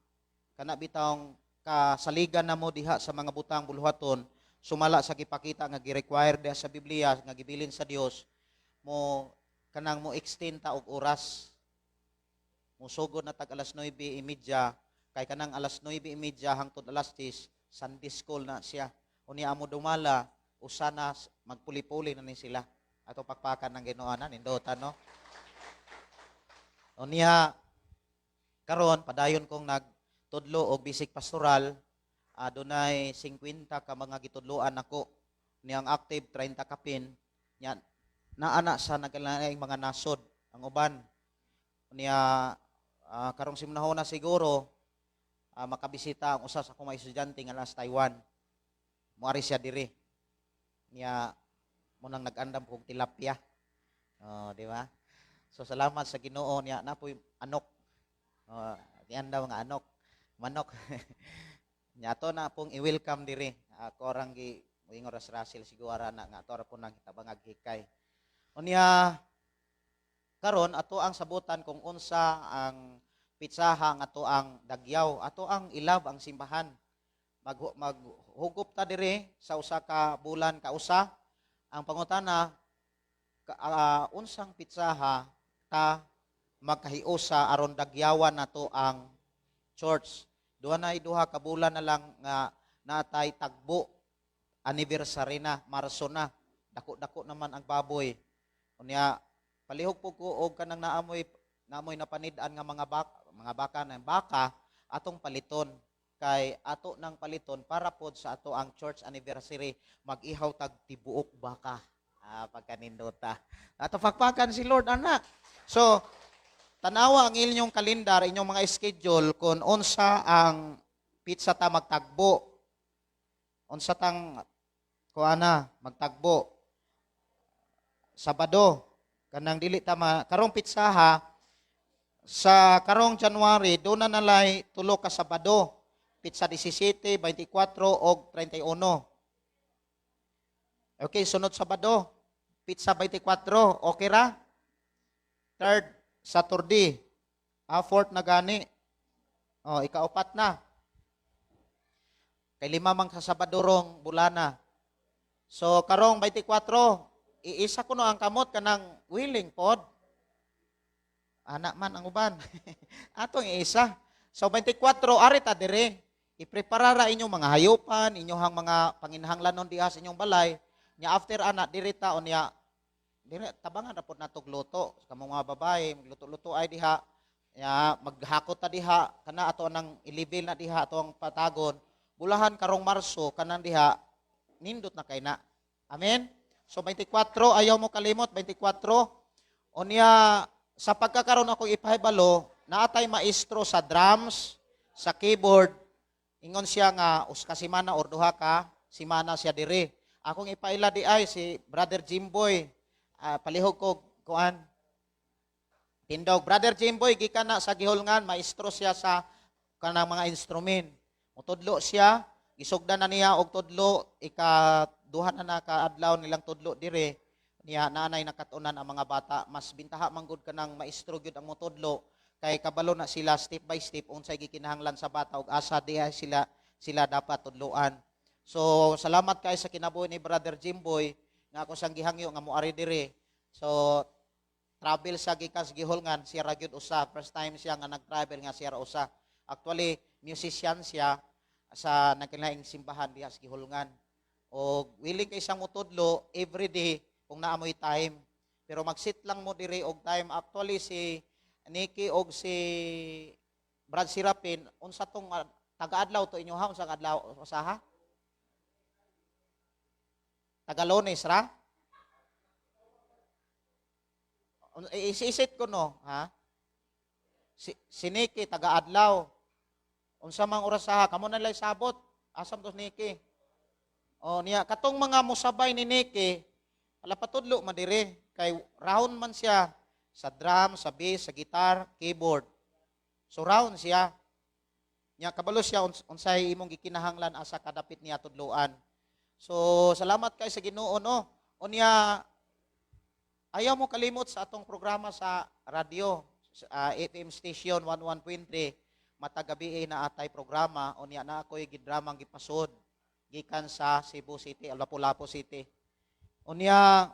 kana bitawng kasaligan na mo diha sa mga butang buluhaton sumala sa gipakita nga gi-require diha sa Biblia nga gibilin sa Dios mo, kanang mo extend ta og oras, musugod na tag alas 9:30 kay kanang alas 9:30 hangtod alas 10 Sunday school na siya. Unya amo dumala usa na, magpuli-puli na ni sila. Ato pakpakan ng Ginoo na nindota, no? Unya karon padayon kong nagtudlo og basic pastoral. Adunay 50 ka mga gitudloan nako, niyang active 30 kapin. Nya naa na sa nagkalaing mga nasod ang uban. Niya karong simnahona siguro makabisita ang usa sa akong mga estudyante nga nasa Taiwan. Moari siya diri. Niya munang nag-andam kog tilapia. Oh, di ba? So salamat sa Ginoo niya napoy anok. Oh, giandam nga anok, manok. Nya ato na pong i-welcome diri. Ako orang gi moingon ras Russell siguro na nga ato ra po nang hitabangag hikay. Unya karon ato ang sabutan kung unsa ang pitsaha nga ato ang dagyaw, ato ang ilab ang simbahan. Maghugup ta diri sa usa ka bulan kausa. Ang pangutana unsang pitsaha ta magkahiusa aron dagyawan nato ang church. Duha na duha ka bulan na lang nga natay tagbo, anniversary na, Marso na. Dako-dako naman ang baboy. Unya palihog po ko og kanang naamoy napanid-an nga mga baka na baka atong paliton kay ato nang paliton para pod sa ato ang church anniversary, mag-ihaw tag tibuok baka. Pagkanindota. Ato pakpakan si Lord anak. So tanawa ang inyong kalendar, inyong mga schedule kung unsa ang pitsa ta magtagbo. Unsa tang kuana magtagbo. Sabado kanang dili ta karong pitsaha Sa karong January, doon na nalay 3 ka Sabado. Pitsa 17, 24 og 31. Okay, sunod Sabado. Pitsa 24, okay ra? Third Saturday. Ah, fourth na gani. Oh, ikaupat na. Kay 5 man ka Sabado rong bulana. So karong 24, iisa kuno ang kamot kanang willing pod. Anak man ang uban. Atong iisa. So 24 ari ta dire. Iprepara ra inyong mga hayupan, inyong mga panginahanglanon diha sa inyong balay. Nya after ana dire ta unya dire tabangan ra pod natog luto kamong mga babae magluto-luto ay diha. Nya maghakot ta diha kana ato nang i-level na diha ato ang patagon. Bulahan karong Marso kanang diha nindot na kay na. Amen. So 24 ayaw mo kalimot 24. Unya sa pagkakaroon ako ipahibalo, naatay maestro sa drums, sa keyboard. Ingon siya nga us ka semana or duha ka semana siya dire. Akong ipaila di ay si Brother Jimboy. Palihog ko kuan. Tindog Brother Jimboy gikan na sa gihulngan, maestro siya sa kanang mga instrument. Mutudlo siya, gisugdan na niya og tudlo, ika duha na na ka adlaw nilang tudlo dire. Niya naanay nakatunan ang mga bata, mas bintaha manggod kanang maestro gyud ang motudlo kay kabalo na sila step by step unsay gikinahanglan sa bata ug asa diha sila sila dapat tudloan. So salamat kay sa kinabuhi ni Brother Jimboy nga ako sang gihangyo nga moari dire. So travel sa gikas gihulngan siya ra gyud usa, first time siya nga nag-travel nga siya ra usa. Actually musician siya sa nagkalaing simbahan diha sa gihulngan. Og willing kay siyang motudlo every day kung naamoy time. Pero magsit lang mo dire og time. Actually si Nikki og si Brad Sirapin unsa tong taga-adlaw to inyo ha, unsang adlaw usaha? Tagalones ra? Isisit ko no, ha? Si Nikki taga-adlaw. Unsa mang oras ha? Kamo na lay sabot. Asam to Nikki? O niya katong mga musabay ni Nikki, ala patudlo man dire kay round man siya sa drum, sa bass, sa guitar, keyboard. So round siya. Nya kabalo siya unsay imong gikinahanglan asa kadapit niya tudloan. So salamat kay sa Ginoo no. Unya ayaw mo kalimot sa atong programa sa radyo, sa FM station 11.3 matag gabi na atay programa. Unya na ako'y gidramang gipasod gikan sa Cebu City, Lapu-Lapu City. Unya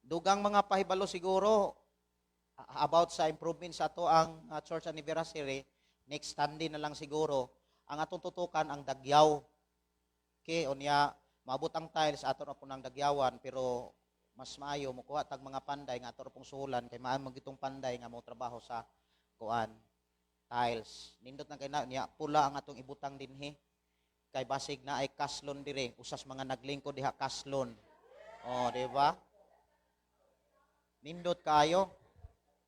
dugang mga pahibalo siguro about sa improvement sa ato ang church anniversary next Sunday na lang siguro. Ang atong tutukan ang dagyaw. Okay, unya maabot ang tiles ato na po ng dagyawan, pero mas maayo mokuha tag mga panday nga ato ra pong suhulan kay maayo magitong panday nga mo trabaho sa kuan tiles. Nindot na kay na niya pula ang atong ibutang dinhi. Kay basig na ay kaslon dire, usas mga naglingkod diha kaslon. Oh, di ba? Nindot kayo.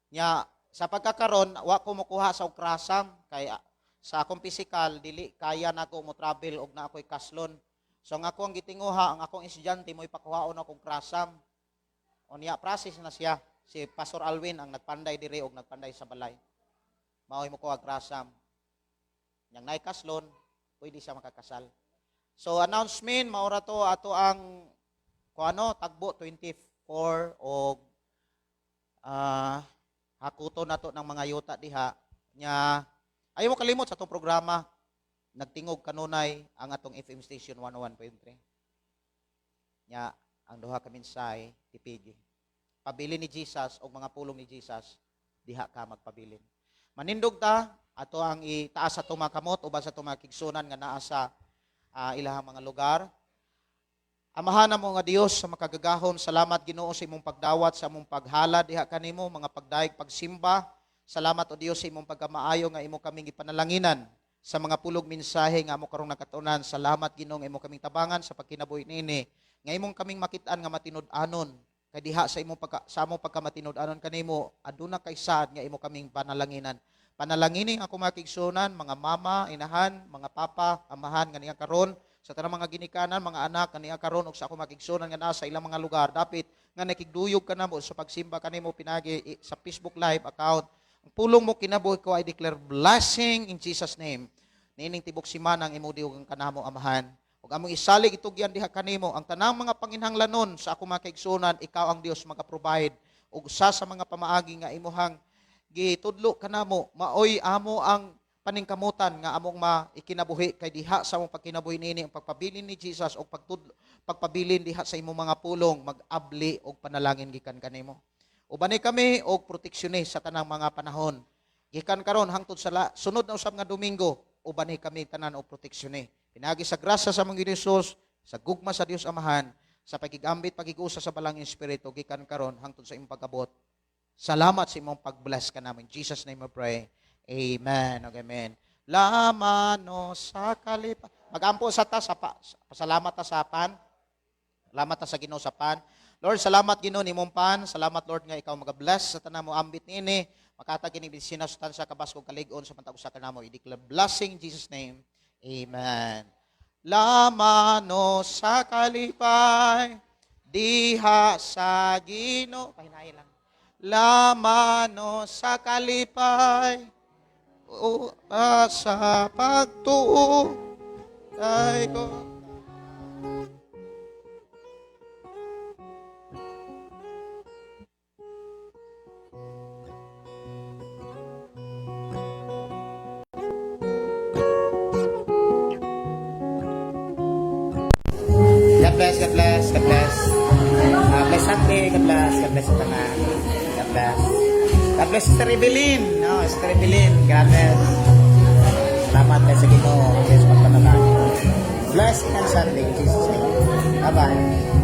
Nya sa pagkakaron wa ko mokuha sa ukrasam kay sa akong physical dili kaya nako mo travel og na ako'y kaslon. So ang akong gitinguha, ang akong estudyante mo ipakuhaon akong krasam. O niya process na siya. Si Pastor Alwin ang nagpanday dire og nagpanday sa balay. Mao'y mo kuha krasam. Yang naay kaslon, pwede siya makakasal. So announcement maura to ato ang kuano tagbo 24 og hakuto nato ng mga yuta diha. Nya ayaw mo kalimot sa atong programa. Nagtingog kanunay ang atong FM station 101.3. Nya ang duha ka mensahe tipigi. Pabilin ni Jesus og mga pulong ni Jesus diha ka magpabilin. Manindog ta ato ang itaas sa atong mga kamot uban sa atong mga kigsunan nga naa sa ilahang mga lugar. Amahan mo nga Dios sa makagagahom, salamat Ginoo sa imong pagdawat, sa imong paghala diha kanimo, mga pagdayeg, pagsimba. Salamat o Dios sa imong pagkamaayo nga imo kaming gipanalanginan sa mga pulog mensahe nga amo karong nakatunan. Salamat Ginoo nga imo kaming tabangan sa pagkinabuhi niini, nga imong kaming makit-an nga matinud-anon kay diha sa imong pagka, sa among pagkamatinud-anon kanimo aduna kay sad nga imo kaming panalanginan. Panalangini ang akong mga kigsunan, mga mama, inahan, mga papa, amahan nga niya karon Sa tanang mga ginikanan, mga anak kaniya karon ug sa ako makigsunan nga naa sa ilang mga lugar dapit nga nakigduyog kanamo sa pagsimba kanimo pinagi sa Facebook Live account. Ang pulong mo kinabuhi ko, I declare blessing in Jesus' name. Niining tibok simana ang imo diugang kanamo, Amahan. Ug among isalig itugyan diha kanimo ang tanang mga panginhanglanon sa ako mga kaigsunan, ikaw ang Dios maka-provide. Ug usa sa mga pamaagi nga imuhang gitudlo kanamo, maoy amo ang paningkamutan nga among maikinabuhi, kay diha sa among pagkinabuhi niini ang pagpabilin ni Jesus og pagtudlo, pagpabilin diha sa imong mga pulong, mag-abli og panalangin gikan kanimo. Ubani kami og proteksyonis sa tanang mga panahon. Gikan karon hangtod sa sunod na usab nga Domingo, ubani kami tanan og proteksyonis. Pinagi sa grasya sa among Ginoong Hesus, sa gugma sa Dios Amahan, sa pagigambit, pagigusa sa Balang Espiritu, gikan karon hangtod sa imong pag-abot. Salamat sa imong pag-bless kanamo. In Jesus' name we pray. Amen. Okay, amen. Lamano sa kalipa. Magampo sa ta sa pa, pasalamat ta sa pan. Salamat ta sa Ginoo sa pan. Lord, salamat, Ginoo, nimong pan. Salamat, Lord, nga ikaw maga-bless sa tanan mo ambit niini. Makatag kini sinasustansya, kabaskog, kalig-on sa matag usa kanamo. I-declare blessing in Jesus' name. Amen. Lamano sa kalipay diha sa Ginoo. Pahinay lang. Lamano sa kalipay o, sa pagtuo kay ko. God bless, God bless, God bless. Bless Sunday, God bless, God bless sa tanan. God bless. God bless, Sister Evelyn. No, Sister Evelyn, God bless. Salamat kay sa Ginoo, yes, pagpanalangin. Bless and Sunday, in Jesus' name. Bye-bye.